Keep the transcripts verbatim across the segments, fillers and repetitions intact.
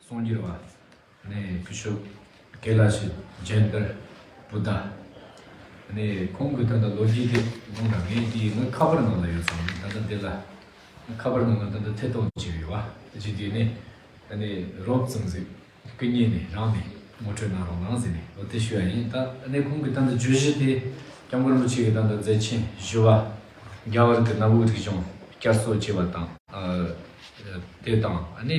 གསུང་སྒྱུར་བ། ནས་སྐུ་ཞབས་ཀེ་ལ་ཤི་ཇེན་དར་བུ་དྷ། ནས་ཁོང་གི་ད་ལྟ་ལོ་རྒྱུས་དེ་གསུང་དང་། ངས་དེ་ངའི་ཁ་པར་ནང་ལ་ཡོད་ཙང་། ད་ལྟ་དེ་ལ་ཁ་པར་ནང་ལ་ད་ལྟ་ཐད་གཏོང་བྱས་ཡོད་བ། ཇི་དེ་ནས་ནས་རོབ་ཙམ་ཟིག་སྐུ་ཉིད་ནས་རང་ནས་ངོ་སྤྲོད་གནང་རོགས་གནང་ཟེར་ནས་འོ་དེ་ཞུ་ཡ་ཡིན། ད་ནས་ཁོང་གི་ད་ལྟ་བརྗོད་གཞི་དེ་སྐྱབས་མགོན་རིན་པོ་ཆེ་གི་ད་ལྟ་མཛད་ཆེན་བཞི་པ། རྒྱ་གར་གྱི་གནའ་བོའི་རིག་གཞུང་བསྐྱར་གསོ་བྱས་པ་དང་། ཨ་དེ་དང་། ཨ་ནི་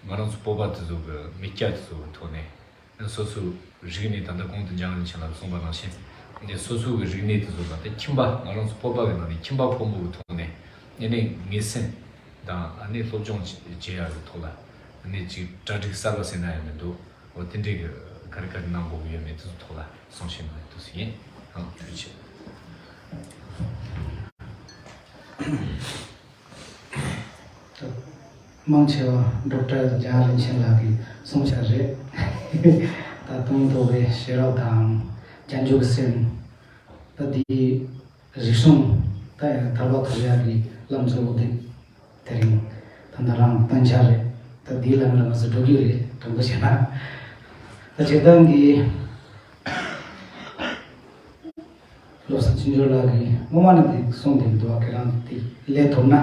ང་རང་ཚོ་བོད་པ་དེ་ཚོ་གི་མི་སྐྱ་དེ་ཚོ་གི་ཐོག་ནས་སོ་སོའི་རིག་གནས། ད་ལྟ་གོང་དུ་འཇམ་དབྱངས་རིན་ཆེན་ལགས་གསུངས་པ་ནང་བཞིན། འདི་སོ་སོའི་གི་རིག་གནས་དེ་ཚོ་ལ་དེ་ཁྱིམ་པ། ང་རང་ཚོ་བོད་པ་གི་ནང་ནས་ཁྱིམ་པ་ཕོ་མོ་གི་ཐོག་ནས་ཨ་ནི་ངེས་སེམས་དང་། ཨ་ནི་སློབ་སྦྱོང་བྱེད་ཡ་གི་ཐོག་ལ་ཨ་ནི་ཅིག་གྲ་སྒྲིག་གསར་པ་ཟེར་ན་ཡང་མི་འདུག་འོ་དེ་འདྲའི་གི་ག་རེ་ག་རེ་གནང་དགོས་ཀྱི་ཡོད་མེད་དེ་ཚོ་ཐོག་ལ་གསུང་བཤད་གནང་ཡ་འདུག་ཟེར་ཡིན། ཨང་། ཐུགས་རྗེ་ཆེ། མང་ཆེ་བ་ཌོག་ཊར་འཇམ་དབྱངས་རིན་ཆེན་ལགས་ཀྱིས་གསུངས་ཤག་རེད། ད་དུང་རྡོ་བའི་ཤེས་རབ་དང་བྱང་ཆུབ་སེམས། ད་འདི་རིག་གཞུང་ད་ཡང་དར་བ་འཐོར་ཡག་གི་ལམ་གཙོ་བོ་འདི་དེ་རིང་ད་ལྟ་རང་སྟོན་ཆ་རེད། ད་འདིའི་ལམ་ལ་ང་ཚོ་འགྲོ་གི་རེད། དྲང་པོ་བྱས་ན། ད་སྤྱིར་བཏང་གི་བློ་བཟང་ཆོས་འབྱོར་ལགས་ཀྱིས་སྔོན་མ་ནས་དེ་གསུངས་བསྡད་ཀྱི་འདུག་ཁྱེད་རང་དེ་ལས་ཐུབ་ན་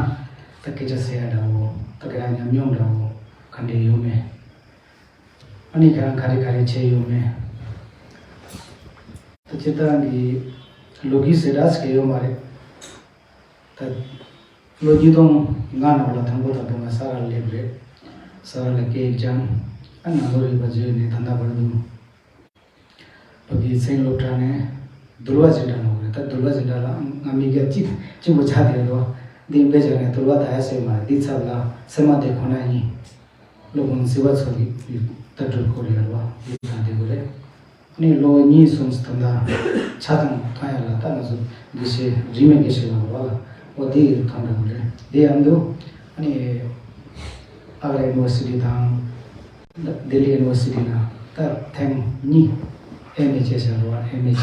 ད་སྐད་ཆ་ཟེར་ཡ་འདྲ་བོ། ད་ཁྱེད་རང་ཉམས་མྱོང་འདྲ་བོ་ག་འདྲས་ཡོད་མེད། ཨ་ནི་ཁྱེད་རང་ག་རེ་ག་རེ་བྱས་ཡོད་མེད། ད་སྤྱིར་བཏང་གི་ལོ་རྒྱུས་ཟེར་འདྲ་ཟེར་ཡོད་མ་རེད། ད་ལོ་ཉིས་སྟོང་ལྔ་ནང་ལ་དང་པོ་དང་པོ་ང་ས་ར་ལ་སླེབས་རེད། ས་ར་ལ་སྐད་སྦྱངས། ཨ་ནང་ལོ་རིག་པ་བརྗོད་ནས་ད་ལྟ་བར་དུ་བོད་ཀྱི་མཚན་སློབ་གྲྭ་ནས་འདུལ་བ་སྦྱིན་གྲྭ་ནང་རེད། ད་འདུལ་བ་སྦྱིན་གྲྭ་ལ་ང་མི་སྐྱ་གཅིག་གཅིག་པོ་ཆགས་བསྡད་འདུག་འདི་དཔེ་བྱས་ནས་འདུལ་བ་ད་ཡ་སེ་མ་རེད། འདི་ཚབ་ལ་སེ་མ་དེ་ཁོ་ན་ཡིན། སློབ་དཔོན་བྱེ་བ་མཚོ་གི་ལྟ་གྲུབ་སྐོར་ཡོད་རེད་བ། འདི་དང་འདི་གོ་རེད། ནས་ལོ་གཉིས་གསུམ་ཙམ་ད་ཆ་ཚང་མཐོང་ཡ་ལ་ད་ང་ཚོ་དགེ་བཤེས་རིས་མེད་དགེ་བཤེས་ལགས་རེད་བ་ལ། འོ་དེ་ཡི་མཐོང་འདྲ་བོ་རེད། དེ་ཡང་འདུག་ཨ་ནི་ཨ་ག་ར་ཡུ་ནི་ཝར་སི་ཊི་དང་ལྡི་ལི་ཡུ་ནི་ཝར་སི་ཊི་ནང་ད་ཐེངས་གཉིས་ཨེམ་ཨེ་བྱས་བཞག་རེད་བ། ཨེམ་ཨེ་བྱས།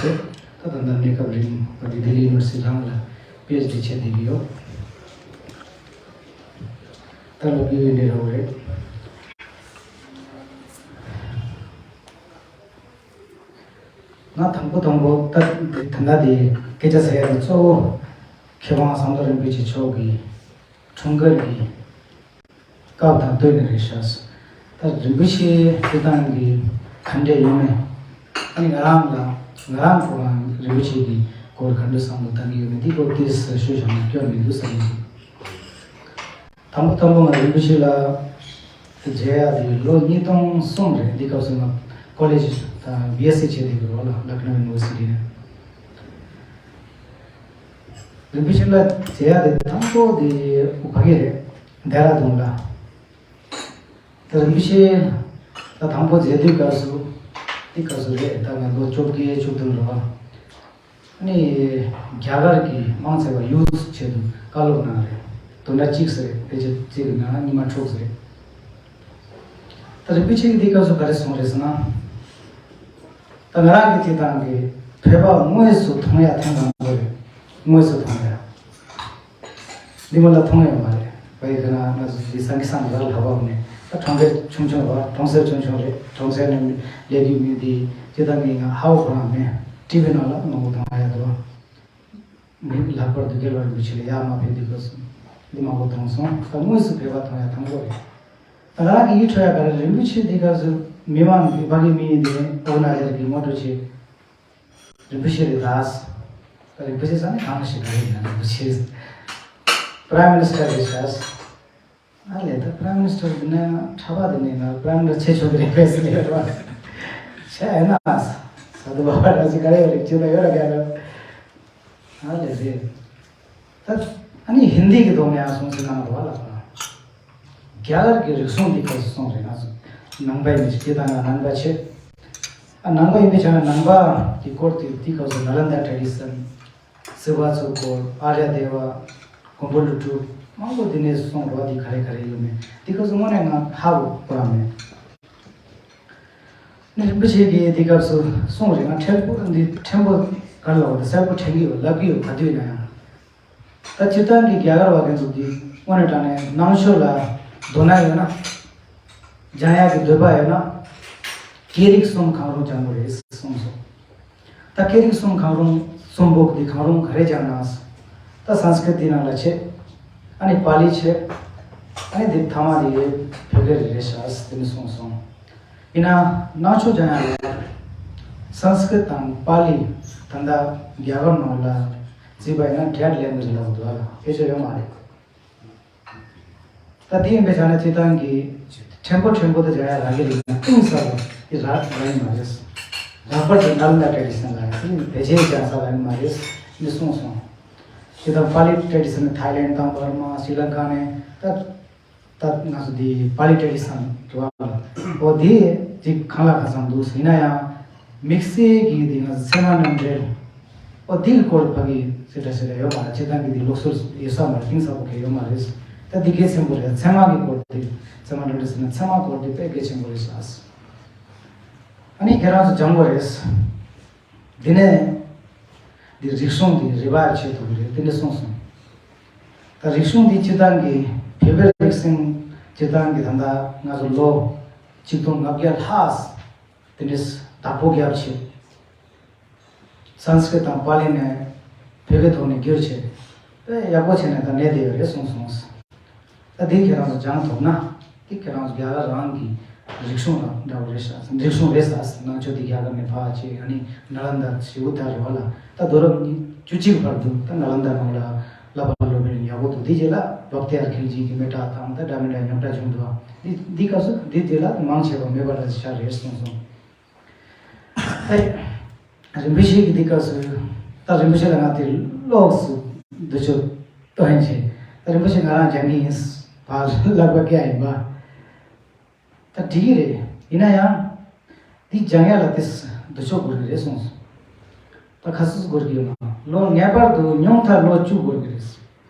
ད་ད་ལྟ་གནས་སྐབས་རིང་ལྡི་ལི་ཡུ་ནི་ཝར་སི་ཊི་ནང་ལ་པི་ཨེཆ་ཌི་བྱས་བསྡད་ཀྱི་ཡོད། ད་ལོ་རྒྱུས་འདི་འདྲ་བོ་རེད། ང་དང་པོ་དང་པོ་ད་ད་ལྟ་དེ་སྐད་ཆ་ཟེར་ཡ་དེ་གཙོ་བོ་མཁས་དབང་ཟམ་གདོང་རིན་པོ་ཆེ་མཆོག་གི་འཁྲུངས་སྐར་གྱི་སྐབས་དང་བསྟུན་ནས་རེད་ཤག་ད་རིན་པོ་ཆེ་སྐྱེ་སྟངས་ཀྱི་ག་འདྲས་ཡོད་མེད། ཨ་ནི་ང་རང་ལ་ང་རང་ཁོ་རང་རིན་པོ་ཆེ་གི་སྐོར་ག་འདྲས་བསམ་བློ་བཏང་གི་ཡོད་མེད་འདི་སྐོར་ཏོག་ཙམ་ཞུས་བཞག་ན་སྐྱོ་མི་འདུག་བསམ་གྱི། དང་པོ་དང་པོ་ང་རིན་པོ་ཆེ་ལ་མཇལ་ཡག་དེ་ལོ་ཉིས་སྟོང་གསུམ་རེད། འདི་སྐབས་སུ་ང་ཀོ་ལེཇ་དང་བི་ཨེས་སི་བྱས་བསྡད་ཀྱི་རོགས་ལ་ལ་ཁ་ནོ་ཡུ་ནི་ཝར་སི་ཊི་ནས། རིན་པོ་ཆེ་ལ་མཇལ་ཡག་དེ་དང་པོ་དེ་ཕ་གི་རེད། ལྡེ་ར་ལྡུན་ལ། ད་རིན་པོ་ཆེ་ད་དང་པོ་མཇལ་དུས་སྐབས་སུ་འདི་སྐབས་སུ་རེད། ད་ང་ལོ་བཅོ་བརྒྱད་བཅུ་བདུན་རེད་བ། ནི་རྒྱ་གར་གྱི་མང་ཆེ་བ་ཡུལ་ཆེད་དུ་བཀའ་སློབ་གནང་རེད། བདུན་ཕྲག་གཅིག་ཟེར་རེད། དཔེ་ཆ་གཅིག་གི་ནང་ཉི་མ་དྲུག་ཟེར་རེད། ད་རིན་པོ་ཆེ་གིས་འདི་སྐབས་སུ་ག་རེ་གསུངས་རེད་ཟེར་ན། ད་ང་རང་གི་སྤྱིར་བཏང་གི་བོད་པ་དངོས་སུ་མཐོང་ཡ་ཐེངས་དང་པོ་རེད། དངོས་སུ་མཐོང་ཡ། འདི་མ་ལ་མཐོང་ཡོད་མ་རེད། བའི་ཁ་ན་ང་ཚོ་འདི་སང་གི་སང་གི་ར་ལྷག་པ་མེད། ད་གྲོང་ཁྱེར་ཆུང་ཆུང་ར་གྲོང་གསེབ་ཆུང་ཆུང་རེད། གྲོང་གསེབ་ནས་སླེབས་རྒྱུ་མི་འདི་ཅི་ད་ངས་ང་ཧ་བོ་ཁོ་རང་མེད། ཊི་ཝི་ནང་ལ་མང་པོ་མཐོང་ཡ་འདུག་ངས་ལྷག་པར་དུ་རྒྱལ་བ་རིན་པོ་ཆེ་ལ་ཡར་མར་ཕེབས་དུས་སྐབས་སུ་འདི་མང་པོ་མཐོང་སོང་། ད་དངོས་སུ་ཕེབས་པ་མཐོང་ཡ་དང་པོ་རེད། ད་ང་རང་གི་ཡིད་འཕྲོག་ཡ་ག་རེ། རིན་པོ་ཆེ་འདི་སྐབས་སུ་མི་མང་གི་ཕ་གི་མི་ཡིན་འདི་ནས་ཨོ་ན་ལེར་གི་ངོ་སྤྲོད་བྱེད། རིན་པོ་ཆེ་རེད་ད། རིན་པོ་ཆེ་ཟེར་ནས་གང་ཞིག་ག་རེ་ཡིན་ན། རིན་པོ་ཆེ་Prime Minister རེད་ཤག་ཨ་ལས། ད་Prime Minister འདི་ནས་གྲྭ་པ་འདི་ནས་ང་Prime Minister བྱེད་ཆོག་གི་རེད་པས་ཟེར་ཡོད་རེད་བ། བྱས་ཨེ་ན་ས་དུ་བ་བ་ར་ཅི་ག་རེ་ཡོད་རེད། ཅི་ལ་ཡོད་ར་ག་རེ། ཨ་ལས་རེད། ད་ཨ་ནི་ཧིན་དི་གི་ཐོག་ནས་ཡང་གསུང་ཟིན་གནང་རོགས་ལ། རྒྱ་གར་གྱི་རིག་གཞུང་འདི་སྐབས་སུ་གསུངས་རེད། ང་ཚོ་ནང་པ་ཡིན་ཞིག་སྐྱེ་སྟངས་ལ་ནང་པ་བྱེད། ཨ་ནང་པ་ཡིན་པའི་ཆ་ནས་ནང་པ་གི་སྐོར་དེ་འདི་སྐབས་སུ་ནཱ་ལནྡཱ་ཊ་ཌི་སན། བྱེ་བ་མཚོ་སྐོར། ཨཱརྱ་དེ་བ། མགོན་པོ་ཀླུ་སྒྲུབ། མང་པོ་འདི་ནས་གསུངས་རོགས། འདི་ག་རེ་ག་རེ་ཡོད་མེད་འདི་སྐབས་སུ་དངོས་གནས་ང་ཧ་གོ་གོ་ར་མེད། ནི་རིན་པོ་ཆེ་གིས་འདི་སྐབས་སུ་གསུངས་རེད། ང་ཕྲན་བུ་འདི་ཕྲན་བུ་ག་རེ་ལབ་དགོས་རེད། གསལ་པོ་དྲན་གྱི་ཡོད། ལབ་ཀྱི་ཡོད། ག་དུས་ན་ཡང་། ད་སྤྱིར་བཏང་གི་རྒྱ་གར་བ་མཁན་ཚོ་འདི་དངོས་གནས་དྲང་གནས་ནང་ཆོས་ལ་དོ་སྣང་ཡོད་ན། སྦྱང་ཡག་གི་འདོད་པ་ཡོད་ན། སྐད་རིགས་གསུམ་གང་རུང་སྦྱང་དགོས་རེད་གསུངས་སོང་། ད་སྐད་རིགས་གསུམ་གང་རུང་གསུམ་པོ་འདི་གང་རུང་ག་རེ་སྦྱང་ན། ད་སཾ་སྐྲྀཏ་འདི་ནང་ལ་བྱེད། ཨ་ནི་པཱ་ལི་བྱེད། ཨ་ནི་འདི་ཐ་མ་འདི་བོད་སྐད་རེད་རེད་ཤག་དེ་ནི་གསུངས་སོང་། ཡིན་ན་ནང་ཆོས་སྦྱང་ཡག་ལ་སཾ་སྐྲྀཏ་དང་པཱ་ལི་ད་ལྟ་རྒྱ་གར་ནང་ལ་བརྩིས་པ་ཡིན་ན་ཌེཌ་ལེང་གུ་ཨེ་ཇི་ལབ་འདུག་ལ་ཕལ་ཆེར་ཡོད་མ་རེད། ད་དེ་ཡིན་པའི་ཆ་ནས་སྤྱིར་བཏང་གི་ཕྲན་བུ་ཕྲན་བུ་དུ་སྦྱང་ཡག་རང་གི་རིག་གནས་གཏིང་ཟབ་པོ་དེ་རག་ལ་ཡིན་མ་རེད། ལྷག་པར་དུ་ནཱ་ལནྡ་ཊེ་ཌི་ཤན་ལ་ཡང་དེ་ནི་བེད་སྤྱོད་སྦྱང་ས་ལ་ཡིན་མ་རེད་ནི་གསུངས་སོང་། སྤྱིར་བཏང་པཱ་ལི་ཊེ་ཌི་ཤན་ནི་ཐའི་ལེནཌ་དང་བར་མ་སྲི་ལང་ཀ་ནས་ད། ད་ང་ཚོ་འདི་པཱ་ལི་ཊེ་ཌི་ཤན་འདུག་བ། འོ་དེ་ཅིག་གང་ལ་གང་འཚམ་འདུག་ཟེར་ན་ཡང་། དམིགས་བསལ་གྱི་འདི་ང་ཚོ་ཚད་མ་རྣམ་འགྲེལ། འོ་དེའི་སྐོར་ཕ་གི་ཟེར་འདྲ་ཟེར་འདྲ་ཡོད་མ་རེད། སྤྱིར་བཏང་གི་འདི་ལུགས་སྲོལ་ཡོད་ས་མ་རེད། གཏིང་ཟབ་པོ་གང་ཡང་ཡོད་མ་རེད། ད་འདི་གལ་ཆེན་པོ་རེད། ཚད་མ་གི་སྐོར་འདི་ཚད་མ་རྣམ་འགྲེལ་ཟེར་ན་ཚད་མ་སྐོར་འདི་དཔེ་གལ་ཆེན་པོ་རེད་ཤག་ཨ་ནི་ཁྱེད་རང་ཚོ་སྦྱང་དགོས་རེད། འདི་ནས་འདི་རིག་གཞུང་འདི་རི་བ་ཡི་ཆེད་དུ་རེད་དེ་འདྲ་གསུངས་སོང་། ད་རིག་གཞུང་འདི་སྤྱིར་བཏང་གི་བོད་པའི་རིག་གཞུང་སྤྱིར་བཏང་གི་ད་ལྟ་ང་ཚོ་ལོ་ཆིག་སྟོང་ལྔ་བརྒྱ་ལྷག་དེ་འདྲས་བདག་པོ་བརྒྱབ་བྱས། སཾ་སྐྲྀཏ་དང་པཱ་ལི་ནས་བོད་སྐད་ཐོག་ནས་བསྒྱུར་བྱས། དཔེ་ཡག་པོ་བྱས་ནས་ད་གནས་བསྡད་ཡོད་རེད་གསུངས་སོང་། ད་འདི་ཁྱེད་རང་ཚོ་སྦྱང་ཐུབ་ན། འདི་ཁྱེད་རང་ཚོ་རྒྱ་གར་རང་གི་རིག་གཞུང་དང་འདྲ་བོ་རེད་ཤག་རིག་གཞུང་རེད་ས། ནང་ཆོས་འདི་རྒྱ་གར་ནས་ཕར་བྱས། ཨ་ནི་ནཱ་ལནྡ་ཞེ་པོ་ད་རེད་བ་ལ། ད་རྡོ་རབས་ཉི་བཅུ་གཅིག་བར་དུ་ད་ནཱ་ལནྡ་ནང་ལ་བསླབ་པ་སློབ་དཔོན་ཡག་པོ་འདུག་དེ་རྗེས་ལ་བྷག་ཏི་ཡར་ཁིལ་ཇི་གི་མི་ཊ་དང་ད་འདྲ་མི་འདྲ་ཉོག་དྲ་བྱུང་འདུག་དེ་དེའི་སྐབས་སུ་དེ་དེ་ལ་མང་ཆེ་བ་མེད་པ་འདྲ་ཞིག་ཆགས་རེད་གསུངས་སོང་། ཨེ། རིན་པོ་ཆེ་གི་འདི་སྐབས་སུ་ད་རིན་པོ་ཆེ་ལ་ང་དེ་ལོགས་སུ་འདི་ཆོ་སྟོན་བྱས། ད་རིན་པོ་ཆེ་ང་རང་སྦྱང་གི་ཡིན། ཕར་ལབ་པ་སྐད་ཡིན་པ། ད་འགྲིག་གི་རེད། ཡིན་ན་ཡང་། འདི་སྦྱང་ཡ་ལ་དེ་འདི་ཆོ་དགོས་ཀྱི་རེད་གསུངས་སོང་། ད་ག་ཚོད་དགོས་ཀྱི་ཡོད་ན། ལོ་ངེས་པར་དུ་ཉུང་མཐར་ལོ་བཅུ་དགོས་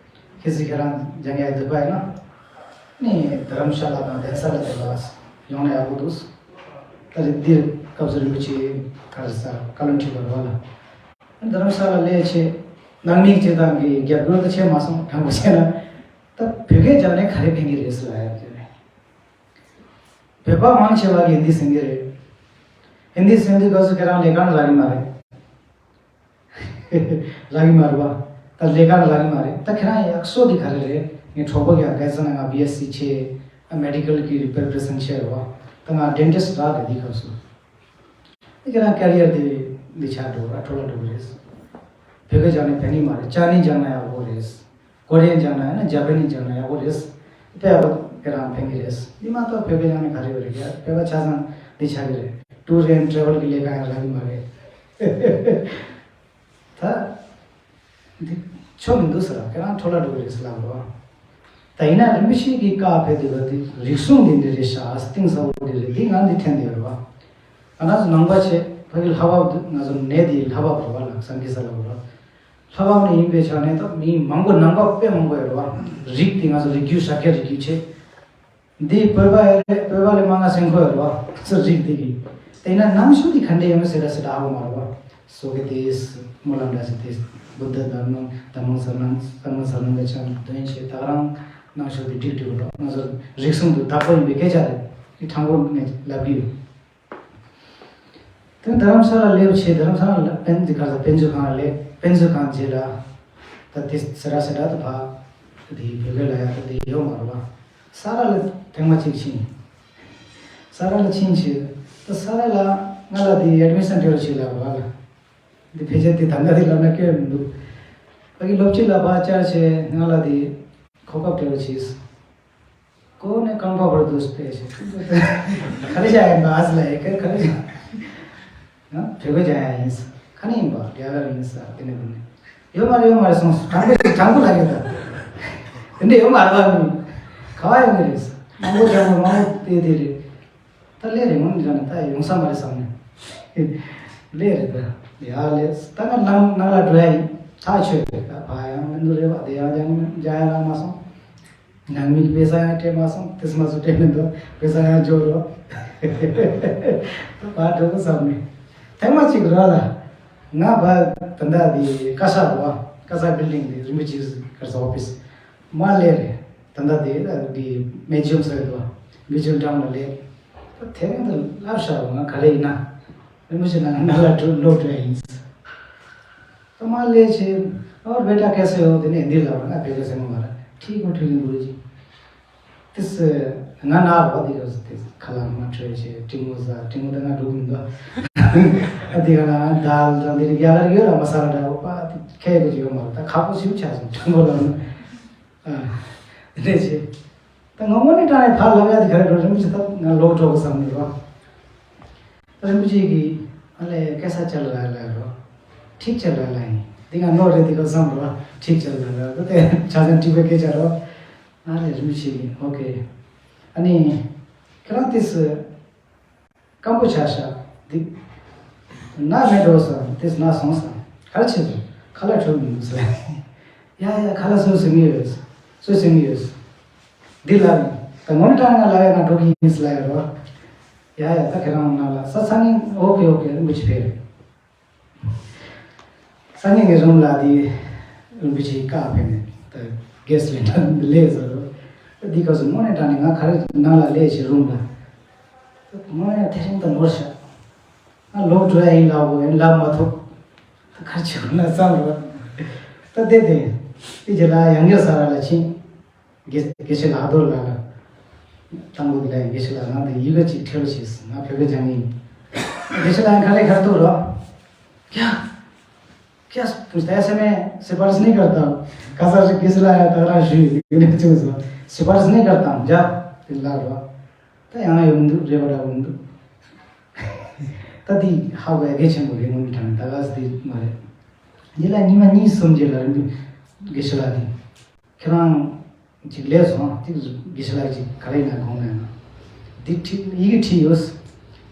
ཀྱི་རེད། གལ་སྲིད་ཁྱེད་རང་སྦྱང་ཡ་འདོད་པ་ཡིན་ན། ནི་དྷ་རམ་ཤ་ལ་དང་གདན་ས་ལ་དེ་ལ་ཡོང་ན་ཡག་པོ་འདུག་ད་རེས་འདིར་སྐབས་སུ་རིན་པོ་ཆེ་ག་རེ་ཟེར་བཀའ་བློན་ཁྲི་པ་རེད་བ་ལ། དྷ་རམ་ཤ་ལ་སླེབས་བྱས་ནང་མི་སྤྱིར་བཏང་གི་རྒྱབ་སྐྱོར་དེ་བྱས་མ་སོང་། དྲང་པོ་བཤད་ན། ད་བོད་སྐད་སྦྱང་ནས་ག་རེ་ཕན་གྱི་རེད་ཟེར་ལ་ཡ་དེ་རེད། བོད་པ་མང་ཆེ་བ་གིས་ཧིན་དི་ཟིན་གྱི་རེད། ཧིན་དི་ཟིན་དུས་སྐབས་སུ་ཁྱེད་རང་ལས་ཀ་ལ་རག་གི་མ་རེད། རག་གི་མ་རེད་བ། ད་ལས་ཀ་ལ་རག་གི་མ་རེད། ད་ཁྱེད་རང་ཡག་ཤོས་དེ་ག་རེ་རེད། ངའི་གྲོགས་པོ་གིས་ག་ས་ན་ང་བི་ཨེས་སི་བྱས། ཨ་མེ་ཌི་ཀལ་གི་རི་པེར་པི་རི་སེན་ཊི་བྱས་རེད་བ། ད་ང་ཌེན་ཊིསཊ་རག་རེད་དེའི་སྐབས་སུ། ད་ཁྱེད་རང་ཀེ་རི་ཡར་དེ་འདི་ཆགས་འགྲོ་ར་འཕྲོ་བརླག་འགྲོ་གི་རེད། བོད་སྐད་སྦྱང་ནས་ཕན་གྱི་མ་རེད། ཅའི་ནིས་སྦྱང་ན་ཡག་པོ་རེད། ཀོ་རི་ཡན་སྦྱང་ན་ཡང་ན་ཇ་པ་ནིས་སྦྱང་ན་ཡག་པོ་རེད། དཔེ་ཡག་པོ་ཁྱེད་རང་ཕན་གྱི་རེད། འདི་མ་གཏོགས་བོད་སྐད་སྦྱང་ནས་ག་རེ་ཡོད་རེད། ཡ་བོད་པ་ཆ་ཚང་འདི་ཆགས་ཀྱི་རེད། ཊུར་ཨེན་ཊེ་རེ་ཝལ་གྱི་ལས་ཀ་ཡང་རག་གི་མ་རེད། ད་འདི་ཆོ་མི་འདུག་ཟེར་ལ་ཁྱེད་རང་འཕྲོ་བརླག་འགྲོ་གི་རེད་ཟེར་ལབ་རོགས། ད་ཡིན་ན་རིན་པོ་ཆེ་གི་བཀའ་ཕེབས་དུས་ལ་འདི་རིག་གཞུང་འདི་འདི་རེད་ཤག་གཏིང་ཟབ་པོ་འདི་རེད། འདི་ང་འདི་དྲན་བསྡད་ཡོད་རེད་བ། ང་རང་ཚོ་ནང་པ་བྱས་ཕ་གི་ལྷ་བབས་འདུག་ང་ཚོ་ནད་འདི་ལྷ་བབས་རེད་བ་ལ་སངས་རྒྱས་ས་ལ་བ་ར། ལྷ་བབས་ནས་ཡིན་པའི་ཆ་ནས་ད་མི་མང་པོ་ནང་པ་དཔེ་མང་པོ་ཡོད་རེད་བ། རིགས་འདི་ང་ཚོ་རིགས་རྒྱུད་ཤཱཀྱ་རིགས་རྒྱུད་བྱས། འདི་བོད་པ་ཡོད་རེད། བོད་པ་ལས་མང་ང་སེང་ཁོ་ཡོད་རེད་བ། ཚུར་རིགས་འདི་གི། དེ་ན་ནང་ཆོས་འདི་ག་འདྲས་ཡོད་མེད་ཟེར་ད་ཟེར་ད་ཧ་གོ་མ་རེད་བ། སོ་གི་དེས་སྨོན་ལམ་འདྲ་ཞིག་དེས་བུདྡྷ་དྷརྨ་དྷམམ་སངྒྷ་སངྒྷ་སྣང་གི་ཆ་ནས་འདོན་བྱས་ད་ག་རང་ནང་ཆོས་འདི་འགྲིག་འགྲིག་རོགས། ང་ཚོ་རིགས་གསུམ་དུ་བདག་པོ་ཡིན་པའི་སྐད་ཆ་རེད། འདི་དྲང་པོ་ངས་ལབ་གི་ཡོད། དེ་རྡ་རམ་ས་ལ་སླེབས་བྱས་རྡ་རམ་ས་ལ་ལ་དཔེ་མཛོད་ཁང་ལ་དཔེ་མཛོད་ཁང་ལ་སླེབས། དཔེ་མཛོད་ཁང་རྗེས་ལ་ད་དེ་སེ་ར་སེ་ར་དུ་ཕ་དེ་བོད་སྐད་ལ་ཡ་ད་དེ་ཡོད་མ་རེད་བ། ས་ར་ལ་ཐེངས་མ་གཅིག་ཕྱིན། ས་ར་ལ་ཕྱིན་བྱས་ད་ས་ར་ལ་ང་ལ་དེ་ཨེ་ཌི་མི་ཤན་སྤྲད་རོགས་བྱེད་ལབ་ར་ལ། འདི་ཕལ་ཆེར་དེ་ད་ལྟ་དེ་ལབ་ན་སྐྱོན་མི་འདུག་ཕ་གི་སློབ་སྤྱི་ལ་ཕར་བཅར་བྱས་ང་ལ་དེ་གོ་སྐབས་སྤྲད་རོགས་བྱས། ཀོ་ནས་རྐང་པ་བར་དུ་སྤེལ་ཞིང་། ག་རེ་བྱ་ཡིན་པ་ཨ་ཟི་ལ་ཡི་གེ་ག་རེ་བྱ། ཡང་བོད་སྐད་སྦྱང་ཡ་ཡིན་ས། ག་ནས་ཡིན་པ་རྒྱ་གར་ཡིན་ས། དེ་ནས་དེ་ནས་ཡོད་མ་རེད་ཡོད་མ་རེད་གསུངས་སོང་། དྲང་པོ་དྲང་པོ་ལབ་ཡོད་ད། དེ་འདྲ་ཡོད་མ་རེད་པ། ག་བ་ཡོད་ནི་རེད་ས། མང་པོ་དྲང་པོ་མང་པོ་དེ་དེ་རེད། ད་ལས་རེད་ངོ་མི་འདྲ་ནས་ད་ཡོང་ས་མ་རེད་བསམ་ནས། ལས་རེད་ད། ཡ་ལས་ད་ང་ནང་ནང་ལ་འགྲོ་ཡ་ཡིན། ཐག་ཆོད་རེད་ད། བ་ཡང་མི་འདུག་རེད་བ། དེ་ཡང་ཡང་འཇག་ཡ་རང་མ་སོང་། ནང་མི་གི་པེ་ས་ཡང་སྤྲད་མ་སོང་། དེ་སུ་མ་སུ་སྤྲད་མི་འདུག་པེ་ས་ཡང་འབྱོར་རོ། ད་བར་འགྲོ་གི་བསམ་ནས། ཐེངས་མ་གཅིག་རོ་ལ། ང་བ་ད་ལྟ་དེ་ཀ་ས་རོ། ཀ་ས་བིལ་ཌིང་དེ་རིན་པོ་ཆེ་གར་ས་ཨོ་ཕི་སི་མ་ལས་རེད། ད་ལྟ་དེ་དེ་མེ་ཇིའམ་ཟེར་འདུག་མེ་ཇིའམ་འགྲམ་ལ་ལས། དེ་རིང་དུ་བསླབ་བྱ་བ་ང་ག་རེ་ཡིན་ན། རིན་པོ་ཆེ་ནང་ང་ལ་འགྲོ་སློབ་འགྲོ་ཡིན། ད་མ་ལས་ཆེ། ཨོ་བེ་ཊ་ཀེ་སེ་ཧོ། དེ་ནས་འདི་ལབ་ར། ང་བེ་ཀེ་སེ་མོ་མ་ར་ཁྲིག་མ་ཁྲིག་ཡིན་འགྲོ་ཅི། དེ་སེ་ང་ན་རོ་དེ་ག་སེ་དེ་ཁ་ལ་མ་ཁྲོས་ཆེ་ཏྲིང་མོ་ཟ་ཏྲིང་མོ་ད་ང་འགྲོ་གི་མི་འདུག་ཨ་དེ་ག་ལ་ང་དལ་དང་དེ་རིགས་རྒྱ་གར་ཡོད་ར་མ་ས་ར་འདྲ་བོ་པ་དེ་ཁྱད་པོ་ཅིག་ཡོད་མ་རེད། ད་ཁག་པོ་ཞིག་ཆགས་སོང་ཏྲིང་མོ་ལ་ནི། ཨ་དེ་ཆེ། ད་ང་དངོས་གནས་དྲང་ནས་ཕར་ལབ་ཡ་དེ་ག་རེ་འགྲོ་རིན་པོ་ཆེ་ད་ང་ལོག་འགྲོ་གི་བསམ་ནས་རོ། རིན་པོ་ཆེ་གིས་ཨ་ལས་སྐད་ཆ་ལ་ལ་ལ་རོ། ཁྲིག་ཆ་ལ་ལ་ཡིན། འདི་ང་ནོར་རེད་འདི་ག་བསམ་རོ། ཁྲིག་ཆ་ལ་ལ་རོ། དེ་ཆ་ཚང་ཁྲིག་པའི་སྐད་ཆ་རོ། ཨ་ལས་རིན་པོ་ཆེ་གིས་ཨོ་ཀེ། ཨ་ནི་ཁྱེད་རང་དེ་སུ་སྐམ་པོ་ཆགས་ཤག་འདི་ན་མེད་འགྲོ་ས་དེ་ན་སོང་ས་ག་རེ་བྱེད་དོ། ཁ་ལག་འཕྲོད་མི་འདུག་ཟེར། ཡ་ཡ་ཁ་ལག་སོ་སོ་ངེས་ཡོད། སོ་སོ་ངེས་ཡོད། འདི་ལ་ད་ངོ་ནི་ཀྲང་ང་ལ་ཡ་ང་འགྲོ་གི་ཡིན་ཟེར་ལ་ཡ་རོ། ཡ་ཡ་ད་ཁྱེད་རང་ནང་ལ་ས་ས་ནི་ཨོ་ཀེ་ཨོ་ཀེ་རིན་པོ་ཆེ་ཕེབས། ས་ནི་ངའི་རུམ་ལ་དེ་རིན་པོ་ཆེ་བཀག་ཕེབས་ནས་ད་གེ་སི་ལེན་ཏར་ལས་ཟེར་རོ། ད་འདི་སྐབས་སུ་དངོས་གནས་དྲང་ནས་ང་ག་རེ་ནང་ལ་ལས་བྱེད་རུམ་ལ། ད་དངོས་གནས་དེ་རིང་ད་ནོར་ཤག་ང་ལོག་འགྲོ་ཡ་ཡིན་ལབ་དགོས་ཡིན་ལབ་མ་ཐུབ། ད་ག་རེ་བྱེད་དགོས་ན་བསམ་རོ། ད་བལྟས་ཏེ། དེ་རྗེས་ལ་ཡང་སྐྱར་ས་ར་ལ་ཕྱིན། དགེ་དགེ་བཤེས་ལགས་རྡོར་ལགས་ལ། དང་པོ་དེ་ལ་ཡང་དགེ་བཤེས་ལགས་ང་དང་ཡི་གེ་གཅིག་ཁྲིད་རོགས་བྱེད་ཟེར། ང་བོད་སྐད་སྦྱང་གི་ཡིན། དགེ་བཤེས་ལགས་ཡང་ག་ལེ་གར་ཐུག་རོགས། क्या? क्या पूछता है? ऐसे में सिफारिश नहीं करता हूँ। कसा से किस लाया था राजू ने चूज सिफारिश नहीं करता हूँ। जा। ལབ་རོགས། ད་ཡང་ཡོང་འདུག་རེ་བ་འདྲ་བོ་འདུག་ད་འདི་ཧ་གོ་ཡ་གལ་ཆེན་པོ་རེད། དངོས་གནས་དྲང་གནས་ད་ག་སེ་དེ་མ་རེད། འདི་ལ་ཉི་མ་གཉིས་གསུམ་རྗེས་ལ་རིན་པོ་དགེ་བཤེས་ལགས་དེ་ཁྱེད་རང་ཅིག་ལས་སོང་ཅིག་དགེ་བཤེས་ལགས་ཅིག་ག་རེ་ཡིན་ན་དགོངས་ན་ཡང་འདི་ཁྲིད་ཡི་གེ་ཁྲིད་ཡོད།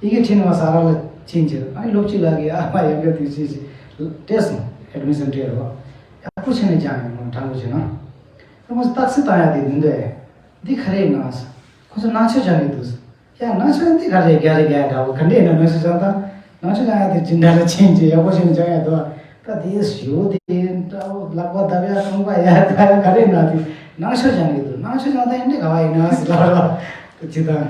ཡི་གེ་ཁྲིད་ནས་མ་ས་ར་ལ་ཕྱིན་ཕྱིར་ཨ་ནི་སློབ་སྤྱི་ལགས་ཀྱིས་ཨ་མ་ཡག་ག་དུས་ཕྱིན་ཕྱིར་སྤྲད་སོང་། ཨེ་ཌི་མི་ཤན་སྤྲད་རོགས། ཡག་པོ་བྱས་ནས་སྦྱངས་ཡོང་དྲང་པོ་བྱས་ན། ད་མོ་སྟག་སེ་བཏང་ཡ་དེ་མི་འདུག་ཨེ། འདི་ག་རེ་ཡིན་ན་ཟེར། ཁོ་ཚོ་ནང་ཆོས་སྦྱང་གི་འདུག་ཟེར། ཡ་ནང་ཆོས་འདི་ག་རེ་རྒྱ་རེ་རྒྱ་འདྲ་བོ་ག་འདྲས་ཡིན་ན་ནང་ཆོས་སྦྱང་དང་། ནང་ཆོས་སྦྱང་ཡ་དེ་ཇི་འདྲ་རེ་ཕྱིན་ཅི་ཡག་པོ་ཞིག་སྦྱང་ཡ་འདུག་ད་དེ་ཞུ་དེ་འདྲ་བོ་ལག་པ་བརྡབ་ཡ་རྐང་པ་ཡ་ད་ཡ་ག་རེ་ན་དེ་ནང་ཆོས་སྦྱང་གི་འདུག་ནང་ཆོས་སྦྱང་ད་ཡིན་འདྲས་ག་བ་ཡིན་ན་ཟེར་ལབ་རོགས། ད་ཇི་ལྟར་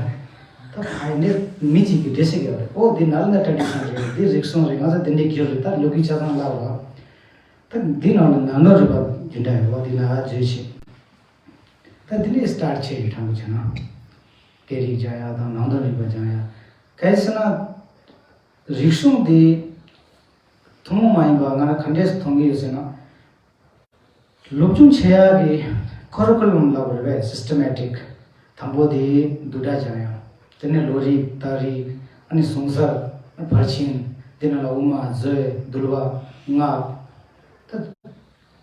ད་ཕ་ཡིན་འདྲས་མི་གཅིག་གི་འགྲེལ་བཤད་རྒྱབ་རེད། ཨོ་འདི་ནཱ་ལེནྡྲ་ཊ་རེ་ཌི་ཤན་རེད། འདི་རིག་གཞུང་རེད། ང་ཚོ་འདི་འདྲས་གྱུར་རེད། ད་ལོ་རྒྱུས་ཆ་ཚང་ལབ་རོགས། ད་འདི་ནང་ལ་ནང་ནོར་རིག་པ་འདི་འདྲ་ཡོད་པ་འདི་ན་བརྗོད་ཆེ། ད་འདི་ནས་སི་ཊར་ཊི་བྱས་ཡོད་དྲང་པོ་བྱས་ན། སྐད་རིགས་སྦྱང་ཡ་དང་ནང་དོན་རིག་པ་སྦྱང་ཡ། གལ་སྲིད་ན། རིག་གཞུང་འདི་ཐུན་མོང་མ་ཡིན་པ་ང་རང་ག་འདྲས་སུ་མཐོང་གི་ཡོད་ཟེར་ན། སློབ་སྦྱོང་བྱེད་ཡ་གི་ཁོ་རི་ཀུ་ལམ་ལབ་རེད་པས། སི་སི་ཊེ་མེ་ཊིག་དང་པོ་དེ་བསྡུས་གྲྭ་སྦྱང་ཡ། དེ་ནས་ལོ་རིགས་རྟགས་རིགས་ཨ་ནི་གཟུངས་གསར་ཕར་ཕྱིན། དེ་ནང་ལ་དབུ་མ་མཛོད་འདུལ་བ་སྔགས། ད་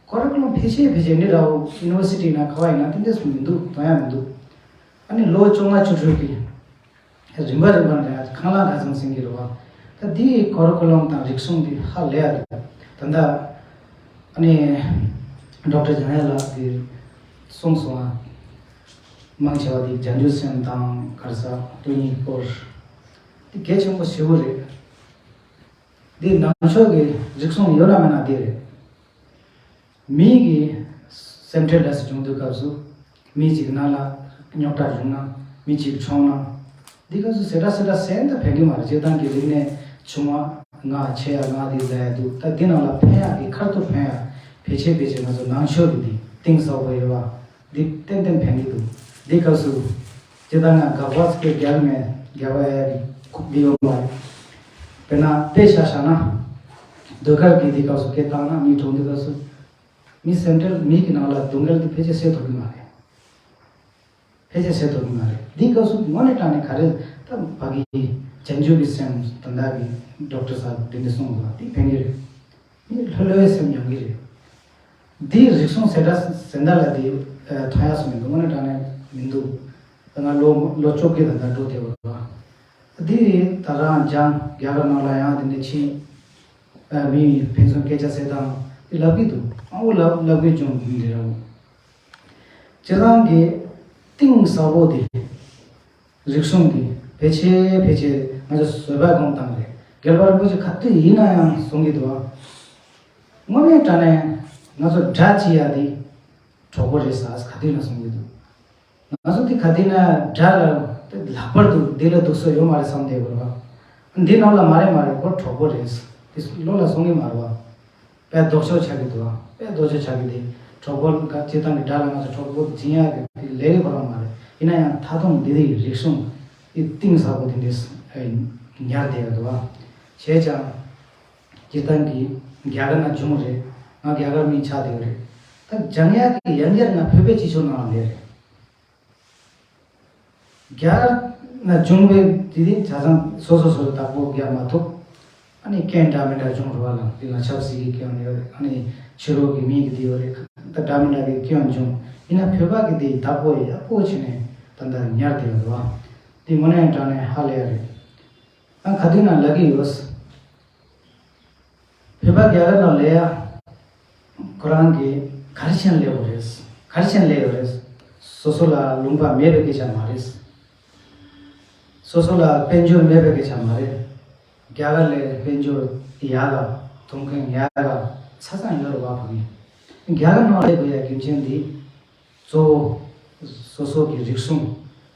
ཁོ་རི་ཀུ་ལམ་ཕལ་ཆེར་ཕལ་ཆེར་འདི་འདྲ་བོ་ཡུ་ནི་ཝར་སི་ཊི་ནང་ག་བ་ཡིན་ན་དེ་འདྲས་སུ་མི་འདུག་འདོན་ཡ་མི་འདུག་ཨ་ནི་ལོ་བཅོ་ལྔ་བཅུ་དྲུག་གི་རིམ་པ་རིམ་པ་ནས་ཁང་གླ་ག་ཚང་ཟིན་གྱི་རེད་བ། ད་འདིའི་ཁོ་རི་ཀུ་ལམ་དང་རིག་གཞུང་འདི་ཧ་ལས་ཡ་རེད། ད་ལྟ་ཨ་ནི་ཌོག་ཊར་འཇམ་དབྱངས་ལགས་འདི་གསུངས་སོང་ཨ། མང་ཆེ་བ་འདི་བྱང་ཆུབ་སེམས་དང་ག་རེ་ཟ་སྟོང་ཉིད་སྐོར་འདི་གལ་ཆེན་པོ་ཞེ་པོ་རེད། འདི་ནང་ཆོས་ཀྱི་རིག་གཞུང་ཡོད་ན་མེད་ན་འདི་རེད། མི་གི་སེམས་ཁྲལ་ལ་སི་བྱུང་དུས་སྐབས་སུ་མི་གཅིག་ནང་ལ་རྙོག་དྲ་བྱུང་ན་མི་གཅིག་གྲོངས་ན་འདི་སྐབས་སུ་ཟེར་འདྲ་ཟེར་འདྲ་ཟེར་འདི་ཕན་གི་མ་རེད། སྤྱིར་བཏང་གི་རིག་གནས་ཆུང་བ་ང་ཆེ་ཡ་ང་འདི་ལ་ཡ་འདུག་ད་འདི་ནང་ལ་ཕན་ཡ་གི་ཁར་དུ་ཕན་ཡ་ཕལ་ཆེར་ཕལ་ཆེར་ང་ཚོ་ནང་ཆོས་ཀྱི་འདི་གཏིང་ཟབ་པོ་ཡོད་པ། འདི་ཏན་ཏན་ཕན་གྱི་འདུག་འདི་སྐབས་སུ་ཇི་ལྟར་ང་དགག་པ་སྐད་རྒྱག་མེད་རྒྱག་པ་ཡ་གི་ཁུག་འདི་ཡོད་མ་རེད། དཔེར་ན་དཔེ་ཆ་བཞག་ན་ཟློས་གར་གྱི་འདི་སྐབས་སུ་སྐད་བཏང་ན་མི་གྲོངས་འདི་སྐབས་སུ་མི་སེམས་ཁྲལ་མི་གི་ནང་ལ་སྡུག་བསྔལ་འདི་ཕལ་ཆེར་སེལ་ཐུབ་ཀྱི་མ་རེད། ཕལ་ཆེར་སེལ་ཐུབ་ཀྱི་མ་རེད། འདི་སྐབས་སུ་དངོས་གནས་དྲང་གནས་ག་རེ་ད་ཕ་གི་བྱང་ཆུབ་ཀྱི་སེམས་ད་ལྟ་གི་ཌོག་ཊར་ས་འདི་འདི་གསུངས་འདུག་འདི་ཕན་གྱི་རེད། མི་ལྷོད་ལྷོད་སེམས་མྱོང་གི་རེད། འདིའི་རིག་གཞུང་ཟེར་འདྲ་ཟེར་འདྲ་ལ་དེ་མཐོང་ཡག་སུ་མི་འདུག་དངོས་གནས་དྲང་གནས་མི་འདུག་ད་ང་ལོ་ལོ་བཅོ་བརྒྱད་དང་ད་འགྲོ་བསྡད་པ་རེད། འདི་ད་རང་སྦྱངས་རྒྱ་གར་ནང་ལ་ཡང་དེ་འདྲ་ཕྱིན། མི་ཕན་ཚུན་སྐད་ཆ་བཤད་སྟངས་དེ་ལབ་ཀྱི་འདུག་ཨ་འོ་ལབ་ལབ་དགོས་བྱུང་མི་འདི་ར་འོ། སྤྱིར་བཏང་གི་གཏིང་ཟབ་པོ་དེ། རིག་གཞུང་འདི་ཕལ་ཆེར་ཕལ་ཆེར་ང་ཚོ་བཟོད་པ་སྒོམ་སྟངས་རེད། རྒྱལ་བ་རིན་པོ་ཆེ་ག་དུས་ཡིན་ན་ཡང་གསུང་གི་འདུག་ཨ། དངོས་གནས་དྲང་གནས་ང་ཚོ་དགྲ་བྱེད་ཡ་འདི་གྲོགས་པོ་རེད་ཟེར་ག་དུས་ན་གསུང་གི་འདུག་ང་ཚོ་འདི་ག་དུས་ན་དགྲ་ལ་ ལྷག་པར་དུ་འདི་ལ་སྡུག་བསྔལ་ཡོད་མ་རེད་བསམ་བསྡད་དགོས་རེད་བ། འདི་ནང་ལ་མ་རེད་མ་རེད་ཁོ་གྲོགས་པོ་རེད། དེ་བློ་ལ་བཟུང་གི་མ་རེད་བ། དཔེ་ལྡོག་ཕྱོགས་ཆགས་ཀྱི་འདུག་བ། དཔེ་ལྡོག་ཕྱོགས་ཆགས་ཀྱི་འདི་གྲོགས་པོ་ག་སྤྱིར་བཏང་གི་དགྲ་ལ་ང་ཚོ་གྲོགས་པོ་འཛིན་ཡག་གི་དེ་ལས་ཀྱི་ཁོ་རང་མ་རེད། ཡིན་ན་ཡང་ད་དུང་འདི་འདི་རིག་གཞུང་འདི་གཏིང་ཟབ་པོ་འདི་འདྲས་ཉར་བསྡད་ཡོད་འདུག་བ། བྱས་ཀྱང་། སྤྱིར་བཏང་གི་རྒྱ་གར་ན་བྱུང་རེད། ང་རྒྱ་གར་མི་ཆགས་བསྡད་ཡོད་རེད། ད་སྦྱང་ཡག་གི་ཡང་བསྐྱར་ང་བོད་པའི་སྤྱི་ཚོགས་ནང་ལ་སླེབས་རེད། རྒྱ་གར་ན་བྱུང་བའི་དེ་དེ་ཆ་ཚང་སོ་སོ་སོ་སོ་བདག་པོ་རྒྱག་མ་ཐུབ། ཨ་ནི་རྐྱེན་འདྲ་མི་འདྲ་བྱུང་རེད་བ་ལ་དེ་ལ་ཆབ་སྲིད་ཀྱི་རྐྱེན་ཡོད་རེད། ཨ་ནི་ཕྱི་རོལ་གྱི་མི་གི་དེ་ཡོད་རེད། ད་འདྲ་མི་འདྲ་གི་རྐྱེན་བྱུང་ཡིན་ན་བོད་པ་གི་དེ་བདག་པོ་ཡག་པོ་བྱས་ནས་ད་ལྟ་ཉར་བསྡད་ཡོད་རེད་བ། དེ་དངོས་གནས་དྲང་གནས་ཧ་ལས་ཡ་རེད། ཨ་ག་དུས་ན་ལབ་ཀྱི་ཡོད། བོད་པ་རྒྱ་གར་ནང་ལས་ཡ། ཁོ་རང་གིས་ག་རེ་བྱས་ནས་སླེབས་པ་རེད། ག་རེ་བྱས་ནས་སླེབས་ཡོད་རེད། སོ་སོ་ལ་ལུང་པ་མེད་པའི་སྐད་ཆ་མ་རེད། སོ་སོ་ལ་དཔལ་འབྱོར་མེད་པའི་སྐད་ཆ་མ་རེད། རྒྱ་གར་ལ་དཔལ་འབྱོར་ཡག་ག་ཐོན་མཁན་ཡག་ག་ཆ་ཚང་ཡོད་རེད་བ་ཕ་གི། རྒྱ་གར་ནང་སླེབས་དགོས་ཡ་རྒྱུ་མཚན་འདི། གཙོ་བོ། སོ་སོ་གི་རིག་གཞུང་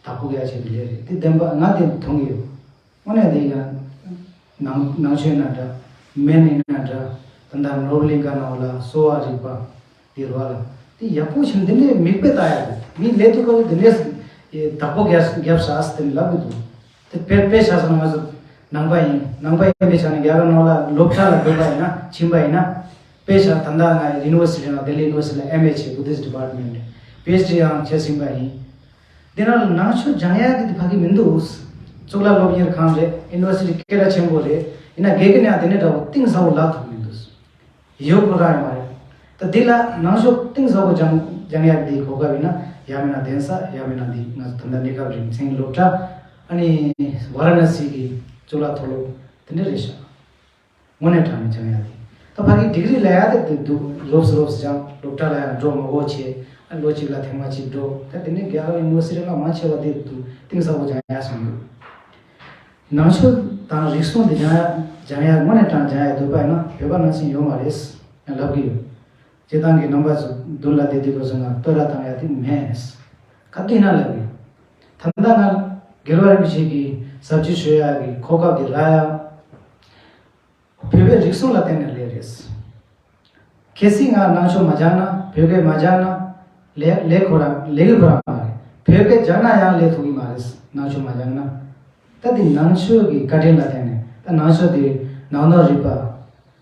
བདག་པོ་རྒྱག་ཆེད་དུ་ལས་རེད་དེ་བདེན་པ་ང་དེ་མཐོང་གི་ཡོད། དངོས་གནས་དེ་ཡང་། ནང་ནང་ཆོས་ན་འདྲ། སྨན་ཡིན་ན་འདྲ། ད་ལྟ་ནོར་བུ་གླིང་ག་ནང་ལ་གསོ་བ་རིག་པ། དེ་རོ་ལ། དེ་ཡག་པོ་ཞིག་འདི་འདྲའི་མིག་དཔེ་ལྟ་ཡག་གི་མི་ལས་དུ་ཁོ་འདི་འདྲའི་བདག་པོ་རྒྱབ་རྒྱབ་ཤག་ཨ་སི་དེ་ལབ་གི་འདུག་དེ་དཔེ་དཔེ་བཞག་སོང་ན་ང་ཚོ་ནང་པ་ཡིན་ནང་པ་ཡིན་པའི་ཆ་ནས་རྒྱ་གར་ནང་ལ་སློབ་གྲྭ་ལ་འགྲོ་པ་ཡིན་ན་ཕྱིན་པ་ཡིན་ན། དཔེ་བཞག་ད་ལྟ་ང་ཡུ་ནི་ཝར་སི་ཊི་ནང་ལྡི་ལི་ཡུ་ནི་ཝར་སི་ཊི་ལ་ཨེམ་ཨེ་བྱས་བུ་དྷིསྚ་ཌི་པཱར་ཊི་མེན་ཊི་པི་ཨེཆ་ཌི་ཡང་བྱས་ཟིན་པ་ཡིན། འདི་ནང་ལ་ནང་ཆོས་སྦྱང་ཡག་གི་དེ་ཕ་གི་མི་འདུག་གཙུག་ལག་སློབ་གཉེར་ཁང་རེད། ཡུ་ནི་ཝར་སི་ཊི་སྐད་གྲགས་ཆེན་པོ་རེད། ཡིན་ན་དགེ་རྒན་ཡང་དེ་འདྲ་འདྲ་བོ་གཏིང་ཟབ་པོ་ལབ་ཐུབ་མི་འདུག་ཡོད་ཁོ་རང་ཡང་མ་རེད། ད་འདི་ལ་ནང་ཆོས་གཏིང་ཟབ་པོ་སྦྱང་སྦྱང་ཡག་འདི་གོ་སྐབས་ཡིན་ན་ཡང་མིན་ན་གདན་ས་ཡང་མིན་ན་འདི་ང་ཚོ་ད་ལྟ་གནས་སྐབས་རིང་མཚན་སློབ་གྲྭ། ཨ་ནི་ཝཱ་ར་ཎ་སི་གི་གཙུག་ལག་མཐོ་སློབ་དེ་འདྲ་རེད་ཤག་དངོས་གནས་དྲང་གནས་སྦྱང་ཡག་དེ། ད་ཕ་གི་ཌིག་རི་ལ་ཡག་དེ་འདུག་རོབ་ཙམ་རོབ་ཙམ་སྦྱང་སློབ་གྲྭ་ལ་ཡང་འགྲོ་མང་པོ་བྱས། ཨ་ལོ་གཅིག་ལ་ཐེངས་མ་གཅིག་འགྲོ། ད་དེ་ནས་རྒྱ་གར་ཡུ་ནི་ཝར་སི་ཊི་ལ་མང་ཆེ་བ་དེ་འདུག་གཏིང་ཟབ་པོ་སྦྱང་ཡག་སོང་འདུག་ནང་ཆོས་དང་རིག་གཞུང་དེ་སྦྱང་ཡག་སྦྱང་ཡག་དངོས་གནས་དྲང་སྦྱང་ཡག་འདོད་པ་ཡིན་ན་བོད་པ་ནང་བཞིན་ཡོད་མ་རེད། ཡང་ལབ་གི་ཡོད། སྤྱིར་བཏང་གི་རྣམ་པ་ཚོ་མདུན་ལ་བསྡད་དུས་སྐབས་སུ་ང་བསྟོད་ར་བཏང་ཡག་དེ་མེད། ག་དུས་ན་ལབ་གི་ད་ལྟ་ང་རྒྱལ་བ་རིན་པོ་ཆེ་གི་ཟབ་ཆོས་ཞུ་ཡག་གི་གོ་སྐབས་དེ་རག་ཡག་བོད་པའི་རིག་གཞུང་ལ་བརྟེན་ནས་སླེབས་རེད། གལ་སྲིད་ང་ནང་ཆོས་མ་སྦྱངས་ན་བོད་སྐད་མ་སྦྱངས་ན་ལས་ལས་ཁོ་རང་ལས་ཀྱི་ཁོ་རང་མ་རེད། བོད་སྐད་སྦྱངས་ན་ཡང་ལས་ཐུབ་ཀྱི་མ་རེད། ནང་ཆོས་མ་སྦྱངས་ན། ད་འདི་ནང་ཆོས་ཀྱི་བཀའ་དྲིན་ལ་བརྟེན་ནས་ད་ནང་ཆོས་འདི་ནང་ནོར་རིག་པ་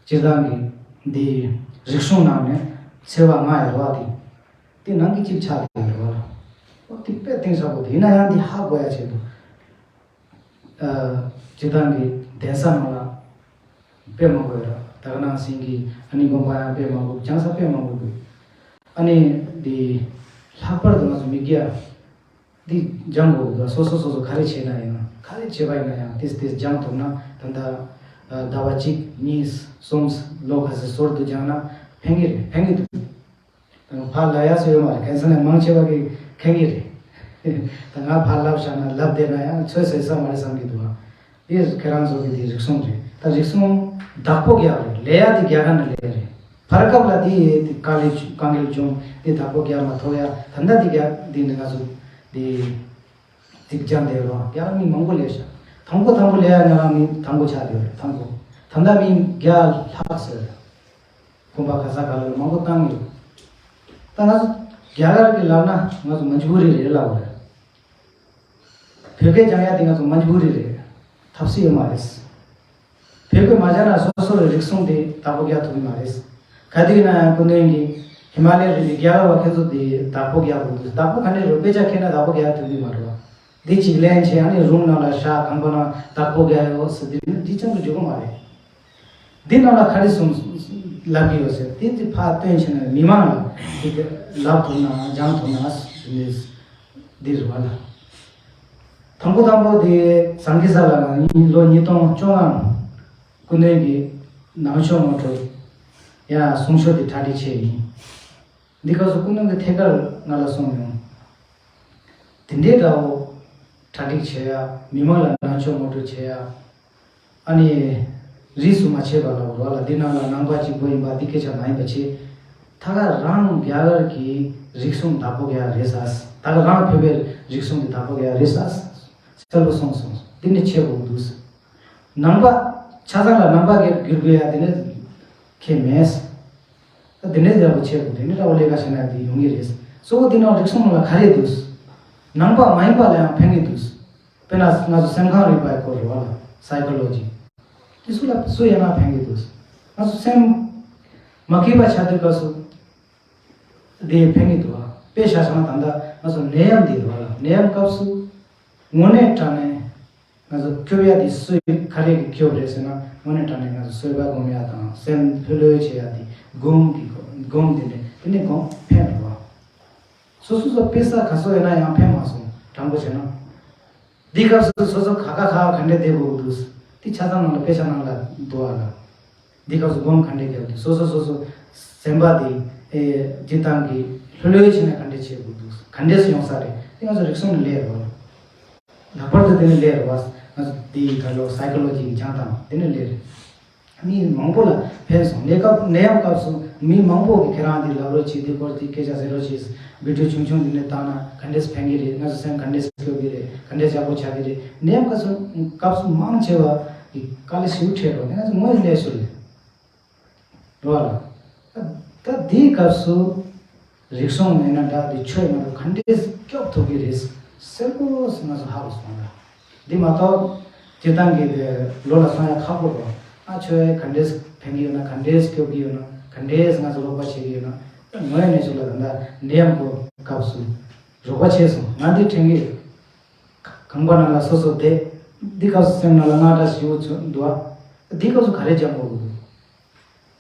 སྤྱིར་བཏང་གི་འདི་རིག་གཞུང་ནང་ནས་ཚེ་བ་ལྔ་ཡོད་པ་འདི་འདི་ནང་གི་གཅིག་ཆགས་ཡོད་རེད་བ། འོ་འདི་དཔེ་གཏིང་ཟབ་པོ་འདི་ཡིན་ན་ཡང་འདི་ཧ་གོ་ཡ་ཆེད་དུ། སྤྱིར་བཏང་གི་གདན་ས་ནང་ལ་དཔེ་མང་པོ་ཡོད་ར། ད་ག་ནང་བཞིན་གྱི་ཨ་ནི་དགོན་པ་ཡང་དཔེ་མང་པོ་སྦྱང་ས་དཔེ་མང་པོ་འདུག་ཨ་ནི་འདི་ལྷག་པར་དུ་ང་ཚོ་མི་སྐྱ་འདི་སྦྱང་དགོས་འདུག་སོ་སོ་སོ་སོ་ག་རེ་བྱས་ན་ཡང་ག་རེ་བྱས་པ་ཡིན་ན་ཡང་ཏིས་ཏིས་སྦྱང་ཐུབ་ན་ད་ལྟ་ཟླ་བ་གཅིག་གཉིས་གསུམ་ལོ་ག་ཚོད་ཟུར་དུ་སྦྱང་ན་ཕན་གི་རེད། ཕན་གི་འདུག་ད་ཕར་ལབ་ཡ་སུ་ཡོད་མ་རེད། གན་ས་ནས་མང་ཆེ་བ་གིས་མཁྱེན་གྱི་རེད། ད་ང་ཕར་ལབ་བཞག་ན་ལབ་བསྡད་ན་ཡང་ཚོད་བསྲེ་ས་མ་རེད་བསམ་གྱི་འདུག་ཨ། དེ་ཁྱེད་རང་ཚོ་གི་དེ་རིག་གཞུང་རེད། ད་རིག་གཞུང་བདག་པོ་རྒྱག་རེད། ལས་ཡ་དེ་རྒྱ་གར་ནས་ལས་རེད། བར་སྐབས་ལ་དེ་དེ་དཀའ་ལས་དཀའ་ངལ་བྱུང་དེ་བདག་པོ་རྒྱག་མ་ཐུབ་ཡ། ད་ལྟ་དེ་རྒྱ་དེ་ནས་ང་ཚོ་དེ་དེ་སྦྱང་བསྡད་རོགས་རྒྱ་གར་མི་མང་པོ་ལས་ཤག་དང་པོ་དང་པོ་ལས་ཡ་ང་རང་མི་དང་པོ་ཆགས་བསྡད་རེད། དང་པོ་ད་ལྟ་མི་བརྒྱ་ལྷག་ཟེར། གོམ་པ་ག་ས་ག་ལ་མང་པོ་བཏང་ཡོད། ད་ང་ཚོ་རྒྱ་གར་གྱི་ལབ་ན་ང་ཚོ་མཇ་བུ་རི་རེད་ལབ་པ་རེད། བོད་སྐད་སྦྱང་ཡ་དེ་ང་ཚོ་མཇ་བུ་རི་རེད། ཐབས་ཤེས་ཡོད་མ་རེད། བོད་སྐད་མ་སྦྱང་ན་སོ་སོ་རེ་རིག་གཞུང་དེ་བདག་པོ་རྒྱག་ཐུབ་ཀྱི་མ་རེད། ག་དུས་ན་ཡང་སྐུ་མདུན་གྱིས་ཧི་མ་ལའི་རི་ནས་རྒྱལ་བ་ཁྱེད་ཚོ་དེ་བདག་པོ་རྒྱག་དགོས་འདུག་བདག་པོ་ག་ནས་རེད། དཔེ་ཆ་ཁྱེར་ན་བདག་པོ་རྒྱག་ཐུབ་ཀྱི་མ་རེད་བ། འདི་གཅིག་ལེན་བྱས་ཨ་ནི་རུམ་ནང་ལ་བཞག་ཁང་པ་ནང་བདག་པོ་རྒྱག་ཡོད་ཟེར་དུས་འདི་ཅང་དུ་འཇུག་གི་མ་རེད། འདི་ནང་ལ་ག་རེ་གསུངས་ལབ་ཀྱི་ཡོད་ཟེར་དེ་འདི་ཕར་སྟོན་བྱས་ན་མི་མང་ལ་འདི་ལབ་ཐུབ་ན་སྦྱང་ཐུབ་ན་འདི་རེད་བ་ལ། དང་པོ་དང་པོ་དེ་ཟངས་ཀི་ས་ལ་ལོ་ཉིས་སྟོང་བཅོ་ལྔ་སྐུ་མདུན་གྱི་ནང་ཆོས་ངོ་སྤྲོད་ཡང་གསུང་ཆོས་དེ་གྲ་སྒྲིག་བྱས་ཡིན། འདི་སྐབས་སུ་སྐུ་མདུན་གྱི་ཐད་ཀར་ང་ལ་གསུངས་མྱོང་། དེ་འདྲའི་འདྲ་བོ་གྲ་སྒྲིག་བྱེད་ཡ། མི་མང་ལ་ནང་ཆོས་ངོ་སྤྲོད་བྱེད་ཡ། ཨ་ནི་རིས་སུ་མ་ཆད་པ་ལ་འོ་ལ་འདི་ནང་ལ་ནང་པ་གཅིག་པོ་ཡིན་པ་འདི་སྐད་ཆ་མ་ཡིན་པ་བྱས། ད་ག་རང་རྒྱ་གར་གྱི་རིག་གཞུང་བདག་པོ་རྒྱག་ཡ་རེད་ས། ད་ག་རང་བོད་པའི་རིག་གཞུང་འདི་བདག་པོ་རྒྱག་ཡ་རེད་ས། གསལ་པོ་གསུངས་སོང་། འདི་ནི་ཆེ་བོ་འདུག་ནང་པ་ཆ་ཚང་ལ་ནང་པ་གི་བསྒྱུར་དགོས་ཡ་དེ་ནི་ཁེ་མེད། ད་དེ་འདྲའི་ཡག་པོ་བྱེད་དགོས། དེ་འདྲའི་འདྲ་བོ་ལས་ཀ་བྱས་ན་དེ་ཡོང་གི་རེད། གཙོ་བོ་དེ་ནང་རིག་གཞུང་ལ་ག་རེ་འདུག་ནང་པ་མ་ཡིན་པ་ལ་ཡང་ཕན་གི་འདུག་དཔེར་ན་ང་ཚོ་སེམས་ཁམས་རིག་པའི་སྐོར་རེད་བ་ལ། སའི་ཀོ་ལོ་ཇི། དེ་སུ་ལ་སུ་ཡིན་ན་ཕན་གི་འདུག་ང་ཚོ་སེམས་མ་སྐྱིད་པ་ཆགས་དུས་སྐབས་སུ་དེ་ཕན་གི་འདུག་དཔེ་བཞག་བཞག་ན་ད་ལྟ་ང་ཚོ་ནད་ཡམས་འདི་རེད་བ་ལ། ནད་ཡམས་སྐབས་སུ་དངོས་གནས་དྲང་གནས། ང་ཚོ་སྐྱོབ་ཡ་དེ་སུས་ག་རེ་གིས་སྐྱོབ་རེད་ཟེར་ན། དངོས་གནས་དྲང་གནས་ང་ཚོ་བཟོད་པ་སྒོམ་ཡ་དང་སེམས་ལྷོད་ལྷོད་བྱེད་ཡ་དེ་སྒོམ་གི་སྒོམ་དེ་འདྲ་དེ་ནས་སྒོམ་ཕན་རེད་བ། སོ་སོ་སོ་དཔེ་ས་ག་སོ་ཡོད་ན་ཡང་ཕན་མ་སོང་དྲང་པོ་བྱས་ན། འདི་སྐབས་སུ་སོ་སོ་ག་ག་ག་ག་འདྲ་བསྡད་དགོས་འདུག་དེ་ཆ་ཚང་ནང་ལ་དཔེ་ཆ་ནང་ལ་འདུག་ཨ་ལ། འདི་སྐབས་སུ་སྒོམ་ག་འདྲ་བརྒྱབ་འདུག་སོ་སོ་སོ་སོ་སེམས་པ་དེ་ཨེ་སྤྱིར་བཏང་གི་ལྷོད་ལྷོད་བྱས་ན་ག་འདྲ་བྱེད་དགོས་འདུག་ག་འདྲས་སུ་ཡོང་ས་རེད། དེ་ང་ཚོ་རིག་གཞུང་ནས་ལས་རེད་བ། ལྷག་པར་དུ་དེ་ནི་ལས་རེད་བ། ང་ཚོ་དེའི་ག་ལོ་སའི་ཀོ་ལོ་ཇི་གི་སྦྱང་སྟངས་དེ་ནི་ལས་རེད། མི་མང་པོ་ལ་ཕན་སོང་། གནས་སྐབས་ནད་ཡམས་སྐབས་སུ་མི་མང་པོ་གིས་ཁྱེད་རང་དེ་ལབ་རོགས་བྱེད། དེ་སྐོར་དེ་སྐད་ཆ་ཟེར་རོགས་བྱེད། བི་ཌིའོ་ཆུང་ཆུང་དེ་ནས་བཏང་ན་ག་འདྲས་ཕན་གི་རེད། ང་ཚོ་སེམས་ག་འདྲས་སྐྱོ་གི་རེད། ག་འདྲས་ཡག་པོ་ཆགས་གི་རེད། ནད་ཡམས་སྐབས་སུ་སྐབས་སུ་མང་ཆེ་བ་གིས་དཀའ་ལས་ཞེ་པོ་འཕྲད་རོགས། དེ་ང་ཚོ་དངོས་གནས་སུ་ལས། རོ་ལ། ད་དེའི་སྐབས་སུ་རིག་གཞུང་ཡིན་ན་འདྲ། དེ་ཆོས་ཡིན་ན་འདྲ། ག་འདྲས་སྐྱོབ་ཐུབ་ཀྱི་རེད། གསལ་པོ་ང་ཚོ་ཧ་གོ་སོང་ལ། འདི་མ་གཏོགས་སྤྱིར་བཏང་གི་དེ་ལོ་ལ་སོང་ཡ་ཁག་པོ་རོ། ཨ་ཆོས་ག་འདྲས་ཕན་གྱི་ཡོད་ན། ག་འདྲས་སྐྱོབ་ཀྱི་ཡོད་ན། ག་འདྲས་ང་ཚོ་རོགས་པ་བྱེད་ཀྱི་ཡོད་ན། ངོས་ནས་ཞུ་ལ་ད་ལྟ་ནད་ཡམས་སྐབས་སུ་རོགས་པ་བྱས་སོང་། ང་འདི་དྲན་གྱི་ཡོད། ཁང་པ་ནང་ལ་སོ་སོ་བསྡད། འདི་སྐབས་སུ་སེམས་ནང་ལ་དངངས་སྐྲག་ཞེ་པོ་ཚོ་འདུག་ཨ། འདི་སྐབས་སུ་ག་རེ་སྦྱང་དགོས་ཀྱི་འདུག་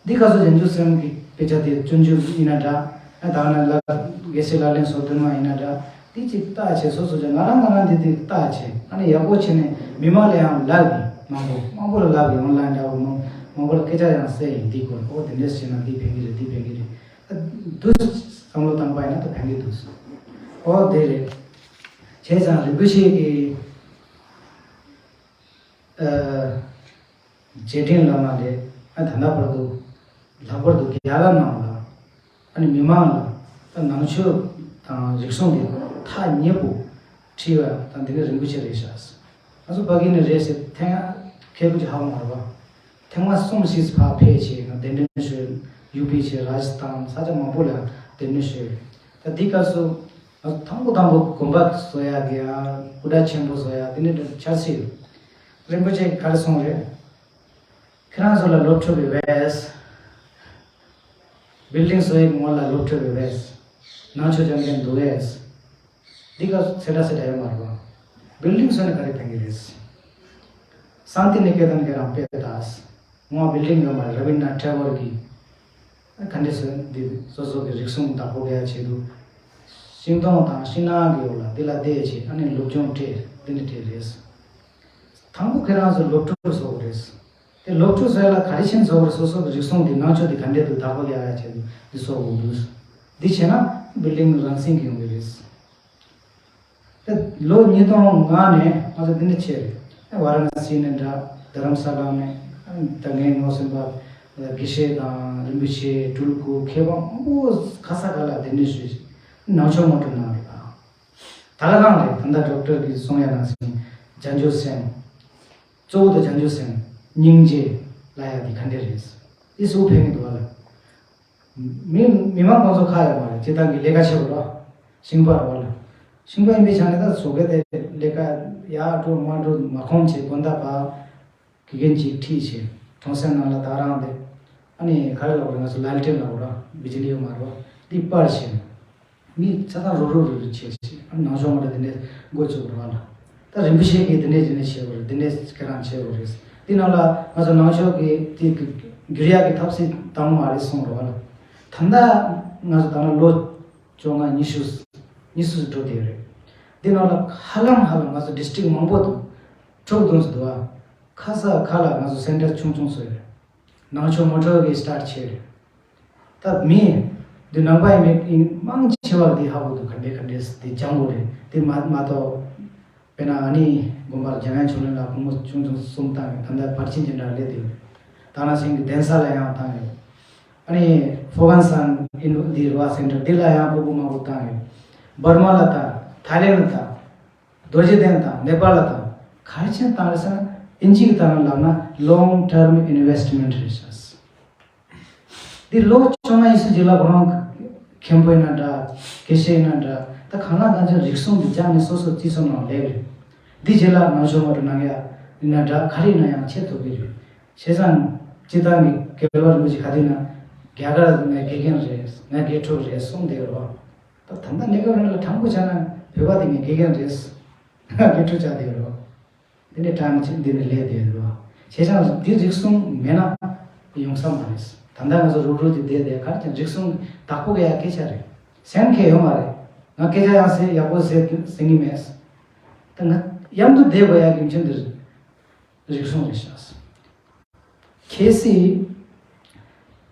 འདི་སྐབས་སུ་བྱང་ཆུབ་སེམས་ཀྱི་དཔེ་ཆ་དེ་སྤྱོད་འཇུག་ཡིན་ན་འདྲ། ཨ་ད་ནི་ལ་དགེ་བཤེས་ལག་ལེན་སོ་བདུན་མ་ཡིན་ན་འདྲ། འདི་གཅིག་བལྟས་བྱས། སོ་སོ་ཅིག་ང་རང་ང་རང་འདི་འདི་བལྟས་བྱས། ཨ་ནི་ཡག་པོ་བྱས་ནས་མི་མང་ལ་ཡང་ལབ་ཡིན། མང་པོ་མང་པོ་ལ་ལབ་ཡིན། ཨོན་ལན་འདྲ་བོ་མང་མང་པོ་ལ་སྐད་ཆ་ཡང་བཤད་ཡིན། འདི་སྐོར་ཨོ་དེ་འདྲས་བྱས་ན་འདི་ཕན་གྱི་རེད། འདི་ཕན་གྱི་རེད། ཨ་འདུག་བསམ་བློ་བཏང་པ་ཡིན་ན་ད་ཕན་གྱི་འདུག་ཨོ་དེ་རེད། བྱས་ཙང་རིན་པོ་ཆེ་གི་ཨ་རྗེས་དྲན་བླ་མ་རེད། ཨ་ད་ལྟ་བར་དུ་ལྷག་པར་དུ་རྒྱ་གར་ནང་ལ་ཨ་ནི་མི་མང་ལ་ད་ནང་ཆོས་དང་རིག་གཞུང་དེ་ཐག་ཉེ་པོ་ཁྲིད་པ་དང་དེ་ནི་རིན་པོ་ཆེ་རེད་ཤག་ང་ཚོ་ཕ་གི་ནས་རེད་ཟེར་ཐེངས་ཁེ་པོ་ཅིག་ཧ་གོ་མ་རེད་པ། ཐེངས་མ་གསུམ་བཞི་ཕར་ཕེབས་བྱས་ང་གདན་འདྲེན་ཞུས། ཡུ་པི་བྱས། རཱ་ཇི་སྟན། ས་ཆ་མང་པོ་ལ་གདན་འདྲེན་ཞུས། ད་འདི་སྐབས་སུ་ང་ཚོ་དང་པོ་དང་པོ་དགོན་པ་བཟོ་ཡ་གི་ཨ་སྐུ་འདྲ་ཆེན་པོ་བཟོ་ཡ་དེ་ནི་འཆར་གཞི་ཡོད། རིན་པོ་ཆེ་ག་རེ་གསུངས་རེད། ཁྱེད་རང་ཚོ་ལ་སློབ་ཕྲུག་ཡོད་པས། བིལ་ཌིང་བཟོ་ཡི་སྔོན་ལ་སློབ་ཕྲུག་ཡོད་པས། ནང་ཆོས་སྦྱང་མཁན་འདུག་གས། འདི་ག་ཚོད་ལྟ་ཚད་ལྟ་ཡོད་མ་རེད་པ། བིལ་ཌིང་བཟོས་ནས་ག་རེ་ཕན་གྱི་རེད། སཱན་ཏི་ནི་ཀེ་ཏན་གྱི་རང་དཔེ་ལྟ། སྔོན་བིལ་ཌིང་ཡོད་མ་རེད། ར་བིན་དྲ་ནཱཐ་ཐེ་གོར་གྱིས་ག་འདྲས་སེ་འདི་སོ་སོ་གི་རིག་གཞུང་བདག་པོ་རྒྱག་ཆེད་དུ། ཤིང་སྡོང་དང་ཤིང་ནགས་ཀྱི་འོག་ལ་འདི་ལ་བསྡད་བྱས་ཨ་ནི་སློབ་སྦྱོང་སྤྲད། འདི་ནི་སྤྲད་རེད། དང་པོ་ཁྱེད་རང་ཚོ་སློབ་ཕྲུག་བཟོ་དགོས་རེད། དེ་སློབ་ཕྲུག་བཟོ་ཡ་ལ་ག་རེ་བྱས་ནས་བཟོ་དགོས་རེད། སོ་སོ་གི་རིག་གཞུང་འདི་ནང་ཆོས་འདི་ག་འདྲས་འདུག་བདག་པོ་རྒྱག་ཡ་ཆེད་དུ་འདི་བཟོ་དགོས་འདུག་འདི་བྱས་ན་བིལ་ཌིང་རང་བཞིན་གྱིས་ཡོང་གི་རེད། ད་ལོ་ཉིས་སྟོང་ལྔ་ནས་ང་ཚོ་འདི་འདྲ་བྱས་རེད། ཝཱ་ར་ཎ་སི་ནས་འདྲ། རྡ་རམ་ས་ལ་ནས་ད་ངའི་ངོ་སེམས་པ་དགེ་བཤེས་དང་རིན་པོ་ཆེ་སྤྲུལ་སྐུ་མཁས་པ་མང་པོ་ག་ས་ག་ལ་གདན་འདྲེན་ཞུས་ནང་ཆོས་ངོ་སྤྲོད་གནང་རེད། ད་ག་རང་རེད། ད་ལྟ་ཌོག་ཊར་གྱིས་གསུང་ཡ་ནང་བཞིན་བྱང་ཆུབ་སེམས། གཙོ་བོ་དེ་བྱང་ཆུབ་སེམས་སྙིང་རྗེ་ལབ་ཡ་དེ་ག་འདྲས་རེད། དེ་སུ་ཕན་གྱི་འདུག་བ་ལ། མི་མི་མང་ཁོང་ཚོ་ཁ་ཡོད་མ་རེད། སྤྱིར་བཏང་གི་ལས་ཀ་བྱེད་དགོས་ར། ཤིང་པ་རེད་བ་ལ། ཤིང་པ་ཡིན་པའི་ཆ་ནས་ད་བཟོ་མཁན་དེ་ལས་ཀ་ཡར་འགྲོ་མར་འགྲོ་མ་ཁོམ་བྱས་དགོན་བདག་པ། དགེ་རྒན་གཅིག་ཁྲིད་བྱས། གྲོང་གསེབ་ནང་ལ་ད་རང་དེ། ཨ་ནི་ག་རེ་ལབ་དགོས་རེད། ང་ཚོ་ལ་ལི་ཊན་ལབ་དགོས་ར། བི་ཇི་ལི་ཡོད་མ་རེད་བ། འདི་སྤར་བྱས། མི་ཆ་ཚང་རུབ་རུབ་རུབ་རུབ་བྱས་བྱས། ཨ་ནི་ནང་ཆོས་མ་འདྲ་དེ་འདྲས་འགོ་བཙུགས་རེད་བ་ལ། ད་རིན་པོ་ཆེ་གིས་དེ་འདྲས་དེ་འདྲས་བྱས་པ་རེད། དེ་འདྲས་ཁྱེད་རང་བྱས་པ་རེད། འདི་ནང་ལ་ང་ཚོ་ནང་ཆོས་ཀྱི་དེ་གི་འགྱུར་ཡག་གི་ཐབས་ཤེས་བཏང་མ་རེད་གསུངས་རེད་བ་ལ། ད་ལྟ་ང་ཚོ་ད་ལོ་བཅོ་ལྔ་ཉི་ཤུ། ཉི་ཤུ་འགྲོ་བསྡད་རེད། འདི་ནང་ལ་ཧ་ལམ་ཧ་ལམ་ང་ཚོ་ཌི་སི་ཊྲིག་མང་པོ་འདུག་ཁྲུག་འདུག་འདུག་ཨ། ཁ་ས་ཁ་ལ་ང་ཚོ་སེན་ཊར་ཆུང་ཆུང་བཟོས་རེད། ནང་ཆོས་མོ་ཊོ་གི་སི་ཊར་ཊི་བྱས་རེད། ད་མི་འདི་ནང་པ་ཡིན་མིན་མང་ཆེ་བ་འདི་ཧ་གོ་འདུག་ག་འདྲས་ག་འདྲས་འདི་སྦྱང་དགོས་རེད། འདི་མ་མ་གཏོགས་དཔེར་ན་ཨ་ནི་དགོན་པར་འཇམ་དབྱངས་ཆོས་གླིང་ལ་སྒོར་མོ་ཆུང་ཆུང་གསུམ་བཏང་ཡོད། ད་ལྟ་ཕར་ཕྱིན་ཅི་འདྲ་སླེབས་བསྡད་ཡོད། ད་ནང་བཞིན་གྱི་གདན་ས་ལ་ཡང་བཏང་ཡོད། ཨ་ནི་ཧྥོ་གན་སན་ཨིན་འདི་རུ་བ་སེན་ཊར་འདི་ལ་ཡང་སྤུ་གུ་མང་པོ་བཏང་ཡོད། འབར་མ་ལ་བཏང་། ཐའི་ལེན་ལ་བཏང་། རྡོ་རྗེ་གདན་དང་ནེ་པ་ལ་དང་ག་རེ་བྱས་བཏང་རེད་ཟེར་ན། ཨིན་ཇི་གི་སྟངས་ལ་ལབ་ན་long term investment རེད་ཤག་འདི་ལོ་བཅོ་ལྔ་ཉི་ཤུ་རྗེས་ལ་ཁོ་རང་མཁན་པོ་ཡིན་ན་འདྲ། དགེ་བཤེས་ཡིན་ན་འདྲ། ད་གང་ལ་གང་འཚམ་རིགས་གསུམ་འདི་སྦྱངས་ནས་སོ་སོ་རྩིས་གསུམ་ནང་ལེགས་རེད། འདི་རྗེས་ལ་ནང་ཆོས་མ་འགྲོ་ནང་ཡ་ཡིན་ན་འདྲ། ག་རེ་ཡིན་ན་ཡང་བྱེད་ཐུབ་ཀྱི་རེད། བྱས་ཙང་སྤྱིར་བཏང་གི་རྒྱལ་བ་རིན་པོ་ཆེ་ག་དུས་ན་རྒྱ་གར་ངའི་དགེ་རྒན་རེད། ངའི་དགེ་ཕྲུག་རེད་གསུངས་བསྡད་རོགས། ད་ད་ལྟ་གནས་སྐབས་རིང་ལ་དྲང་པོ་བྱས་ན་བོད་པ་དེ་ངའི་དགེ་རྒན་རེད། ང་དགེ་ཕྲུག་ཆགས་བསྡད་རོགས། དེ་ནས་གྲངས་ཅིག་འདི་ནས་ལས་དེ་རེད་བ། བྱས་ཙང་འདི་རིགས་གསུམ་མེད་ན་ཡོང་ས་མ་རེད། ད་ལྟ་ང་ཚོ་རུག་རུག་ཅིག་བསྡད་དེ་ག་རེ་ཀྱང་རིགས་གསུམ་བདག་པོ་ག་ཡ་སྐད་ཆ་རེད། སེམས་ཁས་ཡོད་མ་རེད། ང་སྐད་ཆ་ཡང་ཟེར་ཡག་པོ་ཟེར་ཟེར་གི་མེད། ད་ང་མཉམ་དུ་བསྡད་དགོས་ཡ་རྒྱུ་མཚན་འདི་རིགས་གསུམ་རེད་ཤག་གལ་སྲིད་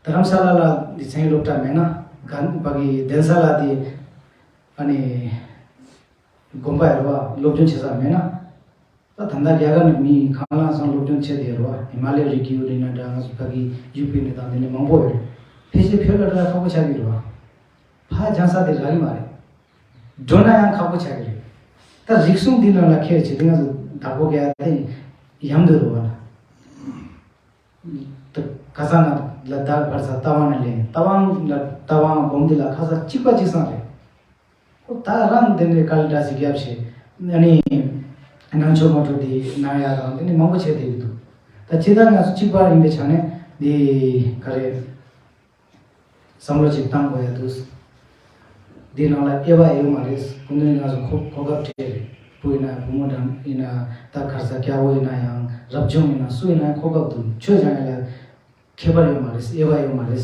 དྷ་རམ་ས་ལ་ལ་འདི་ཚན་སློབ་གྲྭ་མེད་ན། ག་ཕ་གི་གདན་ས་ལ་དེ་ཨ་ནི་དགོན་པ་ཡོད་རེད་བ། སློབ་སྦྱོང་བྱེད་ས་མེད་ན། ད་ད་ལྟ་རྒྱ་གར་ནས་མི་གང་ལ་སང་སློབ་སྦྱོང་བྱེད་བསྡད་ཡོད་རེད་བ། ཧི་མ་ལ་ཡའི་རི་རྒྱུད་ཡིན་ན་འདྲ། ང་ཚོ་ཕ་གི་ཡུ་པི་ནས་དང་དེ་ནས་མང་པོ་ཡོད་རེད། ཕལ་ཆེར་བོད་ལ་འགྲོ་ཡ་ཁག་པོ་ཆགས་ཀྱི་རེད་བ། ཕར་སྦྱང་ས་དེ་རག་གི་མ་རེད། འགྲོ་ན་ཡང་ཁག་པོ་ཆགས་ཀྱི་རེད། ད་རིགས་གསུམ་འདི་ནང་ལ་ཁྱེར་བྱེད་དུས་ང་ཚོ་བདག་པོ་རྒྱག་ཡ་དེ་ཡམ་དུ་རུ་བ་ན། ད་ཁ་སང་ང་ལ་དྭགས་བར་ས་རྟ་དབང་ནས་ལེན། རྟ་དབང་ལ་རྟ་དབང་སྒོམ་འདི་ལ་ཁ་ས་གཅིག་པ་གཅིག་སང་རེད། ཁོ་ད་རང་དེ་འདྲའི་དཀའ་ལས་འདྲ་ཞིག་བརྒྱབ་བྱས། ཨ་ནི་ནང་ཆོས་མ་འགྲོ་དེ་ནང་ཡ་དང་དེ་ནི་མང་པོ་བྱས་བསྡད་ཀྱི་འདུག་ད་ཇི་ལྟར་ང་ཚོ་གཅིག་པ་ཡིན་པའི་ཆ་ནས་འདི་ག་རེ། བསམ་བློ་ཅིག་བཏང་དགོས་ཡ་འདུག་འདི་ནང་ལ་དབྱེ་བ་ཡོད་མ་རེད། སྐུ་མདུན་ང་ཚོ་གོ་གོ་སྐབས་སྤྲད་རེད། བུ་ཡིན་ན་བུ་མོ་དང་ཡིན་ན། ད་ག་རེ་ཟེར། སྐྱ་བོ་ཡིན་ན་ཡང་། རབ་བྱུང་ཡིན་ན། སུ་ཡིན་ན་ཡང་གོ་སྐབས་འདུག་ཆོས་སྦྱང་ཡ་ལ་ཁྱད་པར་ཡོད་མ་རེད། དབྱེ་བ་ཡོད་མ་རེད།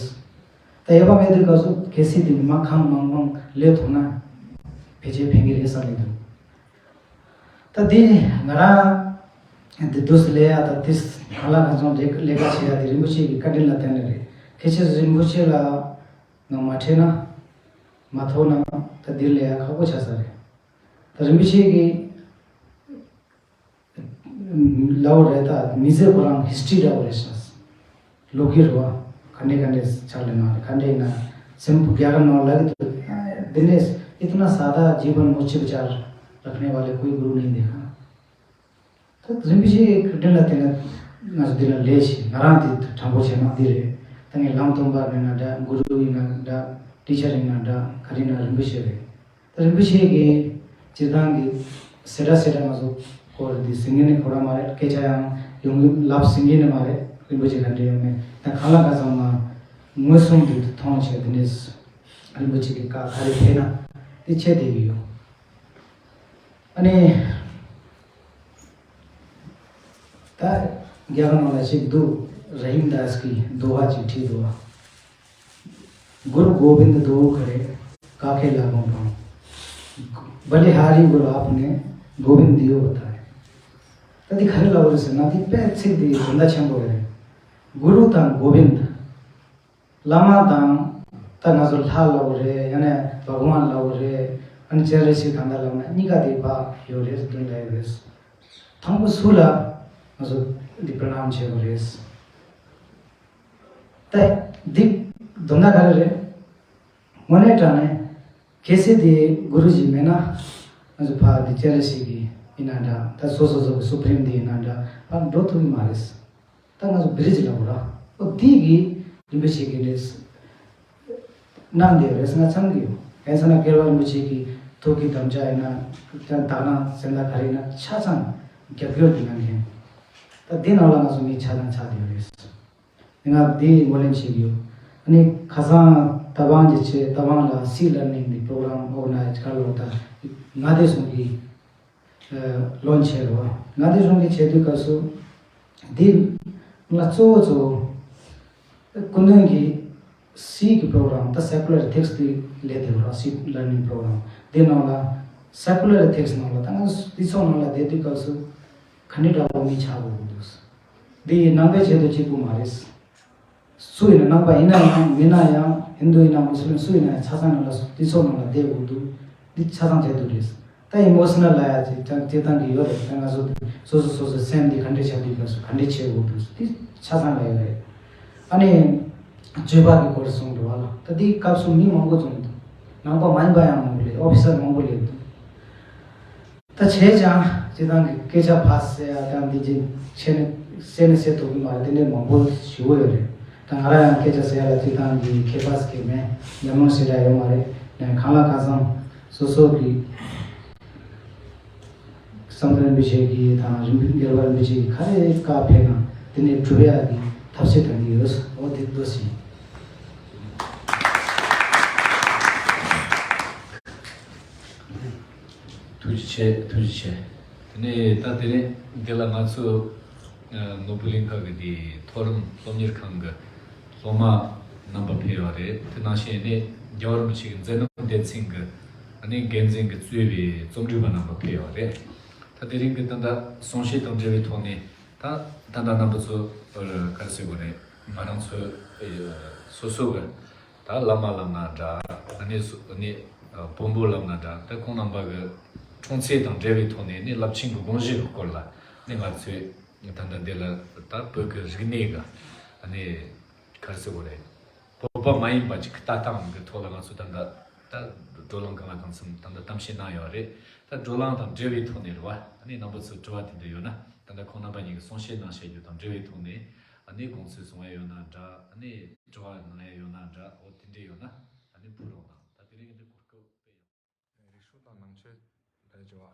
ད་དབྱེ་བ་མེད་དུས་སྐབས་སུ་གལ་སྲིད་དེ་མི་མང་གང་མང་མང་ལས་ཐོག་ན་ཕལ་ཆེར་ཕན་གྱི་རེད་བསམ་གྱི་འདུག་ད་དེ་ང་རང་འདི་འདུག་སེ་ལས་ཡ། ད་དེ་གང་ལ་གང་འཚམ་ལས་ལས་ཀ་བྱེད་ཡ་དེ་རིན་པོ་ཆེ་གི་བཀའ་དྲིན་ལ་བརྟེན་ནས་རེད། ཁྱེད་ཆོས་རིན་པོ་ཆེ་ལ་ང་མ་འཕྲད་ན། མ་ཐོབ་ན། ད་འདིར་ལས་ཡ་ཁག་པོ་ཆགས་ས་རེད། ད་རིན་པོ་ཆེ་གི་ལའོ་རེད། ད་མི་ཚེ་ཁོ་རང་ཧིས་ཊི་རི་འདྲ་བོ་རེད་ཤག་ལོ་རྒྱུས་རེད་བ། ག་འདྲས་ག་འདྲས་ཆགས་ལེ་ན་རེད། ག་འདྲས་ཡིན་ན་སེམས་པོ་རྒྱ་གར་ནང་ལ་གི་འདུག་དེ་ནས་इतना सादा जीवन मुझसे बचा रखने वाले कोई गुरु नहीं देखा། ད་རིན་པོ་ཆེ་གི་བཀའ་དྲིན་ལ་བརྟེན་ནས་ང་ཚོ་འདི་ལ་ལས་བྱེད། ང་རང་འདི་དྲང་པོ་བྱས་ན་འདི་རེད། ད་ངས་ལམ་སྟོན་པ་ཡིན་ན་འདྲ། གུ་རུ་ཡིན་ན་འདྲ། ཊི་ཆར་ཡིན་ན་འདྲ། ག་རེ་ཡིན་ན་རིན་པོ་ཆེ་རེད། ད་རིན་པོ་ཆེ་གིས་སྤྱིར་བཏང་གི་སེ་དྲ་སེ་དྲ་ང་ཚོ་སྐོར་འདི་ཟིན་གྱི་ནི་ཁོ་རང་མ་རེད། སྐད་ཆ་ཡང་ཡོང་གི་ལབ་ཟིན་གྱི་ནི་མ་རེད། རིན་པོ་ཆེ་ག་འདྲ་ཡོང་མེད། ད་གང་ལ་གང་འཚམ་ང་མངོན་སུམ་དུ་མཐོང་བྱས། དེ་ནས་རིན་པོ་ཆེ་གི་བཀའ་ག་རེ་ཕེབས་ན་དེ་བྱས་བསྡད་ཀྱི་ཡོད། ཨ་ནི། ད་རྒྱ་གར་ནང་ལ་ཞིག་འདུག་ར་ཧིམ་དཱས་ཀྱིས་དོ་ཧ་ཅིག་བྲིས་འདུག गुरु गोविंद दो खड़े, काके लागों पाऊं। बलिहारी गुरु आपने, गोविंद दियो बताए। ད་འདི་ག་རེ་ལབ་པ་རེད་ཟེར་ན། འདི་དཔེ་ཚིག་འདི་དོན་དག་ཆེན་པོ་རེད། གུ་རུ་དང་གོ་བིནྡ། བླ་མ་དང་། ད་ང་ཚོ་ལྷ་ལབ་རེད། ཡང་ན་བྷ་ག་ཝན་ལབ་རེད། ཨ་ནི་སྤྱན་རས་གཟིགས་གང་ལྟར་ལབ་ན་གཉིས་ཀ་དེ་ཕར་ཡོད་རེད། མདུན་ལ་ཡོད་རེད། དང་པོ་སུ་ལ་ང་ཚོ་འདི་པྲ་ཎཱམ་བྱེད་དགོས་རེད། ད་འདི་དོན་དག་ག་རེ་རེད། དངོས་གནས་དྲང་གནས་གལ་སྲིད་དེ་གུ་རུ་ཇི་མེད་ན། ང་ཚོ་ཕར་འདི་སྤྱན་རས་གཟིགས་ཀྱི་ཡིན་ན་འདྲ། ད་སོ་སོ་སོ་གི་སུ་པི་རིམ་དེ་ཡིན་ན་འདྲ། ཕར་འགྲོ་ཐུབ་ཀྱི་མ་རེད། ད་ང་ཚོ་བི་རི་ཇི་ལ་འོ་ར། ཨོ་དེ་གི་རིན་པོ་ཆེ་གི་རེད། གནང་བསྡད་ཡོད་རེད་ཟེར་ང་བསམ་གྱི་ཡོད། གང་ཟེར་ན་རྒྱལ་བ་རིན་པོ་ཆེ་གི་ཐུགས་ཀྱི་དམ་བཅའ་ཡིན་ན། དག་སྣང་སེམས་ཐག་ག་རེ་ཡིན་ན་ཆ་ཚང་རྒྱབ་སྐྱོར་གྱི་གནང་མཁན། ད་དེ་ནང་ལ་ང་ཚོ་མི་ཆ་ཚང་ཆགས་བསྡད་ཡོད་རེད། ང་དེ་ངོས་ལེན་བྱེད་ཀྱི་ཡོད། ཨ་ནི་ཁ་སང་རྟ་དབང་གི་ཆེད། རྟ་དབང་ལ་སི་ལར་ནིང་གི་པྲོ་གྲམ་ཨོར་ག་ནའི་ཛི་ག་ལོ། ད་ང་དེ་སོང་གི་ལོན་ཆེ་རོ། ང་དེ་རང་གི་བྱེད་དུས་སྐབས་སུ་འདི་ང་གཙོ་བོ་གཙོ་བོ་སྐུ་མདུན་གྱི་སི་གི་པྲོ་གྲམ། ད་སེ་ཀུ་ལར་ཐེག་སི་དེ་ལས་དེ་རོ། སི་ལར་ནིང་པྲོ་གྲམ་དེ་ནང་ལ། སེ་ཀུ་ལར་ཐེག་སི་ནང་ལ་ད་ང་སྤྱི་ཚོགས་ནང་ལ་བསྡད་དུས་སྐབས་སུ་ག་འདྲ་འདྲ་བོ་མི་ཆགས་དགོས་ཀྱི་འདུག་འདི་ནང་པའི་ཆེད་དུ་གཅིག་པུ་མ་རེད། སུ་ཡིན་ན། ནང་པ་ཡིན་ན་ཡང་མིན་ན་ཡང་། ཧིན་དུ་ཡིན་ན་མུ་སི་ལིམ་སུ་ཡིན་ན་ཡང་ཆ་ཚང་ནང་ལ་སྤྱི་ཚོགས་ནང་ལ་བསྡད་དགོས་འདུག་འདི་ཆ་ཚང་བྱེད་དགོས་རེད། ད་ཡིན་མོ་སི་ན་ལ་ཡ་ཅིག་ཀྱང་སྤྱིར་བཏང་གི་ཡོད་རེད། ད་ང་ཚོ་སོ་སོ་སོ་སོའི་སེམས་འདི་ག་འདྲས་བྱ་དུས་སྐབས་སུ་ག་འདྲས་བྱེད་དགོས་འདུག་འདི་ཆ་ཚང་ལ་ཡོད་རེད། ཨ་ནི་སྤྱོད་པ་གི་སྐོར་གསུངས་འདུག་བ་ལ། ད་འདི་སྐབས་སུ་མི་མང་པོ་བྱུང་འདུག་ནང་པ་མ་ཡིན་པ་ཡང་མང་པོ་སླེབས། ཨོ་ཕི་སར་མང་པོ་སླེབས་འདུག་ད་བྱས་ཀྱང་སྤྱིར་བཏང་གི་སྐད་ཆ་ཕར་ཟེར་ཡ་དང་འདི་ཅིག་བྱས་ནས་ཟེར་ནས་ཟེར་ཐུབ་ཀྱི་མ་རེད། དེ་འདྲའི་མང་པོ་ཞེ་པོ་ཡོད་རེད། ད་ང་རང་ཡང་སྐད་ཆ་ཟེར་ཡ་ལ་སྤྱིར་བཏང་གི་མཁས་པ་ཟེར་གྱི་མེད། ཉམས་མྱོང་ཞེ་དྲག་ཡོད་མ་རེད། ཡང་གང་ལ་གང་འཚམ་སོ་སོ་གི་བསམ་གཏན་རིན་པོ་ཆེ་གི་དང་རིན་པོ་རྒྱལ་བ་རིན་པོ་ཆེ་གི་ག་རེ་བཀའ་ཕེབས་ན་དེ་ནས་སྒྲུབ་ཡ་གི་ཐབས་ཤེས་གཏང་གི་ཡོད། འོ་དེ་འདྲ་ཞིག་ཐུགས་རྗེ་ཆེ། ཐུགས་རྗེ་ཆེ། དེ་ནས་ད་དེ་རིང་འདི་ལ་ང་ཚོ་ཨ་ནོར་བུ་གླིང་ཁ་གི་དེ་མཐོ་རིམ་སློབ་གཉེར་ཁང་གི་སློབ་མ་རྣམ་པ་ཕེབས་ཡོད་རེད། དེ་ནང་བཞིན་ནས་རྒྱལ་བ་རིན་པོ་ཆེ་གི་མཛད་རྣམ་སྡེ་ཚན་གྱི་ཨ་ནི་འགན་འཛིན་གྱིས་གཙོས་པའི་རྩོམ་སྒྲིག་པ་རྣམ་པ་ཕེབས་ཡོད་རེད། ད་དེ་རིང་གི་ད་ལྟ་གསུང་བཤད་དང་འབྲེལ་བའི་ཐོག་ནས་ད་ད་ལྟ་རྣམ་པ་ཚོ་ག་རེ་ཟེར་དགོས་རེད། ང་རང་ཚོ་སོ་སོ་གི་ད་བླ་མ་ལབ་ན་འདྲ། ཨ་ནི་སུ་ཨ་ནི་ཨ་དཔོན་པོ་ལབ་ན་འདྲ། ད་ཁོང་རྣམ་པ་གི་འཁྲུངས་ཚེས་དང་འབྲེལ་བའི་ཐོག་ནས་ནི་རླབས་ཆེན་གྱི་དགོངས་གཞི་གི་སྐོར་ལ་ནི་ང་ཚོས་ད་ལྟ་འདི་ལ་ད་བོད་ཀྱི་རིག་གནས་ཀྱི་ཨ་ནི་ག་རེ་ཟེར་དགོས་རེད། བོད་པ་མ་ཡིན་པ་ཅིག་ལྟ་སྟངས་ཀྱི་ཐོག་ལ་ང་ཚོ་ད་ལྟ་ད་བགྲོ་གླེང་གང་ལ་གང་འཚམ་ད་ལྟ་གཏམ་བཤད་གནང་ཡོད་རེད། ད་བགྲོ་གླེང་དང་འབྲེལ་བའི་ཐོག་ནས་རེད་བ། ཨ་ནི་རྣམ་པ་ཚོས་དྲི་བ་དེ་འདྲ་ཡོད་ན་ད་ལྟ་ཁོང་རྣམ་པ་གཉིས་ཀྱིས་གསུང་བཤད་གནང་བཞག་རྒྱུ་དང་འབྲེལ་བའི་ཐོག་ནས་ཨ་ནི་དགོངས་ཚུལ་གསུང་ཡ་ཡོད་ན་འདྲ། ཨ་ནི་དྲི་བ་གནང་ཡ་ཡོད་ན་འདྲ། འོ་དེ་འདྲ་ཡོད་ན་ཨ་ནི་ཕུལ་རོགས་གནང་། ད་དེ་རིང་འདི་གོ་སྐབས་སྤེལ་ཡོད། རིག་གཞུང་དང་ནང་ཆོས་ལ་འབྱོར་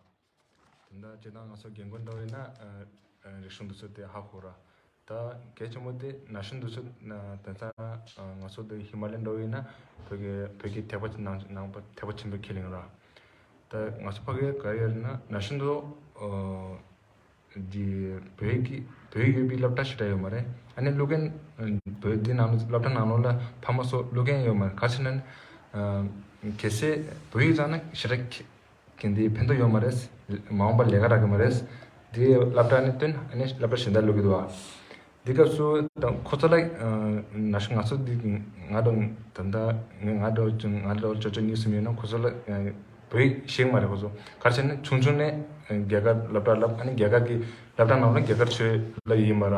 བ། དེ་འདྲ་སྤྱིར་བཏང་ང་ཚོ་རྒན་རྒོན་འདྲ་བོ་ཡིན་ན་ཨ་ཨ་རིག་གཞུང་འདི་ཚོ་དེ་ཧ་གོ་ར། ད་གལ་ཆེན་པོ་དེ་ན་གཞོན་འདི་ཚོ་ན་དེང་སང་ཨ་ང་ཚོ་འདི་ཧི་མ་ལ་ཡ་འདྲ་བོ་ཡིན་ན་བོད་ཀྱི་བོད་ཀྱི་ཐེག་པ་ནང་ནང་པ་ཐེག་པ་ཆེན་པོའི་ཁས་ལེན་ར། ད་ང་ཚོ་ཕ་གིར་ག་རེ་ཡོད་ན་ན་གཞོན་འདི་ཚོ་ཨ་འདི་བོད་ཀྱི་བོད་ཡིག་ཡོད་པའི་སློབ་གྲྭ་ཞེ་དྲག་ཡོད་མ་རེད། ཨ་ནི་སློབ་མཁན་བོད་འདི་ནང་སློབ་གྲྭ་ནང་ལོགས་ལ་ཕ་མ་སོགས་སློབ་མཁན་ཡོད་མ་རེད། ག་རེ་ཟེར་ན་ནི་གལ་སྲིད་བོད་ཡིག་སྦྱངས་ན་ཞེ་དྲག་གི་འདི་ཕན་ཐོགས་ཡོད་མ་རེད། མ་འོངས་པར་ལས་ཀ་རག་གི་མ་རེད། འདི་སློབ་གྲྭ་ནས་ཐོན་ཨ་ནི་སློབ་གྲྭ་གཞན་དག་སླེབས་ཀྱི་འདུག་བ། འདི་སྐབས་སུ་ད་ཁོ་ཚོ་ལ་ཨ་ན་གཞོན་ང་ཚོ་འདི་ང་དང་ད་ལྟ་ང་ང་འདྲ་བོ་ཅུང་ང་འདྲ་བོ་ཅོ་ཅོ་གཉིས་གསུམ་ཡོད་ན་ཁོ་ཚོ་ལ་ཨ་བོད་ཡིག་ཤེས་ཀྱི་མ་རེད། ཁོ་ཚོ་ག་རེ་བྱས་ན་ཆུང་ཆུང་ནས་ཨ་རྒྱ་གར་སློབ་གྲྭ་བསླབ། ཨ་ནི་རྒྱ་གར་གྱི་སློབ་གྲྭ་ནང་ལ་རྒྱ་གར་ཆོས་བསླབ་ཡི་ཡིན་པ་ར།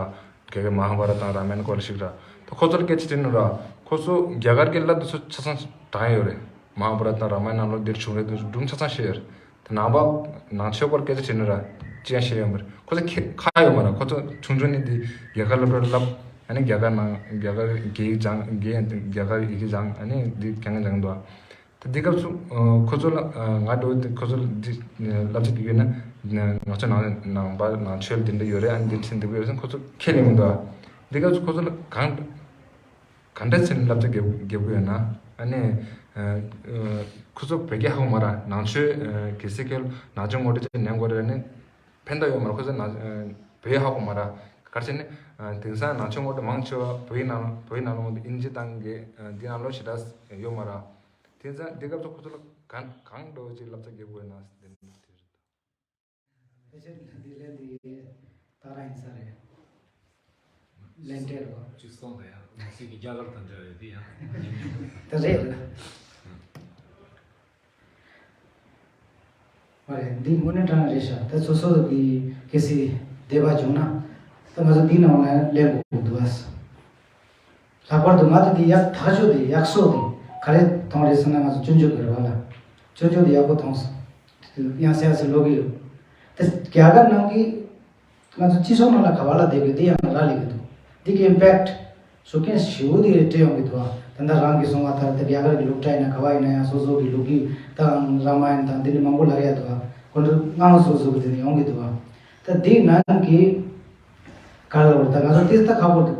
རྒྱ་གར་མ་ཧཱ་བྷ་ར་ཏ་དང་རཱ་མ་ཡན་སྐོར་ལ་ཞིག་ར། ད་ཁོ་ཚོ་ལ་སྐད་ཆ་དྲིས་ན་ར་ཁོ་ཚོ་རྒྱ་གར་གྱི་བསླབ་དེ་ཚོ་ཆ་ཚང་དྲན་ཡོད་རེད། མ་ཧཱ་བྷ་ར་ཏ་དང་རཱ་མ་ཡན་ནང་ལོགས་འདིར་བྱུང་རེད་འདུག་སྒྲུང་ཆ་ཚང་ཤེས་ཡོད་རེད། དེ་ནང་པ་ནང་ཆོས་སྐོར་སྐད་ཆ་དྲིས་ན་ར་ཅི་ཡང་ཤེས་ཡོད་མ་རེད། ཁོ་ཚོ་ཁེ་ཁ་ཡོད་མ་རེད། ཁོ་ཚོ་ཆུང་ཆུང་ནས་འདི་རྒྱ་གར་སློབ་གྲྭར་བསླབ། ཨ་ནི་རྒྱ་གར་ནང་རྒྱ་གར་སྐད་ཡིག་སྦྱངས། རྒྱ་རྒྱ་གར་ཡི་གེ་སྦྱངས། ཨ་ནི་འདི་གང་གང་སྦྱངས་འདུག་ད་འདི་སྐབས་སུ་ཨ་ཁོ་ཚོ་ལ་ཨ་ང་འདྲ་བོ་དེ་ཁོ་ཚོ་ལ་འདི་བསླབ་བྱ་འདི་ཡོད་ན་ང་ཚོ་ནང་ནང་པ་ནང་ཆོས་ལ་འདི་འདྲ་ཡོད་རེད། ཨ་ནི་འདི་ཚེ་འདི་པོ་ཡོད་རེད་ཟེར་ཁོ་ཚོ་ཁས་ལེན་མི་འདུག་འདི་སྐབས་སུ་ཁོ་ཚོ་ལ་གང་ག་འདྲ་ཚེ་ནས་བསླབ་བྱ་རྒྱབ་རྒྱབ་དགོས་ཡོད་ན། ཨ་ནི་ཨ་ཁོ་ཚོ་བོད་སྐད་ཧ་གོ་མ་ར། ནང་ཆོས་ཨ་གལ་སྲིད་ཁྱོད་ནང་ཆོས་ངོ་སྤྲོད་ཅིག་ལེན་དགོས་རེད། ཨ་ནི་ཕན་ཐོགས་ཡོད་མ་རེད། ཁོ་ཚོ་ནང་ཨ་བོད་ཡིག་ཧ་གོ་མ་ར། ག་རེ་བྱས་ནས་ཨ་དེང་སང་ནང་ཆོས་ངོ་སྤྲོད་མང་ཆེ་བ་བོད་ཡིག་ནང་བོད་ཡིག་ནང་ལོགས་ཨིན་ཇི་དང་གི་ཨ་འདི་ནང་ལོགས་ཞེ་དྲག་ཡོད་མ་ར། དེང་སང་འདི་སྐབས་སུ་ཁོ་ཚོ་ལ་གང་གང་འདྲ་བོ་ཅིག་བསླབ་བྱ་རྒྱབ་དགོས་ན་དེ་འདྲ་དེ་རེད། ཕལ་ཆེར་འདི་ལན་འདི་ད་རང་ཡིན་ས་རེད། ལན་སྤྲད་རོགས། གཅིག་སོང་དང་ཡང་ང་ཚོའི་གི་རྒྱ་གར་དང་འདྲ་བའི་དེ་ཡང་ཉམས་མྱོང་། ད་རེད་རེད། མ་རེད། འདི་དངོས་གནས་དྲང་གནས་རེད་ཤག་ད་སོ་སོ་གི་གལ་སྲིད་འདོད་པ་བྱུང་ན་ད་ང་ཚོ་འདི་ནང་ལ་ལེན་དགོས་འདུག་ཨ། ལྷག་པར་དུ་ང་ཚོ་འདི་ཡག་ཐག་ཆོད་དེ་ཡག་སོ་དེ་ག་རེ་མཐོང་རེད་ཟེར་ན་ང་ཚོ་སྤྱོད་འཇུག་གི་རེད་བ་ལ། སྤྱོད་འཇུག་དེ་ཡག་པོ་མཐོང་སོང་། ཡང་སེ་ཡང་སེ་ལོག་གི་ཡོད། དེ་རྒྱ་གར་ནང་གི་ང་ཚོ་སྤྱི་ཚོགས་ནང་ལ་ག་བ་ལ་བསྡད་དགོས་དེ་ཡང་རག་ལས་ཀྱི་འདུག་འདི་གི་ཨིམ་པེག་ཊི་ཤུགས་རྐྱེན་ཞེ་པོ་དེ་སྤྲད་ཡོང་གི་འདུག་ད་ལྟ་རང་གིས་གསུངས་པ་ལྟར་དེ་རྒྱ་གར་གྱི་སློབ་གྲྭ་ཡིན་ན་ག་བ་ཡིན་ན་ཡང་སོ་སོ་གི་ལོ་རྒྱུས་དང་རཱ་མ་ཡན་དང་འདི་འདྲ་མང་པོ་ལབ་ཡ་འདུག་ཁོ་ཚོ་སྔ་མ་སོ་སོ་གི་དེ་ནས་ཡོང་གི་འདུག་ད་འདི་ནང་གི་ག་ལ་བར་ད་ང་ཚོ་དེ་ལྟ་ཁག་པོ་འདུག་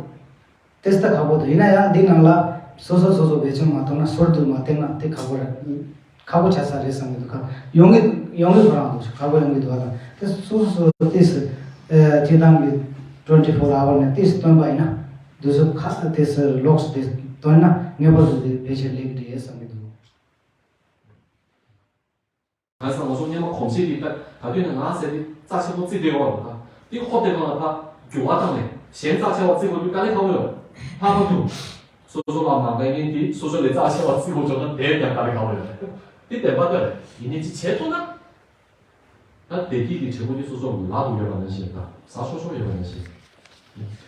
དེ་ལྟ་ཁག་པོ་འདུག་ཡིན་ན་ཡང་འདི་ནང་ལ་སོ་སོ་སོ་སོ་བེད་སྤྱོད་མ་ཐུབ་ན་ཟུར་དུ་མ་བསྟན་ན་དེ་ཁག་པོ་རེད། ཁག་པོ་ཆགས་ས་རེད་བསམ་གྱི་འདུག་ཁ་ཡོང་གི་ཡོང་གི་ཁོ་རང་འདུག་ཁག་པོ་ཡོང་གི་འདུག་ཨ་ད་དེ་སོ་སོ་སོ་སོ་ཏིས་སྤྱི་བཏང་གི་ཊུ་ཝེན་ཊི་ཕོར་ཨ་ཝར་ནས་ཏིས་སྟོན་པ་ཡིན་ན་འདུག་སུ་ཁ་ཏིས་ལོགས་ཏིས་སྟོན་ན་ངེས་པར་དུ་དེ་བེད་སྤྱོད་ལེགས་རེད་བསམ་གྱི་འདུག་གང་ཟག་ང་ཚོ་སྔོན་མ་གོམས་གཤིས་ཀྱི་ད་ད་དུས་ནས་ང་ཟེར་དེ་རྩ་ཆེན་པོ་བརྩི་བསྡད་ཡོད་རེད། ད་དེ་ཧོབ་དེ་གང་ལ་ཕ་འགྱུར་བ་བཏང་ནས་གཞན་རྩ་ཆེ་བ་བརྩི་དགོས་རྒྱུ་དཀའ་ལས་ཁག་པོ་ཡོད་རེད། ལྷག་པར་དུ་སོ་སོ་ལ་མ་དགའ་མཁན་དེ་སོ་སོ་ལས་རྩ་ཆེ་བ་བརྩི་དགོས་བྱུང་ན་དེ་ཡང་དཀའ་ལས་ཁག་པོ་ཡོད་རེད། དེ་བདེན་པ་ལྟར་ཡིན་ནའི་ཅི་བྱེད་ཐུབ་ན། ད་བདེ་སྐྱིད་ཀྱི་བྱེད་སྒོ་འདི་སོ་སོ་ལག་ཏུ་ཡོད་པ་ནང་བཞིན་དང་ཟ་ཆོག་ཆོག་ཡོད་པ་ནང་བཞིན།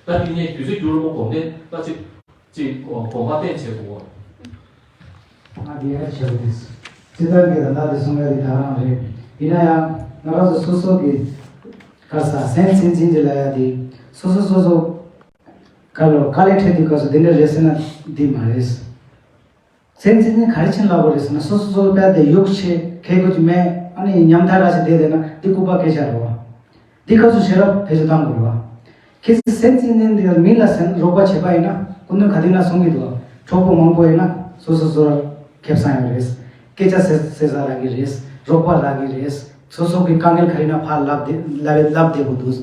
ད་དེ་ནས་དུས་ཚོད་འགྱུར་རུ་གོམས་ནས་ད་ཅིག་ཅིག་གོམ་པ་བསྟན་བྱེད་དགོས། ང་དེ་ཡར་བྱེད་དགོས། སྤྱི་བཏང་གི་ད་ལྟ་དེ་གསུང་ཡ་དེ་ད་རང་རེད། ཡིན་ན་ཡང་ ང་རང་ཚོ་སོ་སོ་གི་ག་རེ་ཟ་སེམས་ཚིམ་ཚིམ་གྱི་ལ་ཡ་དེ་སོ་སོ་སོ་སོ་ག་ལོ་དཀའ་ལས་འཕྲད་དུས་སྐབས་སུ་དེ་འདྲ་རེད་ཟེར་ན་འདི་མ་རེད། སེམས་ཚིམ་ཚིམ་ག་རེ་བྱེད་ལབ་དགོས་རེད་ཟེར་ན་སོ་སོ་སོ་སོ་དཔེ་དེ་ཡུག་ཆེ་ཁེ་གོ་ཅི་མེད་ཨ་ནི་ཉམ་ཐག་ར་ཞིག་བསྡད་བསྡད་ན་འདི་ལྐུགས་པ་སྐད་ཆ་རེད་བ། འདི་སྐབས་སུ་ཤེས་རབ་བེད་སྤྱོད་གཏང་དགོས་རེད་བ། ཁྱེད་ཚོ་སེམས་ཅན་ནི་འདི་ལ་མི་ལ་སེམས་རོགས་པ་བྱེད་པ་ཡིན་ན་སྐུ་མདུན་ག་དུས་ན་གསུང་གི་འདུག་གྲོགས་པོ་མང་པོ་ཡིན་ན་སོ་སོ་སོར་ཁེ་བཟང་ཡོད་རེད། སྐད་ཆ་ཟེར་ཟེར་ས་རག་གི་རེད། རོགས་པ་རག་གི་རེད། སོ་སོ་གི་དཀའ་ངལ་ག་རེ་ན་ཕར་ལབ་བདེ་ལབ་ལབ་བདེ་པོ་འདུག་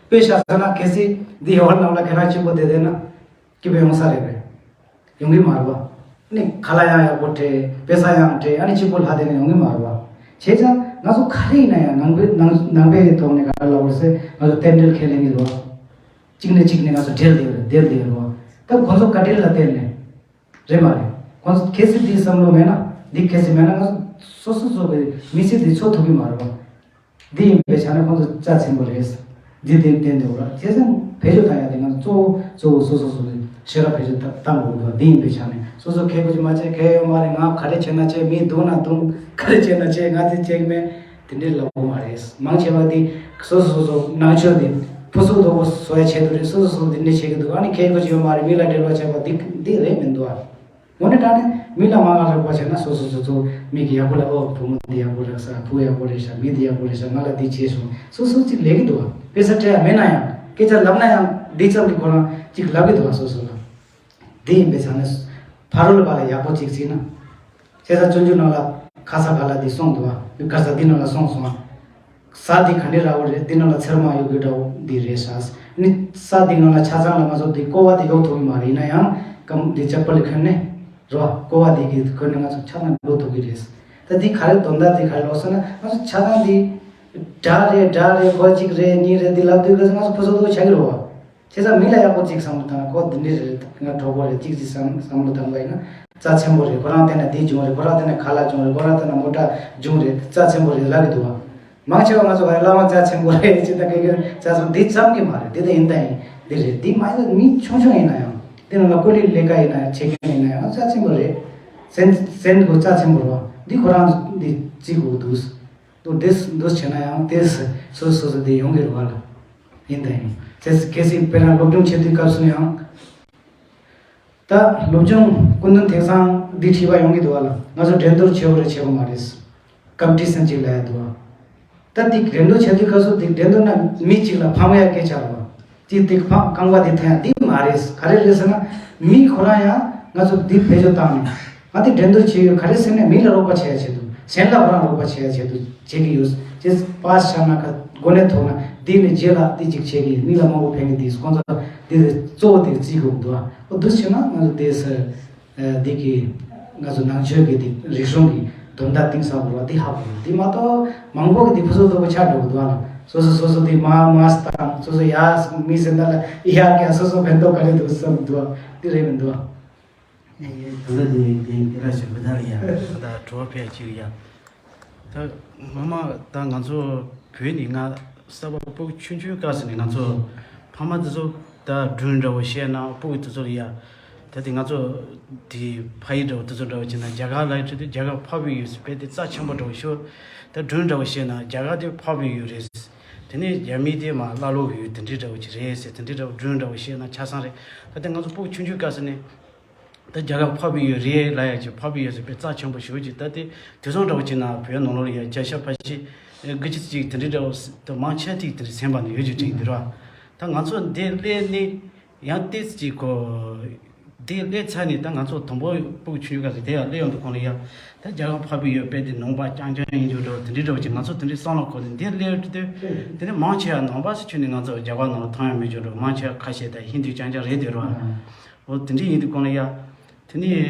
དཔེ་བཞག་ན་གལ་སྲིད་འདི་ཡོད་ལབ་ལ་ཁྱེད་རང་གཅིག་པོ་བསྡད་བསྡད་ན་སྐྱིད་པོ་ཡོང་ས་རེད་པས། ཡོང་གི་མ་རེད་པ། ནི་ཁ་ལག་ཡང་ཡག་པོ་སྤྲད། དཔེ་ས་ཡང་སྤྲད། ཨ་ནི་གཅིག་པོ་ལྷ་དེ་ནས་ཡོང་གི་མ་རེད་པ། བྱས་ཙང་ང་ཚོ་ག་རེ་ཡིན་ན་ཡང་ནང་པའི་ནང་ནང་པའི་ཐོག་ནས་ག་རེ་ལབ་དགོས་ཟེར་ང་ཚོ་རྟེན་འབྲེལ་ཁས་ལེན་གྱི་རེད་པ། གཅིག་ནས་གཅིག་ནས་ང་ཚོ་འབྲེལ་བསྡད་ཡོད་རེད། འབྲེལ་བསྡད་ཡོད་རེད་པ། ད་ཁོ་ཚོ་བཀའ་དྲིན་ལ་བརྟེན་ནས་རེད་མ་རེད། ཁོ་ཚོ་གལ་སྲིད་འདི་བསམ་བློ་མེད་ན་འདི་གལ་སྲིད་མེད་ན་ང་ཚོ་སོ་སོ་སོ་གི་མི་ཚེ་འདི་འཚོ་ཐུབ་ཀྱི་མ་རེད་པ། འདི་ཡིན་པའི་ཆ་ནས་ཁོང་ཚོ་རྩ་ཆེན་པོ་རེད། འདི་དེ་བསྟན་འདུག་ར། བྱས་ཙང་བེད་སྤྱོད་བཏང་ཡ་དེ་ང་ཚོ་གཙོ་བོ་གཙོ་བོ་སོ་སོ་སོ་སོའི་ཤེས་རབ་བེད་སྤྱོད་བཏང་དགོས་འདུག་འདི་ཡིན་པའི་ཆ་ནས་སོ་སོ་ཁེ་ཁོ་ཅི་མ་བྱས་ཁེ་ཡོད་མ་རེད། ང་ག་རེ་བྱས་ན་བྱས། མི་སྡུག་ན་སྡུག་ག་རེ་བྱས་ན་བྱས། ང་དེ་བྱེད་ཀྱི་མེད། དེ་འདྲའི་ལབ་དགོས་མ་རེད། མང་ཆེ་བ་དེ་སོ་སོ་སོ་སོ་ནང་ཆོས་དེ་ཕུ་སུ་དོ་པོ་བཟོ་ཡ་ཆེད་དུ་རེད། སོ་སོ་སོ་སོ་དེ་འདྲ་བྱེད་ཀྱི་འདུག་ཨ་ནི་ཁེ་ཁོ་ཅི་ཡོད་མ་རེད། མི་ལ་འབྲེལ་བ་བྱས་པ་འདི་འདི་རེད་མི་འདུག་ཨ། དངོས་གནས་དྲང་གནས་མི་ལ་མ་ང་རོགས་པ་བྱས་ན་སོ་སོ་སོ་སོ་མི་གི་ཡག་པོ་ལ་ཨོ་བུ་མོ་འདི་ཡག་པོ་རེད་ཤག་མི་འདི་ཡག་པོ་རེད་ཤག་མི་འདི་ཡག་པོ་རེད་ཤག་ང་ལ་འདི་བྱས་སོང་། སོ་སོ་གཅིག་ལས་ཀྱི་འདུག་བ། དཔེ་ཆ་སྤྲད་ཡ་མེད་ན་ཡང་སྐད་ཆ་ལབ་ན་ཡང་འདི་ཙམ་གྱི་ཁོ་རང་གཅིག་ལབ་ཀྱི་འདུག་བ། སོ་སོ་ལ་འདི་ཡིན་པའི་ཆ་ནས་ཕ་རོལ་པ་ལ་ཡག་པོ་གཅིག་བྱས་ན། བྱས་ཙང་སྤྱོད་འཇུག་ནང་ལ་ཁ་ས་ག་ལ་འདི་གསུངས་འདུག་བ། ག་ས་འདི་ནང་ལ་གསུངས་སོང་བ། ས་འདི་ག་འདྲ་འདྲ་བོ་རེད། འདི་ནང་ལ་ཚེར་མ་ཡོད་དགོས་འདྲ་བོ་འདི་རེད་ཤག་ནི་ས་འདི་ནང་ལ་ཆ་ཚང་ལ་ང་ཚོ་འདི་ཀོ་བ་འདི་ཡོད་ཐུབ་ཀྱི་མ་རེད། ཡིན་ན་ཡང་སྐམ་འདི་ལྕགས་པ་ལ་འཁོན་ནས་རོ་ཀོ་བ་འདི་གི་འཁོན་ནས་ང་ཚོ་ཆ་ཚང་འགྲོ་ཐུབ་ཀྱི་རེད། ད་འདི་ག་རེ་དོན་དག་འདི་ག་རེ་ལོག་ཟེར་ན་ང་ཚོ་ཆ་ཚང་འདི་དགྲ་རེད་དགྲ་རེད་ཁོ་གཅིག་རེད་གཉིས་རེད་འདི་ལབ་དུས་ང་ཚོ་ཕུ་སོ་ཏོ་ཆགས་ཀྱི་རེད་བ། བྱས་ཙང་མི་ལ་ཡག་པོ་གཅིག་བསམ་བློ་བཏང་ན་ཁོ་འདི་འདྲ་རེད། ང་གྲོགས་པོ་རེད་གཅིག་གཅིག་བསམ་བསམ་བློ་བཏང་པ་ཡིན་ན་རྩ་ཆེན་པོ་རེད། ཁོ་རང་བལྟས་ན་འདི་བྱུང་རེད། ཁོ་རང་བལྟས་ན་ཁ་ལག་བྱུང་རེད། ཁོ་རང་བལྟས་ན་མོ་ཊ་བྱུང་རེད། རྩ་ཆེན་པོ་རེད་ལབ་ཀྱི་འདུག་བ། མང་ཆེ་བ་ང་ཚོ་ག་རེ་བླ་མ་རྩ་ཆེན་པོ་རེད་ཅེས་ད་སྐད་སྐྱོན་རྩ་ཆེན་འདི་ཙམ་གྱི་མ་རེད། འདི་ད་ཡིན་ད་ཡིན་འདི་རེད། འདི་མ་ཡིན་ན་མི་ཆུང་ཆུང་ཡིན་ན་ཡང་འདི་ནང་ལ་ཀོ་ལི་ལས་ཀ་ཡིན་ན་ཡང་བྱེད་མཁན་ཡིན་ན་ཡང་རྩ་ཆེན་པོ་རེད། སེམས་སེམས་ཁོ་རྩ་ཆེན་པོ་རེད་བ། འདི་ཁོ་རང་འདི་གཅིག་དགོས་འདུག་འདུག་འདུག་འདུག་བྱས་ན་ཡང་དེ་སོ་སོ་སོ་སོ་དེ་ཡོང་གི་རེད་བ་ལ། ཡིན་དང་ཡིན། དེ་གལ་སྲིད་དཔེར་ན་སློབ་སྦྱོང་བྱེད་དུས་སྐབས་སུ་ཡང་། ད་སློབ་སྦྱོང་སྐུ་མདུན་དེང་སང་འདི་ཁྲིད་པ་ཡོང་གི་འདུག་བ་ལ། ང་ཚོ་འགྲན་བསྡུར་བྱེད་དགོས་རེད་བྱེད་དགོས་མ་རེད། ཀམ་པི་ཊི་ཤན་ཅིག་ལ་ཡ་འདུག་བ། ད་འདི་འགྲན་བསྡུར་བྱེད་དུས་སྐབས་སུ་འདི་འགྲན་བསྡུར་ན་མི་གཅིག་ལ་ཕམ་ཡ་སྐད་ཆ་རེད་བ། ཅིག་དེ་ཕ་རྐང་པ་དེ་འཐེན་ཡ་འདི་མ་རེད། ག་རེ་རེད་ཟེར་ན་མི་ཁོ་རང་ཡང་ང་ཚོ་འདི་བེད་སྤྱོད་བཏང་ནས་ང་དེ་འགྲན་བསྡུར་བྱེད་ཡོད་ག་རེ་ཟེར་ནས་མི་ལ་རོགས་པ་བྱེད་ཡ་ཆེད་དུ་གཞན་ལ་ཁོ་རང་རོགས་པ་བྱེད་ཡ་ཆེད་དུ་བྱེད་ཀྱི་ཡོད། ཅེས་པ་ཤ་ན་ཁ་གོ་གནས་ཐོག་ན་འདི་ནས་རྗེས་ལ་འདི་གཅིག་བྱེད་ཀྱི་མི་ལ་མང་པོ་ཕན་གྱི་འདི་ཁོང་ཚོ་འདི་གཙོ་བོ་དེ་རྩིས་དགོས་འདུག་ཨ་འོ་འདུ་བྱེད་ན་ང་ཚོ་དེ་ཟེར། ཨ་འདི་གི་ང་ཚོ་ནང་ཆོས་ཀྱི་འདི་རིག་གཞུང་གི་དོན་དག་གཏིང་ཟབ་པོ་ར་འདི་ཧ་གོ་འདི་མ་གཏོགས་མང་པོ་གི་འདི་ཕུ་སོ་ཏོ་པོ་ཆགས་འགྲོ་གི་འདུག་ཨ་ལ། སོ་སོ་སོ་སོ་འདི་མ་མ་སི་དང་སོ་སོ་ཡ་མི་ཟེར་ད་ལ་ཡ་ཀྱང་སོ་སོ་ཕན་ཐོགས་ག་རེ་འདུག་བསམ་འདུག་ཨ་འདི་རེད་མི་འདུག་ཨ། ད་ལྟ་འདི་འདི་འདི་ར་ཞིག་མི་ད་ལ་ཡ། ད་དྲོ་བ་ཕལ་ཆེར་ཡ། ད་ངོ་མ་ད་ང་ཚོ་བོད་ནས་ང་གསར་པ་སྤུ་གུ་ཆུང་ཆུང་སྐབས་སུ་ནས་ང་ཚོ་ཕ་མ་དེ་ཚོ་ད་སྒྲུང་འདྲ་བོ་བཤད་ན་སྤུ་གུ་དེ་ཚོ་ལ་ཡ། ད་དེ་ང་ཚོ་དེ་ཕ་ཡུལ་འདྲ་བོ་དེ་ཚོ་འདྲ་བོ་བྱས་ན་རྒྱ་གར་ལ་ཡོད་དུས་རྒྱ་གར་འཕགས་པའི་ཡུལ་ཟེར་དཔེ་དེ་རྩ་ཆེན་པོ་འདྲ་བོ་ཤོད། ད་སྒྲུང་འདྲ་བོ་བཤད་ན་རྒྱ་གར་དེ་འཕགས་པའི་ཡུལ་རེད། དེ་ནས་རྒྱ་མི་དེ་མ་ཀླ་ཀློ་གི་ཡུལ་དེ་འདྲའི་འདྲ་བོ་ཅིག་རེད་ཟེར་དེ་འདྲའི་འདྲ་བོ་སྒྲུང་འདྲ་བོ་བཤད་ན་ཆ་ཚང་རེད། ད་དེ་ང་ཚོ་སྤུ་གུ་ཆུང་ཆུང་སྐབས་སུ་ནས། ད་རྒྱ་གར་འཕགས་པའི་ཡུལ་རེད་ལབ་ཡ་ཅིག་འཕགས་པའི་ཡུལ་ཟེར་དཔེ་རྩ་ཆེན་པོ་ཞེ་པོ་ཅིག་ད་དེ་དུས་སང་འདྲ་བོ་ཅིག་ན་བོད་ནང་ལོགས་ལ་ཡ་སྐྱ་ཤ་ཕ་ཤི་དགུ་ཅི་ཅིག་དེ་འདྲའི་འདྲ་བོ་ད་མང་ཆེ་ཐིག་དེ་འདྲ་ཚན་པ་ནས་ཡོད་ཅིག་དྲན་གྱི་ར། ད་ང་ཚོ་འདི་སླེབས་ནས་ཡང་ཏོག་ཙམ་ཅིག་གོ། འདི་སླེབས་ཚར་ནས་ད་ང་ཚོ་དང་པོ་སྤུ་གུ་ཆུང་ཆུང་སྐབས་སུ་དེ་ཡང་སླེབས་ཡོང་དུས་གོང་ལ་ཡ། ད་རྒྱ་གར་འཕགས་པའི་ཡུལ་དཔེ་དེ་ནང་པ་རྐྱང་རྐྱང་ཡིན་རྒྱུ་འདྲ་བོ་དེ་འདྲའི་འདྲ་བོ་ཅིག་ང་ཚོ་དེ་འདྲའི་བསམ་བློ་འཁོར་ནས་འདི་སླེབས་དུས་དེ་ནས་མང་ཆེ་བ་ནང་པ་སུ་ཁྱོན་ནས་ང་ཚོ་རྒྱ་གར་ནང་ལ་ཐང་ཡང་མེད་རྒྱུ་འདྲ་བོ་མང་ཆེ་བ་ཁ་ཤས་ད་ཧིན་དུ་རྐྱང་རྐྱང་རེད་དེ་ར། འོ་དེ་འདྲ་ཡིན་དུས་གོང་ལ་ཡ། དེ་ནས་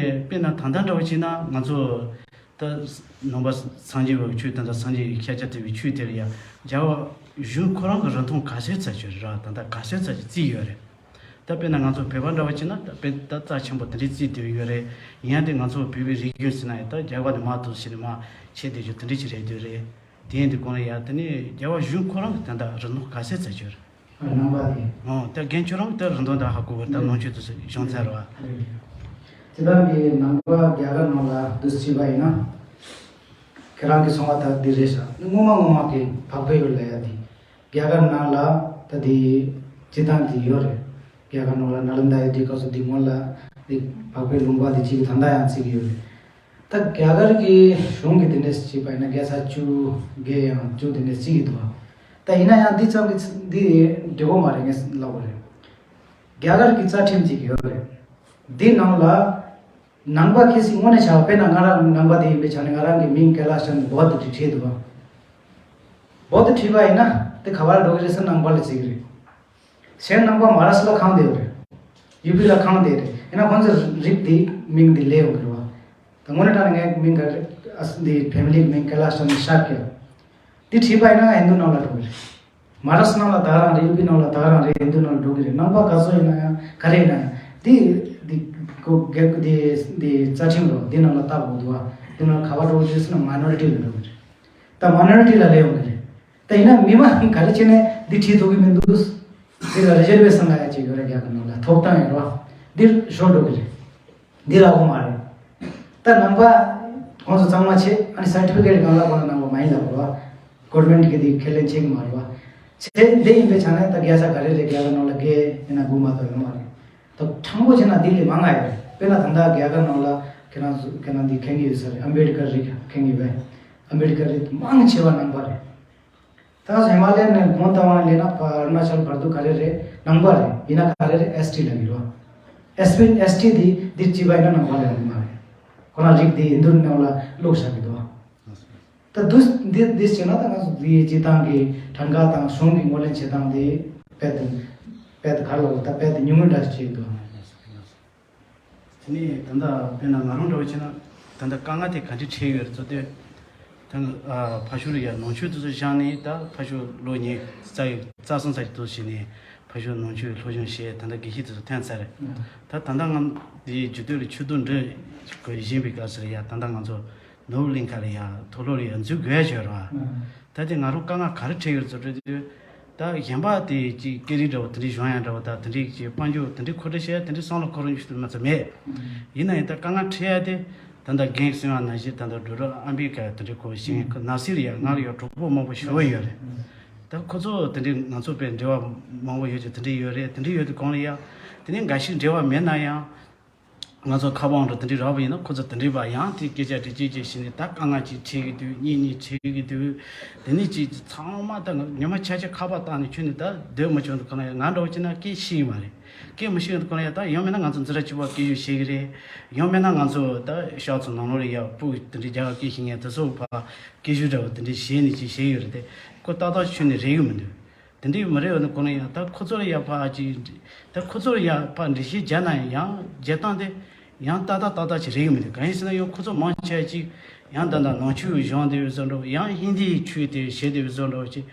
དཔེར་ན་ད་ལྟ་འདྲ་བོ་བྱས་ན་ང་ཚོ་ད་ནང་པ་སངས་རྒྱས་པའི་ཆོས་ད་ལྟ་སངས་རྒྱས་ཀྱི་ཤཱཀྱ་ཐུབ་པའི་ཆོས་དེ་ལ་ཡ་རྒྱལ་བ་གཞུང་ཁོ་རང་གི་རིན་ཐང་ག་ཚོད་ཙམ་ཞིག་རེད་ར། ད་ལྟ་ག་ཚོད་ཙམ་ཞིག་བརྩིས་ཡོད་རེད། ད་དཔེར་ན་ང་ཚོ་བོད་པ་འདྲ་བོ་བྱས་ན་ད་དཔེ་ད་རྩ་ཆེན་པོ་དེ་འདྲའི་བརྩིས་བསྡད་ཡོད་རེད། ཡིན་ཡང་དེ་ང་ཚོ་བོད་པའི་རིག་གཞུང་ཟེར་ན་ཡང་ད་རྒྱ་གར་ནས་མར་འདུག་ཟེར་ནས་མར་ཆད་བསྡད་རྒྱུ་དེ་འདྲ་ཅིག་རེད་འདོད་རེད། དེ་ཡིན་དུས་གོང་ལ་ཡ་དེ་ནས་རྒྱལ་བ་གཞུང་ཁོ་རང་གི་ད་ལྟ་རིན་ཐང་ག་ཚོད་ཙམ་ཡོད་རེད། ནང་པ་དེ། ཨོ་ད་རྒན་ཁྱོད་རང་ད་རིན་ཐང་ད་ཧ་གོ་བར་ད་ནང་ཆོས་དུ་གཞུང་ཚར་བ། དེ་དང་གི་ནང་པ་རྒྱ་གར་ནང་ལ་འདུ་བྱེད་པ་ཡིན་ན། ཁྱེད་རང་གིས་གསུངས་པ་ལྟར་འདི་རེད་ཤག་སྔོན་མ་སྔོན་མ་གི་འཕགས་པའི་ཡུལ་ལབ་ཡ་འདི་རྒྱ་གར་ནང་ལ་ད་འདི་སྤྱི་བཏང་འདི་ཡོད་རེད། རྒྱ་གར་ནང་ལ་ནཱ་ལནྡཱ་ཡོད་དུས་སྐབས་སུ་འདི་སྔོན་ལ་འདི་འཕགས་པའི་ལུང་པ་འདི་གཅིག་ད་ལྟ་ཡང་བརྩི་གི་ཡོད་རེད། ད་རྒྱ་གར་གྱི་གཞུང་གི་དེ་འདྲས་བྱས་པ་ཡིན་ན་བརྒྱ་ཆ་བཅུ་བརྒལ་ཡང་བཅུ་དེ་འདྲས་བརྩི་གི་འདུག་ད་ཡིན་ན་ཡང་འདི་ཙམ་གྱིས་འདི་འགྲིག་གི་མ་རེད། ངས་ལབ་དགོས་རེད། རྒྱ་གར་གྱི་རྩ་ཁྲིམས་ཅིག་ཡོད་རེད། འདི་ནང་ལ་ནང་པ་ཁེ་སི་དངོས་གནས་བྱ་བ་དཔེར་ན་ང་རང་ནང་པ་དེ་ཡིན་པའི་ཆ་ནས་ང་རང་གི་མིང་ཀེ་ལ་ཤ་ནི་བོད་དུ་བྲིས་བྲིས་འདུག་བ། བོད་དུ་བྲིས་པ་ཡིན་ན་དེ་ག་བར་འགྲོ་གི་རེད་ཟེར་ནང་པ་ལ་བརྩི་གི་རེད། གཞན་ནང་པ་མ་ར་སི་ལ་ཁང་དེ་ཡོད་རེད། ཡུ་པི་ལ་ཁང་དེ་རེད། ཡིན་ན་ཁོང་ཚོའི་རིགས་དེ་མིང་དེ་ལས་ཡོང་གི་རེད་བ། ད་དངོས་གནས་དྲང་གནས་ངའི་མིང་ག་རེ་ཨ་སི་འདི་ཕེ་མི་ལི་གི་མིང་ཀེ་ལ་ཤ་ནི་ཤཱ་ཀྱ། དེ་བྲིས་པ་ཡིན་ན་ང་ཧིན་དུ་ནང་ལ་འགྲོ་གི་རེད། མ་ར་སི་ནང་ལ་ད་ག་རང་རེད། ཡུ་པི་ནང་ལ་ད་ག་རང་རེད། ཧིན་དུ་ནང་ལ་འགྲོ་གི་རེད། ནང་པ་ག་ཚོད་ཡིན་ན་ཡང་ག་རེ་ཡིན་ན་ཡང་འདི་འདི་གོ་རྒྱལ་ཁབ་འདི་འདི་རྩ་ཁྲིམས་རོ་འདི་ནང་ལ་བལྟ་དགོས་འདུག་བ། འདི་ནང་ག་བ་འགྲོ་གི་རེད་ཟེར་ན་མའི་ནོ་རི་ཊི་ལ་འགྲོ་གི་རེད། ད་མའི་ནོ་རི་ཊི་ལ་སླེབས་ཡོང་གི་རེད། ད་ཡིན་ན་མི་མང་ག་རེ་བྱས་ནས་འདི་ཁྲིད་ཐུབ་ཀྱི་མི་འདུག་འདི་ལ་རི་ཇར་ཝེ་ཤན་ལབ་ཡ་ཅིག་ཡོད་རེད། རྒྱ་གར་ནང་ལ་ཐོབ་ཐང་ཡོད་རེད་བ། འདིར་ཤོར་འགྲོ་གི་རེད། འདི་རག་གི་མ་རེད། ད་ནང་པ་ཁོང་ཚོ་གཙང་མ་བྱེད། ཨ་ནི་སར་ཊི་ཕི་ཀེ་ཊི་གང་ལ་གོ་ན་ནང་པ་མ་ཡིན་ལབ་རེད་བ། གོ་ཝར་མེན་ཊི་གིས་འདི་ཁས་ལེན་བྱེད་ཀྱི་མ་རེད་བ། བྱས་འདི་ཡིན་པའི་ཆ་ནས་ད་བརྒྱ་ཆ་ག་རེ་རེད། རྒྱ་གར་ནང་ལ་བརྒྱད་ཡིན་ན་དགུ་མ་གཏོགས་ཡོད་མ་རེད། ད་དྲང་པོ་བྱས་ན་འདི་ལས་མང་ང་ཡོད་རེད། དཔེར་ན་ད་ལྟ་རྒྱ་གར་ནང་ལ་ཁྱེད་རང་ཚོ་ཁྱེད་རང་འདི་མཁྱེན་གྱི་ཡོད་ས་རེད། ཨམ་བེད་ཀར་རེད། མཁྱེན་གྱི་ཡོད། ཨམ་བེད་ཀར་རེད། མང་ཆེ་བ་ནང་པ་རེད། ད་ཧི་མ་ལ་ཡ་ནས་གོང་ལྟ་བ་ལས་ན་ཕ་ཨ་རུ་ན་ཅལ་བར་དུ་ག་རེ་རེད། ནང་པ་རེད། ཡིན་ན་ག་རེ་རེད། ཨེས་ཊི་ལབ་ཀྱི་རེད་བ། ཨེས་པི་ཨེས་ཊི་འདི་འདིར་བརྩིས་པ་ཡིན་ན་ནང་པ་ལབ་ཀྱི་མ་རེད། ཁོ་རང་རིགས་འདི་ཧིན་དུ་ནང་ལ་བླུགས་བཞག་གི་འདུག་བ། ད་འདུ་འདི་འདི་བྱས་ན་ད་ང་ཚོ་འདི་སྤྱི་བཏང་གི་གྲངས་ཀ་དང་གཞུང་གི་ངོས་ལེན་བྱེད་སྟངས་འདི་དཔེ་དེ་དཔེ་དེ་ག་རེ་ལབ་དགོས། ད་དཔེ་དེ་ཉུང་ངུ་འདྲ་ཞིག་བྱེད་ཀྱི་འདུག་དེ་ནས་ད་ལྟ་དཔེར་ན་ང་རང་འདྲ་བོ་བྱས་ན་ད་ལྟ་དཀའ་ངལ་དེ་ག་འདྲས་འཕྲད་ཡོད་རེད་ཟེར་དུས། ད་ཨ་ཕ་ཤུལ་ཡ་ནང་ཆོས་དེ་ཚོ་བཞག་ནས། ད་ཕ་ཤུལ་ལོ་ཉི་ཤུ་རྩ་ཡི་རྩ་གསུམ་ཙམ་ཞིག་འདུག་བྱས་ནས་ཕ་ཤུལ་ནང་ཆོས་སློབ་སྦྱོང་བྱས། ད་ལྟ་དགེ་བཤེས་དེ་ཚོ་ཐོན་ཚར་རེད། ད་ད་ལྟ་ང་འདི་རྒྱུད་སྟོད་ལ་ཆོས་དུང་འདྲི་དགོས་བཞིན་པའི་སྐབས་སུ་ཡ། ད་ལྟ་ང་ཚོ་ནོར་བུ་གླིང་ཁ་ལ་ཡ་མཐོ་སློབ་ལ་ཡ་འཛུལ་དགོས་ཡ་ཅིག་ཡོད་རེད་བ། ད་དེ་ང་རང་དཀའ་ངལ་ག་རེ་འཕྲད་ཡོད་རེད་ཟེར་དུས། ད་གཞན་པ་དེ་ཅིག་སྐད་རིགས་འདྲ་བོ་དེ་འདྲའི་གཞུང་ཡང་འདྲ་བོ་དང་དེ་འདྲའི་ཅིག་དཔལ་འབྱོར་དེ་འདྲའི་མཁོ་སྤྲོད་བྱེད་ཡ་དེ་འདྲའི་བསམ་བློ་འཁོར་རྒྱུ་དེ་མ་ཚད་མེད། ཡིན་ན་ཡང་ད་དཀའ་ངལ་འཕྲད་ཡ་དེ་ད་ལྟ་རྒན་གསུང་བ་ནང་བཞིན་ད་ལྟ་འགྲོ་གྲབས་ཨ་མི་རི་ཀ་དེ་འདྲའི་ཁོ་ཤེས་མཁན་ཁོ་ནང་སྲིད་ལ་ཡ་ང་ལ་ཡ་གྲོགས་པོ་མང་པོ་ཞེ་པོ་ཡོད་རེད། ད་ཁོ་ཚོ་དེ་འདྲའི་ང་ཚོ་དཔེ་འབྲེལ་བ་མང་པོ་ཡོད་ཀྱི་དེ་འདྲའི་ཡོད་རེད། དེ་འདྲའི་ཡོད་དུས་གོང་ལ་ཡ་དེ་ནས་འགའ་ཞིག་འབྲེལ་བ་མེད་ན་ཡང་། ང་ཚོ་ཁ་པར་འདྲ་དེ་འདྲའི་རག་པ་ཡིན་ན་ཁོ་ཚོ་དེ་འདྲའི་བ་ཡང་དེ་སྐད་ཆ་དྲི་ཅིག་ཅིག་བྱས་ནས་ད་དཀའ་ངལ་ཅིག་འཕྲད་ཀྱི་འདུག་གཉིས་གཉིས་འཕྲད་ཀྱི་འདུག་དེ་ནས་ཅིག་ཚང་མ་ད་ཉི་མ་ཆ་ཆ་ཁ་པར་བཏང་ནས་ཁྱོན་ནས་ད་སྡོད་མ་བྱུང་དུས་ག་ལ་ཡ་ང་འདྲ་བོ་བྱས་ན་སྐད་ཤེས་ཀྱི་མ་རེད། སྐད་མི་ཤེས་དུས་ག་ལ་ཡ་ད་ཡང་མིན་ན་ང་ཚོ་འཛིན་གྲྭ་གཅིག་པ་སྐད་ཤེས་ཀྱི་རེད། ཡང་མིན་ན་ང་ཚོ་ད་ཤག་ཚོ་ནང་ལོགས་ལ་ཡ་སྤུ་དེ་འདྲའི་རྒྱ་གར་སྐད་ཤེས་མཁན་དེ་ཚོ་ཕ་སྐད་ཤེས་འདྲ་བོ་དེ་འདྲའི་བྱས་ནས་ཅིག་བྱས་ཡོད་རེད་དེ། ཁོ་ཏག་ཏག་ཁྱོན་ནས་རེག་གི་མི་འདུག་དེ་འདྲའི་མི་རེད་བ། ནི་གོ་ན་ཡང་ད་ཁོ་ཚོར་ཡ་ཕ་ཅིག་ད་ཁོ་ཚོར་ཡ་ཕ་འགྲེལ་བཤད་རྒྱག་ན་ཡང་རྒྱག་སྟངས་དེ་ཡང་ཏག་ཏག་ཏག་ཏག་ཅིག་རེད་ཀྱི་མི་འདུག་གང་ཡིན་ཟེར་ན་ཡང་ཁོ་ཚོ་མང་ཆེ་བ་ཅིག་ཡང་ད་ལྟ་ནང་ཆོས་སྦྱངས་བསྡད་པའི་བཟོ་འདྲ་བོ། ཡང་ཧིན་དིའི་ཆོས་དེ་བྱེད་བསྡད་པའི་བཟོ་འདྲ་བོ་ཅིག་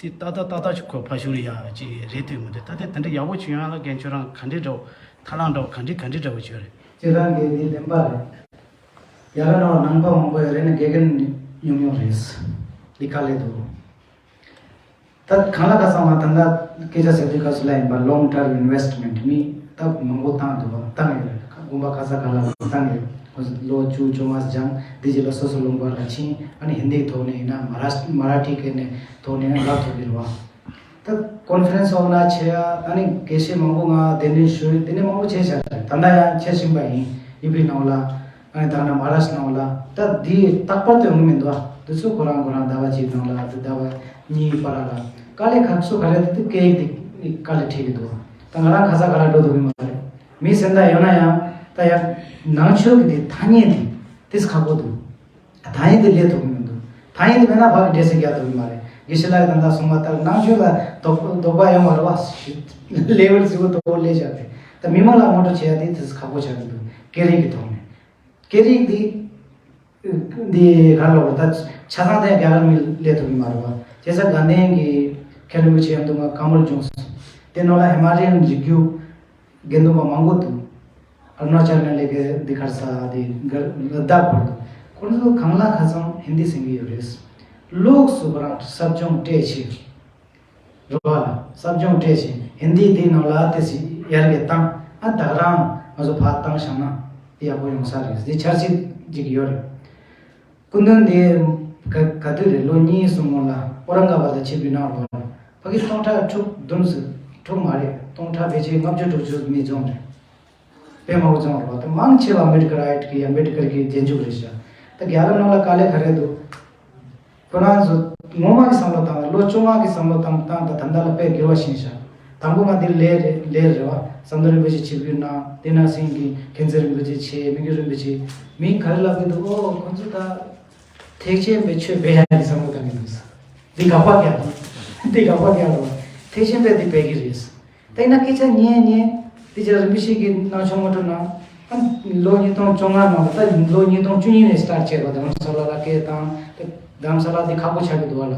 དེ་ཏག་ཏག་ཏག་ཏག་ཅིག་ཁོ་ཕ་ཤུལ་ཡ་ཅིག་རེད་འདུག་མི་འདུག་ད་དེ་དེ་འདྲ་ཡག་པོ་ཅིག་ཡོང་ཡ་ལ་རྒན་ཁྱོད་རང་ག་འདྲའི་འདྲ་བོ་ཐབས་ལམ་འདྲ་བོ་ག་འདྲའི་ག་འདྲའི་འདྲ་བོ་ཅིག་ཡོད་རེད། ཁྱེད་རང་གིས་འདི་བདེན་པ་རེད། རྒྱ་གར་ནང་ལ་ནང་པ་མང་པོ་ཡོད་རེད། ནི་དགེ་རྒན་ཉུང་ཉུང་རེད། འདི་དཀའ་ལས་འདུག་ད་གང་ལ་ག་ཚང་མ་ད་ལྟ་སྐད་ཆ་ཟེར་དུས་སྐབས་སུ་ལ་ཡིན་པ་long term investment མི་ད་མང་པོ་བཏང་འདུག་བ། བཏང་ཡོད་རེད། དགོན་པ་ག་ས་ག་ལ་བཏང་ཡོད། ལོ་བཅུ་བཅོ་ལྔ་སྦྱངས་འདི་རྗེས་ལ་སོ་སོ་ལུང་པ་ལ་ཕྱིན། ཨ་ནི་ཧིན་དིའི་ཐོག་ནས་ཡིན་ན་མ་ར་མ་ར་ཊི་སྐད་ནས་ཐོག་ནས་ལབ་ཐུབ་ཀྱི་རེད་བ། ད་ཀོན་ཕ་རེན་སི་འོག་ན་བྱས་ཡ། ཨ་ནི་དགེ་བཤེས་མང་པོ་ང་གདན་འདྲེན་ཞུས། དེ་ནས་མང་པོ་བྱས་བཞག་རེད། ད་ལྟ་ཡང་བྱེད་བཞིན་པ་ཡིན། ཡུ་པི་ནང་ལ། ཨ་ནི་ད་ན་མ་ར་ཤི་ནང་ལ་ད་འདི་རྟག་པར་དུ་ཡོང་གི་མི་འདུག་ཨ། འདི་ཚོ་ཁོ་རང་ཁོ་རང་ཟླ་བ་གཅིག་ནང་ལ་ཟླ་བ་གཉིས་བར་ལ་དཀའ་ལས་ཁག་ཚོ་ག་རེ་འདུག་སྐད་ཡིག་འདི་དཀའ་ལས་འཕྲད་ཀྱི་འདུག་ད་ང་རང་ག་ས་ག་ལ་འགྲོ་ཐུབ་ཀྱི་མ་རེད། མི་སེམས་ཐག་ཡོད་ན་ཡང་ད་ཡང་ནང་ཆོས་ཀྱི་འདི་ཐ་སྙད་འདི་ཏིས་ཁག་པོ་འདུག་ཐ་སྙད་དེ་ལས་ཐུབ་ཀྱི་མི་འདུག་ཐ་སྙད་དེ་མེད་ན་ཕ་གི་འདྲེ་སྲིན་རྒྱག་ཐུབ་ཀྱི་མ་རེད། དགེ་བཤེས་ལགས་ཀྱིས་ད་ལྟ་གསུངས་པ་ལྟར་ནང་ཆོས་ལ་དོགས་དོགས་པ་ཡོང་བ་རེད་བ། ལེ་ཝལ་ཟེར་བ་དོགས་པ་སླེབས་བཞག་རེད། ད་མི་མང་ལ་ངོ་སྤྲོད་བྱེད་ཡ་དེ་ཏིས་ཁག་པོ་ཆགས་ཀྱི་འདུག་སྐད་རིགས་ཀྱི་ཐོག་ནས། སྐད་རིགས་འདི་འདི་ག་ལ་བ་ད་ཆ་ཚང་དེ་རྒྱ་གར་མི་ལས་ཐུབ་ཀྱི་མ་རེད་བ། བྱས་ཙང་དགའ་ལྡན་གྱི་མཁན་རིན་པོ་ཆེ་ཡང་དུ་མ་ཀ་མོལ་ཇོན་སོང་། དེ་ནང་ལ་ཧི་མ་ལ་ཡན་རི་རྒྱུད་དགེ་འདུན་པ་མང་པོ་འདུག་ཨ་རུ་ན་ཅལ་ནས་ལས་ཀའི་འདི་གར་ས་དེ་གར་ལ་དྭགས་བར་དུ། ཁོང་ཚོ་གང་ལ་ཁ་སང་ཧིན་དི་ཟིན་གྱི་ཡོད་རེད། ལུགས་སུ་ཁོ་རང་ཟབ་སྦྱོང་སྤྲད་ཕྱིར། རེད་བ། ཟབ་སྦྱོང་སྤྲད་ཕྱིར་ཧིན་དི་དེའི་ནང་ལ་དེ་སི་ཡར་རྒྱས་བཏང་། ཨ་ད་ག་རང་ང་ཚོ་ཕར་བཏང་བཞག་ན་དེ་ཡག་པོ་ཡོང་ས་རེད། དེ་འཆར་གཞི་ཅིག་ཡོད་རེད། སྐུ་མདུན་དེ་ག་ག་དུས་རེད། ལོ་གཉིས་གསུམ་སྔོན་ལ་ཨོ་རང་ཀ་བ་ད་ཆིབས་བསྒྱུར་གནང་རོགས། ཕ་གི་སྟོང་ཕྲག་དྲུག་བདུན་ཙམ། དྲུག་མ་རེད། སྟོང་ཕྲག་ཕལ་ཆེར་ལྔ་བཅུ་དྲུག་ཅུ་མི་འཛོམས་རེད། དཔེ་མང་པོ་འཛོམས་རོགས། ད་མང་ཆེ་བ་མེ་ཌི་ཀལ་རའིཊ་གི་ཡ་མེ་ཌི་ཀལ་གི་རྗེས་འཇུག་རེད་ཤག་ད་རྒྱལ་རབས་ནང་ལ་དཀའ་ལས་ག་རེ་འདུག་ཁོ་རང་ཚོ་ངོ་མ་གི་བསམ་བློ་བཏང་། ལོ་བཅོ་ལྔ་གི་བསམ་བློ་བཏང་བཏང་། ད་ད་ལྟ་ལ་དཔེ་འགྱུར་བ་ཕྱིན་ཤག་དང་པོ་ང་འདིར་སླེབས་རེད། སླེབས་རེད་བ། ཟམ་གདོང་རིན་པོ་ཆེ་ཆིབས་བསྒྱུར་གནང་། དེ་ནང་སེང་གི་མཁྱེན་བརྩེ་རིན་པོ་ཆེ་མཆོག་མི་དགེ་རིན་པོ་ཆེ། མི་ག་རེ་ལབ་ཀྱི་འདུག་ཨོ་ཁོ་ཚོ་ད་ཐེག་ཆེན་པའི་ཆོས་སྤེལ་ཡག་གི་བསམ་བློ་བཏང་གི་འདུག་འདི་དགག་པ་རྒྱག་འདི་དགག་པ་རྒྱག་རེད་བ། ཐེག་ཆེན་པས་འདི་སྤེལ་གི་རེད། དེ་ན་སྐད་ཆ་ཉན་ཉན། དེ་རྗེས་རིན་པོ་ཆེ་གིས་གནང་ཆོག་ངོ་སྤྲོད་གནང་། ཨ། ལོ་ཉིས་སྟོང་བཅོ་ལྔ་ནང་ལ། ད་ལོ་ཉིས་སྟོང་བཅུ་གཉིས་ནས་སི་ཊར་ཊི་བྱས་པ། རྡ་རམ་ས་ལ་ལ་སྐད་བཏང་། དེ་རྡ་རམ་ས་ལ་དེ་ཁག་པོ་ཆགས་ཀྱི་འདུག་བ་ལ།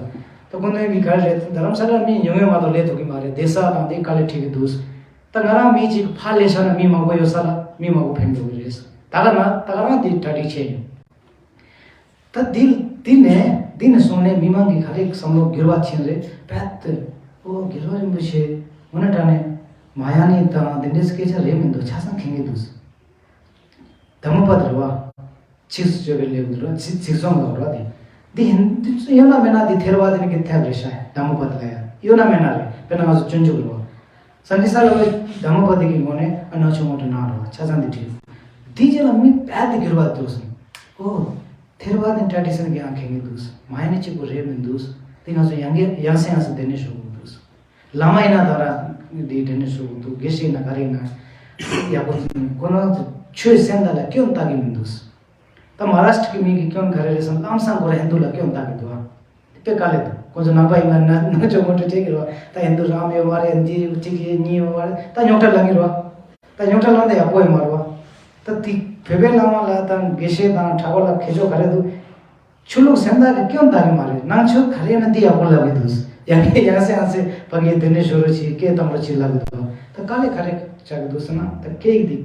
ད་ཁོ་ནའི་མི་ག་རེ་རེད། རྡ་རམ་ས་ལ་མི་ཉུང་ཉུང་མ་གཏོགས་སླེབས་ཐུབ་ཀྱི་མ་རེད། བསྡད་ས་དང་དེ་དཀའ་ལས་འཕྲད་ཀྱི་འདུག་ད་ང་རང་མི་གཅིག་ཕར་སླེབས་ཤག་ན་མི་མང་པོ་ཡོད་ས་ལ་མི་མང་པོ་ཕེབས་འགྲོ་གི་རེད། ད་ག་ན་ད་ག་རང་དེ་གྲ་སྒྲིག་བྱས་ཡོད། ད་འདི་འདི་ནས་འདི་ནས་བཟུང་ནས་མི་མང་གི་ག་རེ་བསམ་བློ་འགྱུར་བ་ཕྱིན་རེད། རྦད་དེ་ཨོ་རྒྱལ་བ་རིན་པོ་ཆེ་དངོས་གནས་དྲང་གནས་མ་ཡ་ནི་དང་འདི་འདྲའི་སྐད་ཆ་རེད་མི་འདུག་ཆ་ཚང་མཁྱེན་གྱི་འདུག་དྷརྨ་པད་རེད་བ། ཚིགས་སུ་བཅད་པའི་ལེའུ་འདི་རེད་བ། ཚིག་ཚིག་རྩོམ་ལ་རེད་བ། དེ་འདི་འདི་ཚོ་ཡོད་ན་མེད་ན་འདི་ཐེར་བ་དེ་ནི་གི་ཐེབས་རེད་ཤག་དྷརྨ་པད་ལ་ཡ་ཡོད་ན་མེད་ན་རེད། དཔེར་ན་ང་ཚོ་སྤྱོད་འཇུག་རེད་བ། སངས་རྒྱས་ས་ལ་བའི་དྷརྨ་པད་ཀྱི་ངོས་ནས་ཨ་ནག་ཆུང་ངོ་དུ་གནང་རོགས། ཆ་ཚང་འདི་བྲིས། འདི་རྗེས་ལ་མི་རྦད་དེ་འགྱུར་བ་འདུག་སོང་། ཨོ། ཐེར་པ་དེ་ཊ་ཌི་ཤན་གི་ཡང་མཁྱེན་གྱི་འདུག་མ་ཡ་ནི་གཅིག་པུ་རེད་མི་འདུག་དེ་ང་ཚོ་ཡང་གི་ཡང་སེ་ཡང་སེ་དེ་ནས་ཤོར་གྱི་འདུག་བླ་མ་ཡིན་ན་ད་ར་འདི་དེ་ནས་ཤོར་གྱི་འདུག་དགེ་བཤེས་ཡིན་ན་ག་རེ་ཡིན་ན་ཡག་པོ་ཁོ་རང་ཚོ་ཆོས་སེམས་དང་ལ་སྐྱོན་བཏགས་ཀྱི་མི་འདུག་ད་མ་ཧཱ་རཱ་ཤི་ཊ་གི་མི་གི་སྐྱོན་ག་རེ་རེད་ཟེར་ན་ལམ་སང་ཁོ་ར་ཧིན་དུ་ལ་སྐྱོན་བཏགས་ཀྱི་འདུག་ཨ། དེ་དཔེ་དཀའ་ལས་འདུག་ཁོ་ཚོ་ནང་པ་ཡིན་ན་ན་ན་ཅོ་མོ་ཊ་བྱེད་ཀྱི་རེད་བ། ད་ཧིན་དུ་རམ་ཡོད་མ་རེད། འདི་གཅིག་གིས་གཉིས་ཡོད་མ་རེད། ད་རྙོག་དྲ་ལངས་ཀྱི་རེད་བ། ད་རྙོག་དྲ་ལངས་ཏེ་ཡག་པོ་ཡོད་མ་རེད་བ། ད་དེ་བོད་པའི་བླ་མ་ལ་དང་དགེ་བཤེས་དང་གྲྭ་པ་ལ་ཁེ་ཕྱོགས་ག་རེ་འདུག་ཆོས་ལུགས་སེམས་ཐག་གི་སྐྱོན་ལྟ་གི་མ་རེད། ནང་ཆོས་ག་རེ་ཡིན་ན་འདི་ཡག་པོ་ལབ་གི་འདུག་ཡང་ཡང་སེ་ཡང་སེ་ཕ་གིའི་དེ་ནས་ཤོར་རོགས་བྱེད། སྐད་བཏང་རོགས་བྱེད་ལབ་གི་འདུག་ད་དཀའ་ལས་ག་རེ་ཆགས་གི་འདུག་ཟེར་ན་ད་སྐད་ཡིག་འདི་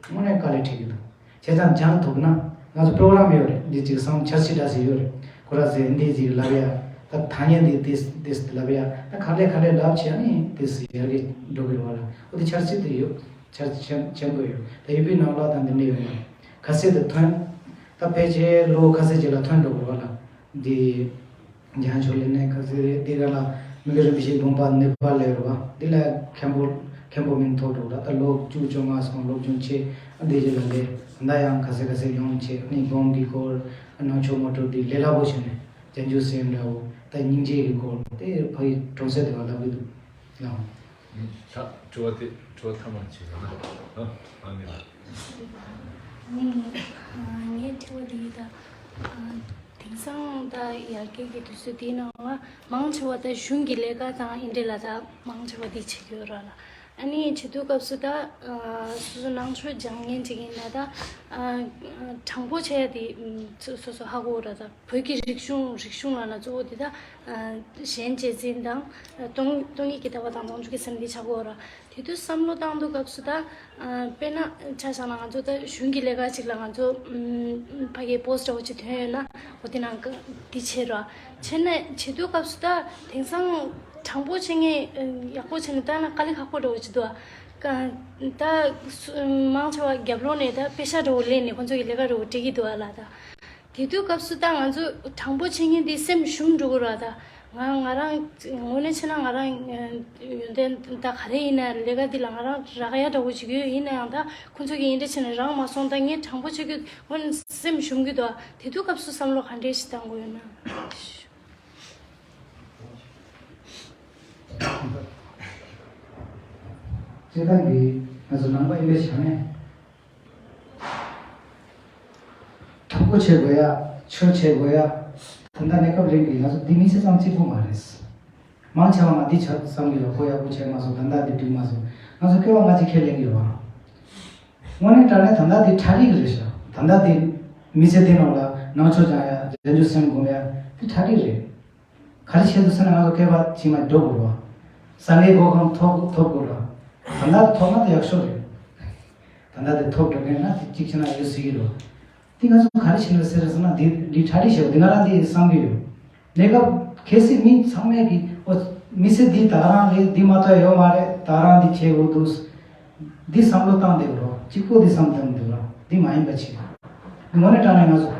དངོས་གནས་དཀའ་ལས་འཕྲད་གི་འདུག་བྱས་ཙང་སྦྱང་ཐུབ་ན་ང་ཚོ་པྲོ་གྲམ་ཡོད་རེད། འདི་ཅིག་སང་འཆར་གཞི་འདྲ་ཞིག་ཡོད་རེད། ཁོ་ར་ཟེར་འདི་ཅིག་ལབ་ཡ། ད་ཐ་སྙད་འདི་ཏིས་ཏིས་ལབ་ཡ། ད་ག་ལེ་ག་ལེ་ལབ་བྱས་ནི་ཏིས་ཡར་གི་འགྲོ་གི་རེད་བ་ལ། འོ་དེ་འཆར་གཞི་དེ་ཡོད། འཆར་གཞི་ཆེན་ཆེན་པོ་ཡོད། ད་ཡུ་པི་ནང་ལ་དང་འདི་འདྲ་ཡོད་མ་རེད། ཁ་སེ་དེ་ཐོན། ད་ཕལ་ཆེར་ལོ་ཁ་སེ་རྗེས་ལ་ཐོན་འགྲོ་གི་རེད་བ་ལ། འདི། རྒྱ་ཆོས་ལས་ནས་ཁ་སེ་རེད། འདི་ག་ལ་མི་དགེ་རིན་པོ་ཆེའི་དགོངས་པ་ནེ་པཱལ་ལ་ཡོད་རེད་བ། འདི་ལ་མཁན་པོ་མཁན་པོ་མིང་ཐོགས་འགྲོ་ལ། ད་ལོ་བཅུ་བཅོ་ལྔ་སོང་། སློབ་སྦྱོང་བྱས། ཨ་འདི་རྗེས་ལ་ལས་ད་ཡང་ཁ་སེ་ཁ་སེ་ཡོང་བྱས། ཨ་ནི་སྒོམ་གྱི་སྐོར། ཨ་ནང་ཆོས་ངོ་སྤྲོད་འདི་ལས་སླ་པོ་བྱས་ནས་བྱང་ཆུབ་སེམས་འདྲ་བོ། ད་སྙིང་རྗེ་གི་སྐོར་དེ་ཕ་གི་གྲོང་གསེབ་དེ་བ་ལབ་གི་འདུག་ལགས། ད་དྲི་བ་དེ་དྲི་བ་ཐ་མ་བྱེད་ཀྱི་ན། ཨ་ཨ་ནི་ལ། ངས་དྲི་བ་འདི་ད་དེང་སང་ད་ཡར་རྒྱས་ཀྱི་དུས་ཚོད་འདིའི་ནང་ལ་མང་ཆེ་བ་ད་གཞུང་གི་ལས་ཀ་དང་ཨིན་འདྲ་ལ་ད་མང་ཆེ་བ་འདི་བྱེད་ཀྱི་ཡོད་ར་ལ། ཨ་ནི་བྱེད་དུས་སྐབས་སུ་ད་སོ་སོ་ནང་ཆོས་སྦྱང་མཁན་ཅིག་ཡིན་ན་ད་དྲང་པོ་བྱས་ཏེ་སོ་སོ་ཧ་གོ་ར། ད་བོད་ཀྱི་རིག་གཞུང་རིག་གཞུང་ལ་ན་གཙོ་བོ་འདི་ད་གཞན་གཅེས་འཛིན་དང་སྟོང་སྟོང་ཉིད་ཀྱི་ལྟ་བ་དང་ལོངས་སྤྱོད་ཀྱི་སེམས་འདི་ཆགས་གོ་ར། དེ་དུས་བསམ་བློ་བཏང་དུས་སྐབས་སུ་ད་དཔེར་ན་ཆ་བཞག་ན་ང་ཚོ་ད་གཞུང་གི་ལས་ཀ་ཅིག་ལ་ང་ཚོ་ཕ་གིའི་པོ་སི་ཊི་འདྲ་བོ་ཅིག་ཐོན་ཡོད་ན་འོ་དེ་ནང་འདི་བྱེད་ར། བྱས་ན་བྱེད་དུས་སྐབས་སུ་ད་དེང་སང་དྲང་པོ་བྱེད་མཁན་ཡག་པོ་བྱས་ནས་བཏང་ན་དཀའ་ལས་ཁག་པོ་འདྲ་བོ་ཅིག་འདུག་ཨ། ད་མང་ཆེ་བ་རྒྱབ་ལོགས་ནས་ད་པེ་ཤག་འདྲ་བོ་ལེན་ནས་ཁོང་ཚོ་གི་ལས་ཀ་འདྲ་བོ་སྒྲིག་གི་འདུག་ཨ་ལ་ད། དེ་དུས་སྐབས་སུ་ད་ང་ཚོ་དྲང་པོ་བྱེད་མཁན་དེ་སེམས་ཞུམ་འགྲོ་གི་རེད་ད། ང་ང་རང་ངོས་ནས་བྱས་ན་ང་རང་ཡོན་ཏན་ད་ག་རེ་ཡིན་ན་ལས་ཀ་འདི་ལ་ང་རང་རག་ཡ་འདྲ་བོ་ཅིག་ཡོད། ཡིན་ན་ཡང་ད་ཁོང་ཚོ་གིས་ཡིན་འདྲ་བྱས་ནས་རག་མ་སོང་། ད་ངས་དྲང་པོ་བྱེད་རྒྱུ་ངོས་ནས་སེམས་ཞུམ་གི་འདུག་དེ་དུས་སྐབས་སུ་བསམ་བློ་ག་འདྲས་ཤིག་བཏང་དགོས་ཡོད་ན། སྤྱིར་བཏང་གི་ང་ཚོ་ནང་པ་ཡིན་པའི་ཆ་ནས། དྲང་པོ་བྱེད་དགོས་ཡ། ཆོས་བྱེད་དགོས་ཡ། ད་ལྟ་གནས་སྐབས་རིང་གི་ང་ཚོ་འདི་མི་ཚེ་ཙམ་གཅིག་པུ་མ་རེད། མང་ཆེ་བ་ང་འདི་ཆ་བསམ་གི་ཡོད། ཁོ་ཡག་པོ་བྱས་མ་སོང་། ད་ལྟ་འདི་འགྲིག་མ་སོང་། ང་ཚོ་སྐྱེ་བ་སྔ་ཕྱི་ཁས་ལེན་གི་ཡོད་བ། དངོས་གནས་དྲང་གནས་ད་ལྟ་འདི་ཁྲ་རིག་རེད་ཤག་ད་ལྟ་འདི་མི་ཚེ་འདི་ནང་ལ་ནང་ཆོས་སྦྱང་ཡ། བྱང་ཆུབ་སེམས་སྒོམ་ཡ། འདི་ཁྲ་རིག་རེད། ག་རེ་བྱེད་དུ་ཟེར་ན་ང་ཚོ་སྐྱེ་བ་ཕྱི་མ་འགྲོ་དགོས་ར། སངས་རྒྱས་གོ་གང་ཐོབ་ཐོབ་དགོས་ར། ད་ལྟ་ཐོབ་ན་ད་ཡག་ཤོས་རེད། ད་ལྟ་དེ་ཐོབ་འགྲོ་མཁན་ན་དེ་གཅིག་བྱས་ན་ཡོད་སྲིད་ཀྱི་རེད། དེ་ང་ཚོ་ག་རེ་བྱེད་ན་ཟེར་ཟེར་ན་འདི་འདི་གྲ་སྒྲིག་བྱེད་པ་འདི་ང་རང་འདི་བསམ་གྱི་ཡོད། གནས་སྐབས་གལ་སྲིད་མི་ཚང་མས་ཀྱི་ཨོ་མི་ཚེ་འདི་ད་ག་རང་རེད། འདི་མ་གཏོགས་ཡོད་མ་རེད། ད་ག་རང་འདི་བྱེད་དགོས་འདུག་འདི་བསམ་བློ་བཏང་བསྡད་རོགས། གཅིག་པོ་འདི་བསམ་བཏང་བསྡད་རོགས། འདི་མ་ཡིན་པ་བྱེད། དངོས་གནས་དྲང་གནས་ང་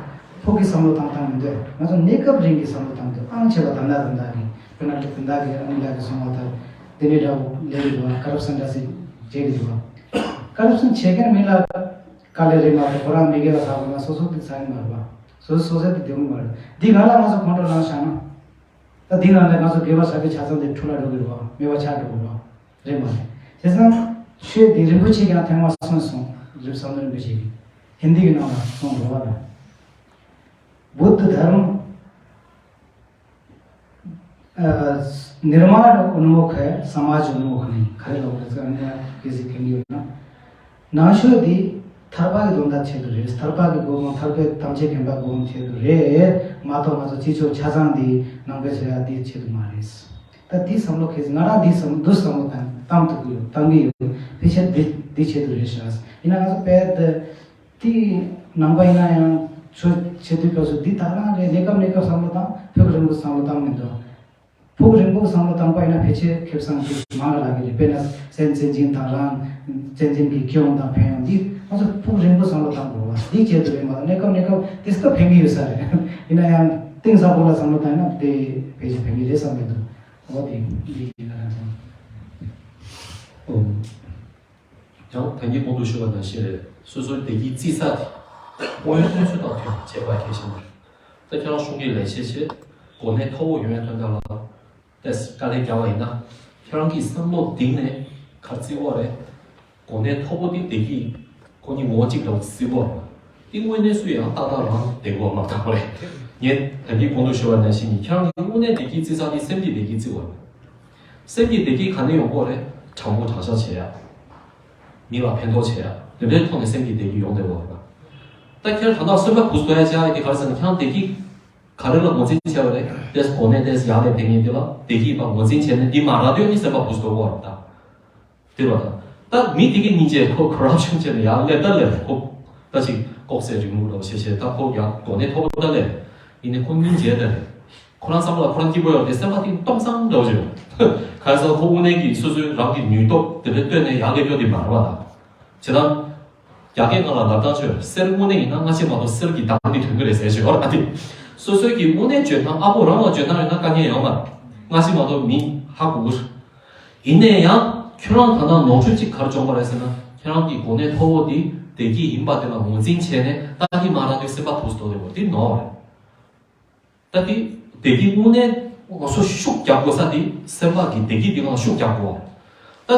ཚོ་ ཕུགས་ཀྱི་བསམ་བློ་བཏང་སྟངས་མི་འདུག་ང་ཚོ་གནས་སྐབས་རིང་གི་བསམ་བློ་བཏང་འདུག་ཨང་ཆེ་བ་དམ་ལ་དམ་ད་གི་དཔེར་ན་དམ་ད་གི་ཨང་ལ་གི་སོང་བ་དང་དེ་འདྲའི་འདྲ་བོ་ལས་ཀྱི་འདུག་བ། ཀ་རབ་ཤན་འདྲ་སེ་བྱེད་ཀྱི་འདུག་བ། ཀ་རབ་ཤན་བྱེད་མཁན་མི་ལ་དཀའ་ལས་རེད་མ་གཏོགས་ཁོ་རང་མི་དགེ་བ་བསགས་པ་ན་སོ་སོ་དེ་ཚ་གི་མ་རེད་བ། སོ་སོ་སོ་སོ་དེ་བདེ་མོ་མ་རེད། འདི་ང་ལ་ང་ཚོ་ཁོང་ཁྲོ་ལངས་བཞག་ན། ད་འདི་ནང་ལ་ང་ཚོ་དགེ་བ་བསགས་པའི་ཆ་ཚང་དེ་འཁྲུལ་ལ་འགྲོ་གི་རེད་བ། མེད་པ་ཆགས་འགྲོ་གི་རེད་བ། རེད་མ་རེད། བྱས་ཙང་ཆོས་འདི་རིན་པོ་ཆེ་ཀྱང་ཐེངས་མ་གསུངས་སོང་། རིབ་བསམ་བློ་རིན་པོ་ཆེ་གིས་ཧིན་དི་གི་ནང་ལ་གསུངས་འགྲོ་བ་ལ། बुद्ध धर्म अ, निर्माण उन्मुख है, समाज उन्मुख नहीं। ག་རེ་ལབ་རེད་ཟེར་ན་ཀི་ཟིག་གི་ཡོད་ན། ནང་ཆོས་འདི་ཐར་པ་གི་དོན་དག་ཆེད་དུ་རེད། ཐར་པ་གི་སྒོ་མང་ཐར་པའི་ཐམས་ཅད་མཁྱེན་པ་སྒོ་མང་ཆེད་དུ་རེད་མ་གཏོགས་ང་ཚོ་སྤྱི་ཚོགས་ཆ་ཚང་འདི་ནང་པའི་ཆོས་ཡ་འདི་ཆེད་དུ་མ་རེད། ད་འདི་བསམ་བློ་ཁེལ་ང་རང་འདི་བསམ་འདུ་བསམ་བློ་བཏང་བཏང་ཐུབ་ཀྱི་ཡོད། བཏང་གི་ཡོད། ཕལ་ཆེར་འདི་འདི་ཆེད་དུ་རེད་ཤག་ཡིན་ན་ང་ཚོ་དཔེ་འདི་དེ་ནང་པ་ཡིན་ན་ཡང་ཆོས་བྱེད་དུས་སྐབས་སུ་འདི་ད་རང་རེད། གནས་སྐབས་གནས་སྐབས་བསམ་བློ་བཏང་ཕུགས་རིང་པོ་བསམ་བློ་བཏང་མི་འདུག་ཕུགས་རིང་པོ་བསམ་བློ་བཏང་པ་ཡིན་ན་ཕལ་ཆེར་ཁེ་བཟང་ཅིག་མང་ལ་རག་གི་རེད། དཔེར་ན་སེམས་བཙན་འཛིན་དང་རང་བཙན་འཛིན་གྱི་སྐྱོན་དང་ཕན་ཡོན་འདི་ང་ཚོ་ཕུགས་རིང་པོ་བསམ་བློ་བཏང་དགོས་པ་འདི་བྱེད་དུ་རེད་མ་གཏོགས་གནས་སྐབས་གནས་སྐབས་དེ་སྐབས་ཕན་གྱི་ཡོད་ས་རེད། ཡིན་ན་ཡང་གཏིང་ཟབ་པོ་ལ་བསམ་བློ་བཏང་ན་དེ་ཕལ་ཆེར་ཕན་གྱི་རེད་བསམ་གྱི་འདུག་འོ་དེ་འདི་ཡིན་ན་རང་ཚང་། ཨོ། ཡང་ད་གིན་གོང་དུ་ཞུས་པ་ནང་བཞིན་རེད། སོ་སོའི་བདེ་སྐྱིད་བརྩི་ས་དེ་དངོས་ཡོད་གནས་ཚུལ་དང་མཐུན་པ་བྱེད་པ་གལ་ཆེན་པོ་རེད། ད་ཁྱེད་རང་གཞུང་གི་ལས་བྱེད་བྱེད། གོ་གནས་མཐོ་པོ་ཡོང་ཡ་དོན་དག་ལ་ཏེས་དཀའ་ལས་རྒྱག་པ་ཡིན་ན། ཁྱེད་རང་གིས་བསམ་བློ་གཏིང་ནས་ག་རེ་བརྩི་དགོས་རེད། གོ་གནས་མཐོ་པོ་དེ་བདེ་སྐྱིད་ཁོ་གཉིས་ངོ་གཅིག་འདྲ་བོ་བརྩི་དགོས་རེད། དེ་དངོས་གནས་སུ་ཡང་ཏག་ཏག་རང་བདེ་པོ་མ་ཐག་པ་རེད། ངས་ད་གིན་གོང་དུ་ཞུས་པ་ནང་བཞིན་ཁྱེད་རང་གི་དངོས་གནས་བདེ་སྐྱིད་བརྩི་ས་དེ་སེམས་ཀྱི་བདེ་སྐྱིད་བརྩི་དགོས་རེད། སེམས་ཀྱི་བདེ་སྐྱིད་ག་ནས་ཡོང་དགོས་རེད། དྲང་པོ་དྲང་བཞག་བྱེད་ཡ། མི་ལ་ཕན་ཐོགས་བྱེད་ཡ། དེ་འདྲའི་ཐོག་ནས་སེམས་ཀྱི་བདེ་སྐྱིད་ཡོང་བསྡད་ཡོད་རེད། ད་ཁྱེད་ད་ལྟ་སེམས་པ་བུ་སྟོན་ཡ་བྱེད་ཡ་དེ་ག་རེ་ཟེར་ན་ཁྱེད་རང་བདེ་སྐྱིད་ག་རེ་ལ་ངོས་འཛིན་བྱས་པ་རེད། ཏེས་གོ་གནས་ཏེས་ཡག་ལས་དེ་ངས་དེ་ལ་བདེ་སྐྱིད་པ་ངོས་འཛིན་བྱས་ནས་འདི་མ་རག་དུས་ནི་སེམས་པ་བུ་སྟོན་དགོས་རེད་ད། དེ་བ་ད། ད་མི་དེ་གའི་སྙིང་རྗེ་ཁོ་ཁོ་རབ་ཤུགས་ཆེ་ནས་ཡག་ལས་ད་ལས་ཁོ། ད་ཅིག་ལྐོག་ཟ་རིང་མོ་རོ་ཤེ་ཤེ་ད་ཁོ་ཡག་གོ་གནས་མཐོ་པོ་ད་ལས། ཡིན་ནས་ཁོ་སྙིང་རྗེ་ད་ལས། ཁོ་རང་བསམ་བློ་ཁོ་རང་སྐྱིད་པོ་ཡོད་དེ་སེམས་པ་གཏིང་སྟོང་ཙང་འདྲ་བོ་ཅིག་ཡོད། ག་རེ་ཟེར་ཁོ་དངོས་གནས་ཀྱི་སོ་སོའི་རང་གི་ནུས་སྟོབས་དེ་འདྲ་བཏོན་ནས་ཡག་གི་སྐྱོ་དེ་མ་རེད་པ་ད། བྱས་ཙང་། རྒྱ་སྐད་ནང་ལ་ལབ་སྟངས་ཅིག་ཡོད། གསེར་དངོས་གནས་ཡིན་ན་སྔ་ཕྱི་མ་གཏོགས་གསེར་གྱི་མདངས་དེ་ཐོན་གི་རེད་ཟེར་ཞོར་ཨ་དེ། སོ་སོའི་གི་དངོས་གནས་འཇོན་ཐང་ཨ་ཕོ་རང་ལ་འཇོན་ཐང་ཡོད་ན་དཀའ་ངལ་ཡོད་མ་རེད། སྔ་ཕྱི་མ་གཏོགས་མི་ཧ་གོ་གི་རེད། ཡིན་ནས་ཡང་ཁྱོད་རང་ད་ལྟ་ནོར་འཁྲུལ་གཅིག་ག་རེ་བྱུང་བ་རེད་ཟེར་ན་ཁྱེད་རང་གི་གོ་གནས་མཐོ་བོ་དེ་བདེ་སྐྱིད་ཡིན་པ་དེ་ལ་ངོས་འཛིན་བྱས་ནས་ད་དེ་མ་རག་དུས་སེམས་པ་བུ་སྟོར་རེད་བ་དེ་ནོར་བ་རེད། ད་དེ་བདེ་སྐྱིད་དངོས་གནས་ང་ཚོ་ཤུགས་རྒྱག་དགོས་ས་དེ་སེམས་པ་གི་བདེ་སྐྱིད་དེ་ང་ལ་ཤུགས་རྒྱག་དགོས། ད་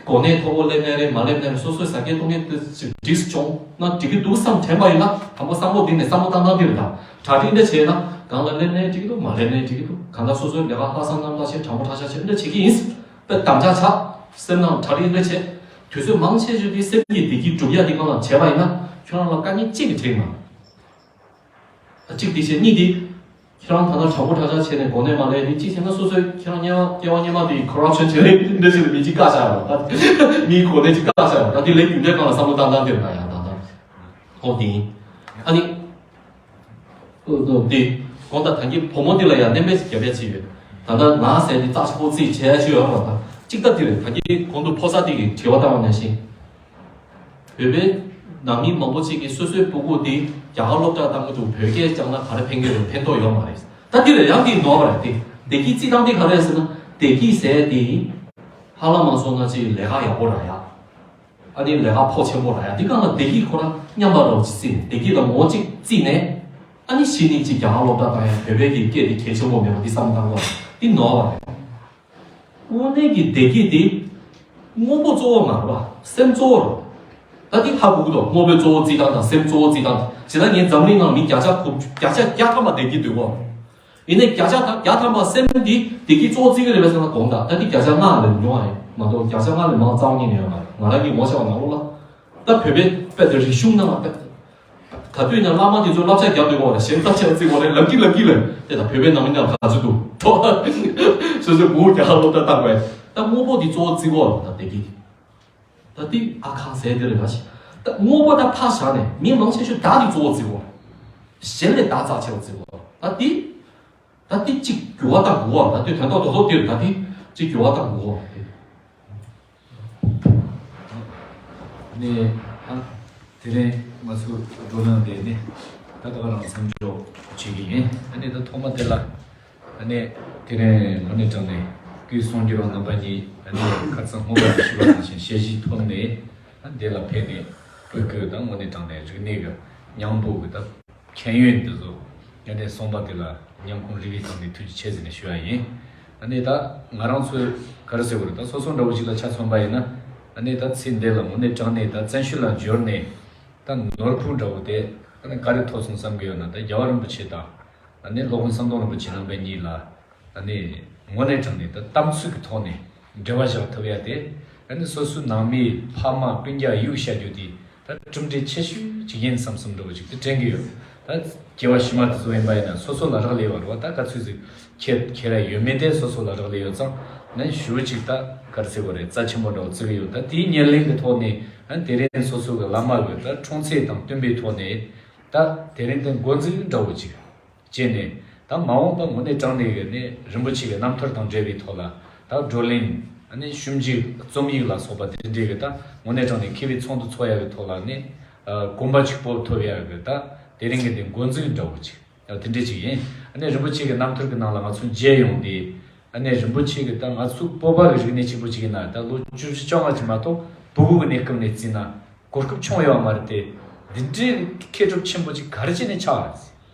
གོ་གནས་མཐོ་བོ་སླེབས་ནའི་རེད་མ་སླེབས་ནའི་རེད་སོ་སོའི་ཟ་སྐྱེལ་གཏོང་མཁན་དེ་ཅིག་འགྲིག་བྱུང་ན་འགྲིག་གི་འདུག་བསམ་དྲན་པ་ཡིན་ན་དང་པོ་བསམ་བློ་འདི་ནས་བསམ་བློ་བཏང་སྟངས་འདི་རེད་ད། གྲ་སྒྲིག་འདི་བྱས་ན་གང་ལ་སླེབས་ནའི་འགྲིག་གི་འདུག་མ་སླེབས་ནའི་འགྲིག་གི་འདུག་གང་ལྟར་སོ་སོའི་ལས་ཀ་ལྷག་བསམ་རྣམ་དག་བྱས་དྲང་པོ་ཁྲ་ཤ་བྱས་འདི་བྱེད་ཀྱི་ཡིན། དཔེ་དམ་བཅའ་བྱ། སེམས་ནང་གྲ་སྒྲིག་འདི་བྱས། དུས་ཚོད་མང་ཆེ་ཤོས་འདི་སེམས་ཀྱི་བདེ་སྐྱིད་སྒྲུབ་ཡ་འདི་སྒང་ལ་བྱས་པ་ཡིན་ན་ཁྱོད་རང་ལ་དཀའ་ངལ་གཅིག་གི་འཕྲད་མ། གཅིག་དེ་བྱས་གཉིས་དེ། ཁྱེད་རང་ད་ལྟ་དྲང་པོ་ཁྲ་ཁྲ་བྱས་ནས་གོ་གནས་མ་ལེན་དེ་གཅིག་བྱས་ན་སོ་སོའི་ཁྱེད་རང་དམྱལ་བ་དམྱལ་བ་དམྱལ་བ་དེ་ཀོ་རབ་ཤན་བྱས་ནས་འདི་བྱས་ནས་མི་གཅིག་བཀག་བཞག་ཡོད་ད། མིའི་གོ་གནས་གཅིག་བཀག་བཞག་ཡོད་ད་དེ་ལས་རྒྱུ་འབྲས་སྒང་ལ་བསམ་བློ་བཏང་སྟངས་དེ་རེད་ད་ཡང་ད་ལྟ། ཨོ་དེ་ཡིན། ཨ་ནི། ཨོ་དེ། གོང་ད་ད་གིན་བུ་མོ་དེ་ལ་ཡང་གནས་མེད་ཀྱི་རྒྱབ་ཡ་ཅིག་ཡོད། ད་ལྟ་ང་ཟེར་དེ་རྩ་ཆེ་པོ་རྩིས་བྱས་ཡ་ཅིག་ཡོད་རེད་ད། གཅིག་ད་དེ་རེད་ད་གིན་གོང་དུ་ཕོ་གསར་དེ་གིས་དྲི་བ་བཏང་བ་ནང་བཞིན། བོད་པའི་ནང་མི་མང་པོ་ཅིག་གིས་སོ་སོའི་སྤུ་གུ་དེ་རྒྱ་གར་སློབ་གྲྭ་བཏང་གི་འདུག་བོད་སྐད་སྦྱངས་ན་ག་རེ་ཕན་གྱི་རེད་ཕན་ཐོགས་ཡོད་མ་རེད། ད་འདི་ལ་ཡང་འདི་ནོར་བ་རེད་དེ། བདེ་སྐྱིད་རྩིས་སྟངས་དེ་ག་རེ་རེད་ཟེར་ན་བདེ་སྐྱིད་ཟེར་དེ། ཧ་ལམ་མ་སོང་ན་ཅིག་ལས་ཀ་ཡག་པོ་རག་ཡ། ཨ་ནི་ལས་ཀ་ཕོགས་ཆེན་པོ་རག་ཡ་འདི་སྒང་ལ་བདེ་སྐྱིད་ཁོ་རང་མཉམ་པ་རོ་ཅིག་རྩིས་ནས་བདེ་སྐྱིད་ལ་ངོ་གཅིག་རྩིས་ནས། ཨ་ནི་གཞི་ནས་ཅིག་རྒྱ་གར་སློབ་གྲྭ་བཏང་ཡ་བོད་པའི་གི་སྐད་དེ་གལ་ཆེན་པོ་མེད་པ་འདི་བསམ་བཏང་བ་འདི་ནོར་བ་རེད། དངོས་གནས་ཀྱི་བདེ་སྐྱིད་དེ། དངོས་པོ་གཙོ་བོ་མ་རེད་པ། སེམས་གཙོ་བོ་རེད། ད་འདི་ཧ་གོ་གི་འདུག་དངོས་པོའི་གཙོ་བོ་རྩིས་སྟངས་དང་སེམས་གཙོ་བོ་རྩིས་སྟངས་དང་བྱས་ན་ངས་འཛམ་གླིང་ནང་མི་བརྒྱ་ཆ་དགུ་བརྒྱ་ཆ་བརྒྱ་ཐམ་པ་བདེ་སྐྱིད་འདོད་གོ། ཡིན་ནའི་བརྒྱ་ཆ་དང་བརྒྱ་ཐམ་པ་སེམས་འདི་བདེ་སྐྱིད་གཙོ་བོ་རྩིས་ཀྱི་རེད་པས་ཟེར་ན་དགོངས་དག་ད་འདི་བརྒྱ་ཆ་ལྔ་ལས་ཉུང་བ་རེད་མ་གཏོགས་བརྒྱ་ཆ་ལྔ་ལས་མང་རྩ་བ་ཉིད་ནས་ཡོད་མ་རེད། ང་རང་གི་ངོ་ཤེས་པ་ནང་ལོགས་ལ། ད་བོད་པའི་དཔེ་དེ་རིག་གཞུང་ནང་ལ་དཔེ། ག་དུས་ཡིན་ན་བླ་མ་དེ་ཚོ་བསླབ་བྱ་རྒྱབ་སྡོད་པ་རེད་གཞན་བསླབ་བྱ་རྩིས་པ་རེད་ལབ་ཀྱི་ལབ་ཀྱི་ལབ་དེ་དང་བོད་པའི་ནང་མི་ནང་ག་ཚོད་འདུག་ཐོག་སོ་སོའི་མུ་རྒྱ་ཧ་ལོ་ད་བཏང་བས་ད་དངོས་པོ་དེ་གཙོ་བོ་རྩིས་པ་རེད་ད་བདེ་སྐྱིད། ད་འདི་ཨ་ཁ་ཟེར་དེ་རེད་ད་ཞེས། ད་དངོས་པོ་ད་ཕར་བཞག་ནས་མི་མང་ཆེ་ཤོས་བདག་གིས་གཙོ་བོ་བརྩི་བ། གཞན་ལས་བདག་རྩ་ཆེ་བ་བརྩི་བ། ད་འདི། ད་འདི་གཅིག་འགྱུར་བ་བཏང་དགོས་བ། ད་འདི་དོན་དག་རྡོག་རྡོག་དེ་རེད་ད་འདི་གཅིག་འགྱུར་བ་བཏང་དགོས་བ། ནས་ཨ། དེ་རིང་ང་ཚོ་བགྲོ་གླེང་དེ་ནི་ ད་ག་རང་མཚམས་འཇོག་བྱེད་ཀྱི་ཡིན། ཨ་ནི་ད་ཐོག་མ་དེ་ལ། ཨ་ནི་དེ་རིང་དངོས་གནས་དྲང་གནས་སྐུའི་གསུང་སྒྱུར་བ་རྣམ་པ་གཉིས། ཨ་ནི་ཁ་སང་སྔོན་མ་ཞུས་པ་ནང་བཞིན་ཞལ་བཞེས་ཐོབ་ནས། ཨ་འདི་ལ་ཕེབས་ནས་བོད་ཀྱི་ད་དངོས་གནས་དྲང་གནས་རིག་གནས་ཀྱི་སྙིང་པོ་གི་ད་ཁྱད་ཡོན་འདི་ཚོ་ཨ་ནི་གསུངས་པ་དེ་ལ་སྙིང་ཁོང་རུས་པའི་གཏིང་ནས་ཐུགས་རྗེ་ཆེ་ཟེར་ནས་ཞུ་བ་ཡིན། ཨ་ནི་ད་ང་རང་ཚོའི་ག་རེ་ཟེར་དགོས་རེད། ད་སོ་སོ་འདྲ་བོ་ཞིག་ལ་ཆ་མཚོན་པ་ཡིན་ན། ཨ་ནི་ད་ཚེ་འདི་ལ་དངོས་གནས་དྲང་གནས་ད་བཙན་བྱོལ་ལ་འབྱོར་ནས། ད་ནོར་བུ་འདྲ་བོ་དེ་ཨ་ནི་ག་རེ་ཐོབ་སོང་བསམ་གྱི་ཡོད་ན། ད་རྒྱལ་བ་རིན་པོ་ཆེ་དང་ཨ་ནི་སློབ་དཔོན་ཟམ་གདོང་རིན་པོ་ཆེ་རྣམ་པ་གཉིས་ལ་ཨ་ནི་དངོས་གནས་དྲང་གནས་ད་གཏམ་ཚིག་གི་ཐོག་ནས་འབྲེལ་བ་བཞག་ཐུབ་ཡ་དེ། ཨ་ནི་སོ་སོའི་ནང་མིའི་ཕ་མ་སྤུན་ཀྱག་ཡུལ་བཤད་རྒྱུ་དེ་ད་གྲུབ་འབྲས་ཆེ་ཤོས་ཅིག་ཡིན་བསམ་བསམ་འདྲ་བོ་ཅིག་དེ་དྲན་གྱི་ཡོད། ད་སྐྱེ་བ་ཕྱི་མ་དེ་ཚོ་ཡིན་པ་ཡིན་ན་སོ་སོ་ལ་རག་ལས་ཡོད་རེད་བ། ད་ག་ཚོད་ཅིག་ཁྱེད་ཁྱེད་ར་ཡོད་མེད་དེ་སོ་སོ་ལ་རག་ལས་ཡོད་ཙང་། ནས་ཞུ་ཅིག་ད་ག་རེ་ཟེར་དགོས་རེད། རྩ་ཆེན་པོ་འདྲ་བོ་བརྩི་གི་ཡོད། ད་དེའི་ཉེར་ལེན་གྱི་ཐོག་ནས་ཨ་དེ་རིང་སོ་སོ་གི་བླ་མ་གི་ད་འཁྲུངས་ཚེས་དང་བསྟུན་པའི་ཐོག་ནས། ད་དེ་རིང་དེ་འགོ་འཛུགས་འདྲ་བོ་ཅིག་བྱས་ནས། ད་མ་འོངས་པ་དངོས་གནས་དྲང་གནས་ཀྱི་ནས་རིན་པོ་ཆེ་གི་རྣམ་ཐར་དང་འབྲེལ་བའི་ཐོག་ལ་ད་བགྲོ་གླེང་། ཨ་ནི་ཞིབ་འཇུག་རྩོམ་ཡིག་ལ་སོགས་པ་དེ་འདྲའི་གི་ད་དངོས་གནས་དྲང་གནས་མཁས་པའི་ཚོགས་འདུ་ཚོགས་ཡ་གི་ཐོག་ལ་ནི་ཨ་གོམ་པ་ཅིག་སྤོ་ཐུབ་ཡ་གི་ད་དེ་རིང་གི་དེ་འགོ་འཛུགས་འདྲ་བོ་ཅིག་ཨ་དེ་འདྲ་ཅིག་ཡིན། ཨ་ནི་རིན་པོ་ཆེ་གི་རྣམ་ཐར་གི་ནང་ལ་ང་ཚོ་མཇལ་ཡོང་དུས། ཨ་ནི་རིན་པོ་ཆེ་གི་ད་ང་ཚོ་བོད་པ་གི་རིག་གནས་གཅིག་པོ་ཅིག་ཡིན་ན་ད་ལོ་བཅུ་བཞི་བཅོ་ལྔ་ཅིག་མ་གཏོགས་ཕྲུ་གུ་གི་གནས་སྐབས་ནས་བརྩིས་ན་གོ་སྐབས་བྱུང་ཡོད་མ་རེད་དེ། འདི་འདྲའི་མཁས་གྲུབ་ཆེན་པོ་ཅིག་ག་རེ་བྱས་ནས་ཆགས་རེད།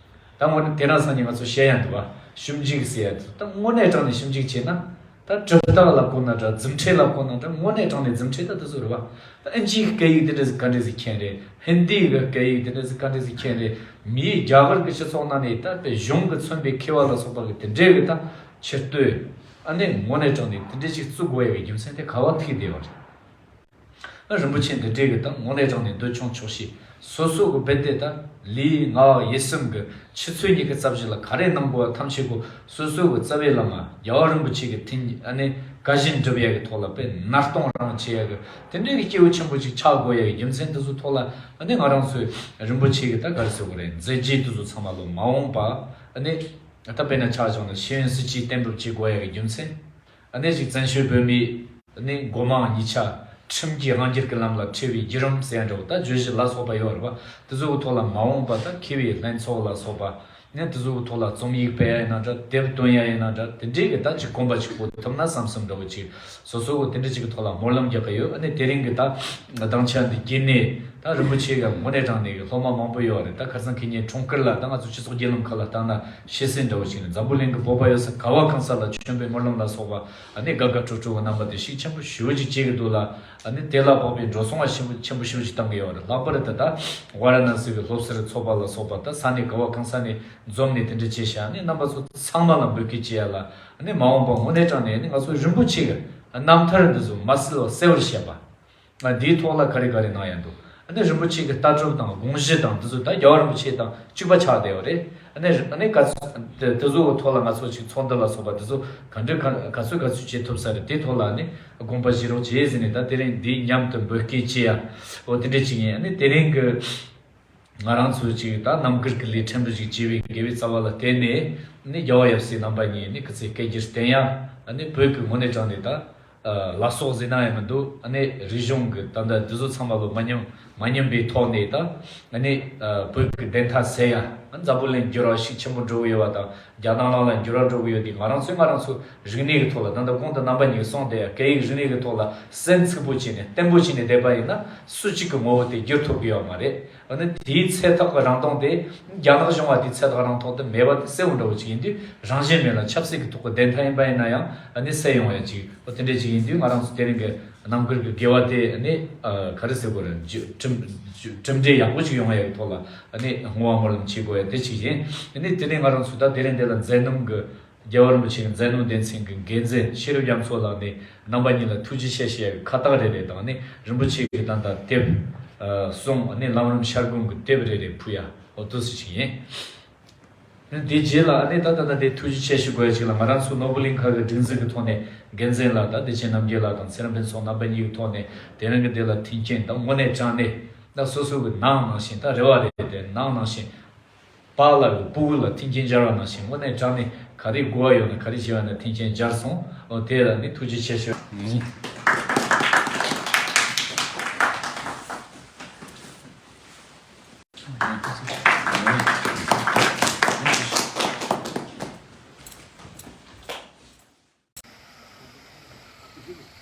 ད་དངོས་གནས་དེ་རིང་སང་ཉིན་ང་ཚོ་བཤད་ཡ་འདུག་བ། ཞིབ་འཇུག་ཟེར་ཡ་དེ་ད་དངོས་གནས་དྲང་གནས་ཞིབ་འཇུག་བྱས་ན། ད་གྲུབ་རྟགས་ལ་གོ་ན་འདྲ། རྫུ་འཕྲུལ་ལ་གོ་ན་འདྲ། དངོས་གནས་དྲང་གནས་རྫུ་འཕྲུལ་ད་དེ་ཚོ་རེད་བ། ད་ཨིན་ཇིའི་སྐད་ཡིག་དེ་འདྲ་ཟིག་ག་འདྲ་ཟིག་མཁྱེན་རེད། ཧིན་དིའི་གི་སྐད་ཡིག་དེ་འདྲ་ཟིག་ག་འདྲ་ཟིག་མཁྱེན་རེད། མིའི་རྒྱ་གར་གི་སྤྱི་ཚོགས་ནང་ནས་ད་དཔེ་གཞུང་གི་མཚོན་པའི་མཁས་པ་ལ་སོགས་པ་གི་དེ་འདྲའི་གི་ད་ཕྱིར་ལྟོས། ཨ་ནི་དངོས་གནས་དྲང་གནས་དེ་འདྲ་ཞིག་བཙུགས་དགོས་ཡ་གི་རྒྱུ་མཚན་དེ་ག་བ་ཐུག་བསྡད་པ་རེད། ཨ་རིན་པོ་ཆེ་འདི་འདྲའི་གི་ད་དངོས་གནས་དྲང་གནས་འདོད་ཆུང་ཆོག་ཤེས། སོ་སོ་གི་རྦད་དེ་ད་ལུས་ངག་ཡིད་གསུམ་གི་ཆུ་ཚོད་གཉིས་ཀྱི་རྩ་བཞི་ལ་ག་རེ་གནང་དགོས་པ་ཐམས་ཅད་པོ་སོ་སོ་གི་རྩ་བའི་བླ་མ་རྒྱལ་བ་རིན་པོ་ཆེ་གི་མཐུན་ཨ་ནི་བཀའ་བཞིན་སྒྲུབ་ཡ་གི་ཐོག་ལ་དཔེ་མནར་གཏོང་རང་བྱེད་ཡ་གི་དེ་འདྲའི་གི་སྐྱེས་བུ་ཆེན་པོ་ཅིག་ཆགས་དགོས་ཡ་གི་རྒྱུ་མཚན་དེ་ཚོ་ཐོག་ལ། ཨ་ནི་ང་རང་ཚོའི་རིན་པོ་ཆེ་གི་ད་ག་རེ་ཟེར་དགོས་རེད། མཛད་རྗེས་དེ་ཚོ་ཚང་མ་ལོ་མ་འོངས་པ་ཨ་ནི་ད་དཔེར་ན་ཆ་བཞག་ན་ཤེས་ཡོན་སྲིད་ཇུས་གཏན་འབེབས་བྱེད་དགོས་ཡ་གི་རྒྱུ་མཚན། ཨ་ནི་ཅིག་བཙན་བྱོལ་བོད་མིའི་ནི་སྒོ་མང་གཉིས་ཆ་ཁྲིམས་ཀྱིས་དབང་སྒྱུར་གྱི་ལམ་ལ་ཁྲིད་པའི་བརྒྱུད་རིམ་ཟེར་ཡ་འདྲ་བོ་ད་བརྗོད་གཞི་ལ་སོགས་པ་ཡོད་རེད་པ། དེ་ཚོ་གི་ཐོག་ལ་མ་འོངས་པ་ད་མཁས་པའི་ལྷན་ཚོགས་ལ་སོགས་པ་ནི་དེ་ཚོ་གི་ཐོག་ལ་རྩོམ་ཡིག་སྤེལ་ཡ་ཡིན་ན་འདྲ། དེབ་བཏོན་ཡ་ཡིན་ན་འདྲ། དེ་འདྲའི་གི་ད་ཅིག་གོམ་པ་ཅིག་སྤོ་ཐུབ་ན་བསམ་བསམ་འདྲ་བོ་ཅིག་སོ་སོ་གི་དེ་འདྲ་ཅིག་གི་ཐོག་ལ་སྨོན་ལམ་རྒྱག་གི་ཡོད། ཨ་ནི་དེ་རིང་གི་ད་སྡིངས་ཆ་འདི་བརྒྱུད་ནས་ད་རིན་པོ་ཆེ་གི་དངོས་གནས་དྲང་གནས་གི་སློབ་མ་མང་པོ་ཡོད་རེད། ད་ཁ་སང་ཁེ་ཉིན་འཁྲུངས་སྐར་ལ་ད་ང་ཚོ་སྤྱི་ཚོགས་བརྒྱུད་ལམ་ཁག་ལ་བལྟས་ན་ཤེས་གསལ་འདྲ་བོ་ཞིག་ནས་འཛམ་བུ་གླིང་གི་བོད་པ་ཡོད་ས་ག་བ་གང་ས་ལ་མཆོད་འབུལ་སྨོན་ལམ་ལ་སོགས་པ་ཨ་ནི་དགའ་དགའ་སྤྲོ་སྤྲོ་གི་རྣམ་པ་དེ་ཤུགས་ཆེན་པོ་ཞེ་པོ་ཅིག་བྱེད་ཀྱི་འདུག་ལ། ཨ་ནི་དེ་ལ་དཔག་པའི་འགྲོ་སོང་བ་ཆེན་པོ་ཆེན་པོ་ཞེ་པོ་ཅིག་བཏང་གི་ཡོད་རེད། ལྷག་པར་དུ་ད་ཝཱ་ར་ཎ་སི་གི་སློབ་ཟུར་ཚོགས་པ་ལ་སོགས་པ་ད་ས་གནས་ག་བ་གང་ས་ནས་འཛོམས་ནས་དེ་འདྲ་བྱས་ཤག་ཨ་ནི་རྣམ་པ་ཚོ་ཚང་མ་ལ་འབོད་སྐུལ་བྱེད་ཡ་ལ། ཨ་ནི་མ་འོངས་པ་དངོས་གནས་དྲང་གནས་ཨ་ནི་ང་ཚོ་རིན་པོ་ཆེ་གི་རྣམ་ཐར་འདི་ཚོ་མ་གསལ་བ་གསལ་བར་བཤད་པ། ང་འདིའི་ཐོག་ལ་ག་རེ་ག་རེ་གནང་ཡ་འདུག་ཨ་ནི་རིན་པོ་ཆེ་གི་ལྟ་གྲུབ་དང་དགོངས་གཞི་དང་འདི་ཚོ་ད་རྒྱལ་བ་རིན་པོ་ཆེ་དང་གཅིག་པ་ཆགས་བསྡད་ཡོད་རེད། ཨ་ནི་ཨ་ནི་ག་ཚོད་དེ་དེ་ཚོ་གི་ཐོག་ལ་ང་ཚོ་ཅིག་ཚོགས་འདུ་ལ་སོགས་པ་དེ་ཚོ་ག་འདྲ་ག་ག་ཚོད་ག་ཚོད་བྱེད་ཐུབ་ས་རེད། དེ་ཐོག་ལ་ཨ་ནི་དགོངས་པ་བཞེས་རོགས་བྱེད་ཟེར་ནས་ད་དེ་རིང་འདིའི་མཉམ་དུ་འབོད་སྐུལ་བྱེད་ཡ་འོ་དེ་འདྲ་ཅིག་ཡིན། ཨ་ནི་དེ་རིང་གི་ང་རང་ཚོ་ཅིག་ད་རྣམ་དཀར་གྱི་ལས་ཁྲིམས་རུ་ཅིག་བྱས་པའི་དགེ་བའི་རྩ་བ་ལ་བརྟེན་ནས་ཨ་ནི་རྒྱལ་བ་ཡབ་སྲས་རྣམ་པ་གཉིས་ནི་སྐུ་ཚེ་བསྐལ་བརྒྱར་བརྟན་ཡ། ཨ་ནི་བོད་ཀྱི་དངོས་གནས་དྲང་གནས་ད། ལ་སོགས་ཟེར་ན་ཡང་མི་འདུག་ཨ་ནི་རིག་གཞུང་གི་ད་ལྟ་འདི་ཚོ་ཚང་མ་ལོ་མ་ཉམས་མ་ཉམས་པའི་ཐོག་ནས་ད། ཨ་ནི་བོད་ཀྱི་བདེན་མཐའ་གསལ་ཡ། འཛམ་བུ་གླིང་འགྱུར་བ་ཤུགས་ཆེན་པོ་འགྲོ་གི་ཡོད་པ་དང་རྒྱ་ནག་ནང་ལ་འགྱུར་བ་འགྲོ་གི་ཡོད་དུས་ང་རང་ཚོས་ང་རང་ཚོ་རིག་གནས་ཀྱི་ཐོག་ལ་ད་ལྟ་གོང་དུ་རྣམ་པ་གཉིས་ཀྱིས་གསུངས་བསྡད་ཡ་སྐད་ཡིག་རིག་གནས་ཀྱི་ཐོག་ལ་སེམས་ཚིག་པོ་བྱས་ནས་བརྟན་པོ་བྱས་ནས་བསྡད་པ་ཡིན་ན་སུ་གཅིག་གི་ངོ་བོ་དེ་བསྒྱུར་ཐུབ་ཀྱི་ཡོད་མ་རེད། ཨ་ནི་དེའི་ཚེ་ཐག་གི་རིང་ཐུང་དེ་རྒྱ་ནག་གཞུང་བ་དེའི་ཚེ་ཐག་རིང་ཐུང་དེ་མེད་པ་དེ་གསལ་བོ་འདྲ་བོ་ཅིག་ཡིན་དུས་རང་བཞིན་མེད་ལ་ཆབ་སྲིད་ཀྱི་ཐོག་གི་བདེན་མཐའ་ཡིན་པ་ཡིན་ན་ཡང་ཨ་ནི་གསལ་ཡོང་བ་ཅིག་འོ་དེ་འདྲ་ཅིག་ཡིན་དུས་ང་རང་ཚོ་དེ་རིང་གི་རྣམ་དཀར་གྱི་དགེ་བ་དེ་ཨ་ནི་ག་རེ་ཟེར་དགོས་རེད། གྲུབ་འབྲས་ཡག་པོ་ཅིག་ཡོང་བ་ཡི་ཐོག་ལ་ཨ་ནི་བསྔོ་བ་སྨོན་ལམ་བྱེད་དགོས་ཡ་དེ་ཅིག་ཡིན། ཨ་ནི་དེ་ནས་ང་རང་ཚོ་ད་དེ་རིང་འདི་ལ་མཛད་རྣམ་གྱི་རྒྱལ་བ་རིན་པོ་ཆེའི་མཛད་རྣམ་སྡེ་ཚན་གྱི་འགན་འཛིན་ཤེས་རབ་རྒྱ་མཚོ་ལགས་ནས་རྣམ་པ་གཉིས་ལ་ཐུགས་རྗེ་ཆེ་ཞུ་ཡ་གི་ཁ་བཏགས་རེ་རེ་དང་ནི་རིན་པོ་ཆེ་གི་ད་ལྟ་དེབ་གསུང་ནི་ལམ་རིམ་ཤར་དགོན་གྱི་དེབ་རེ་རེ་ཕུལ་ཡ་འོ་དུ་སི་ཞིག་ཡིན། ནི་དེ་རྗེས་ལ་ནི་ད་ད་ད་དེ་ཐུགས་རྗེ་ཆེ་ཞུ་དགོས་ཡ་ཅིག་ལ་ང་རང་ཚོ་ནོར་བུ་གླིང་ཁ་གི་སྒྲིག་འཛུགས་ཀྱི་ཐོག་ནས་འགན་འཛིན་ལགས་དང་བདེ་ཆེན་རྣམ་རྒྱལ་ལགས་དང་ཚེ་རིང་ཕུན་ཚོགས་རྣམ་པ་གཉིས་ཀྱི་ཐོག་ནས་དེ་རིང་གི་འདི་ལ་མཐུན་རྐྱེན་དང་དངོས་གནས་དྲང་གནས་ད་སོ་སོ་གི་ནང་ནང་བཞིན་ད་རེ་བ་རེ་དེ་ནང་ནང་བཞིན། པཱ་ལགས་ཀྱི་སྤུ་གུ་ལ་མཐུན་རྐྱེན་སྦྱར་བ་ནང་བཞིན་དངོས་གནས་དྲང་གནས་ག་རེ་དགོས་པ་ཡོད་ན་ག་རེ་བྱེད་པ་ན་མཐུན་རྐྱེན་སྦྱར་སོང་། འོ་དེ་ལ་ནི་ཐུགས་རྗེ་ཆེ་ཞུ། འདི་གི་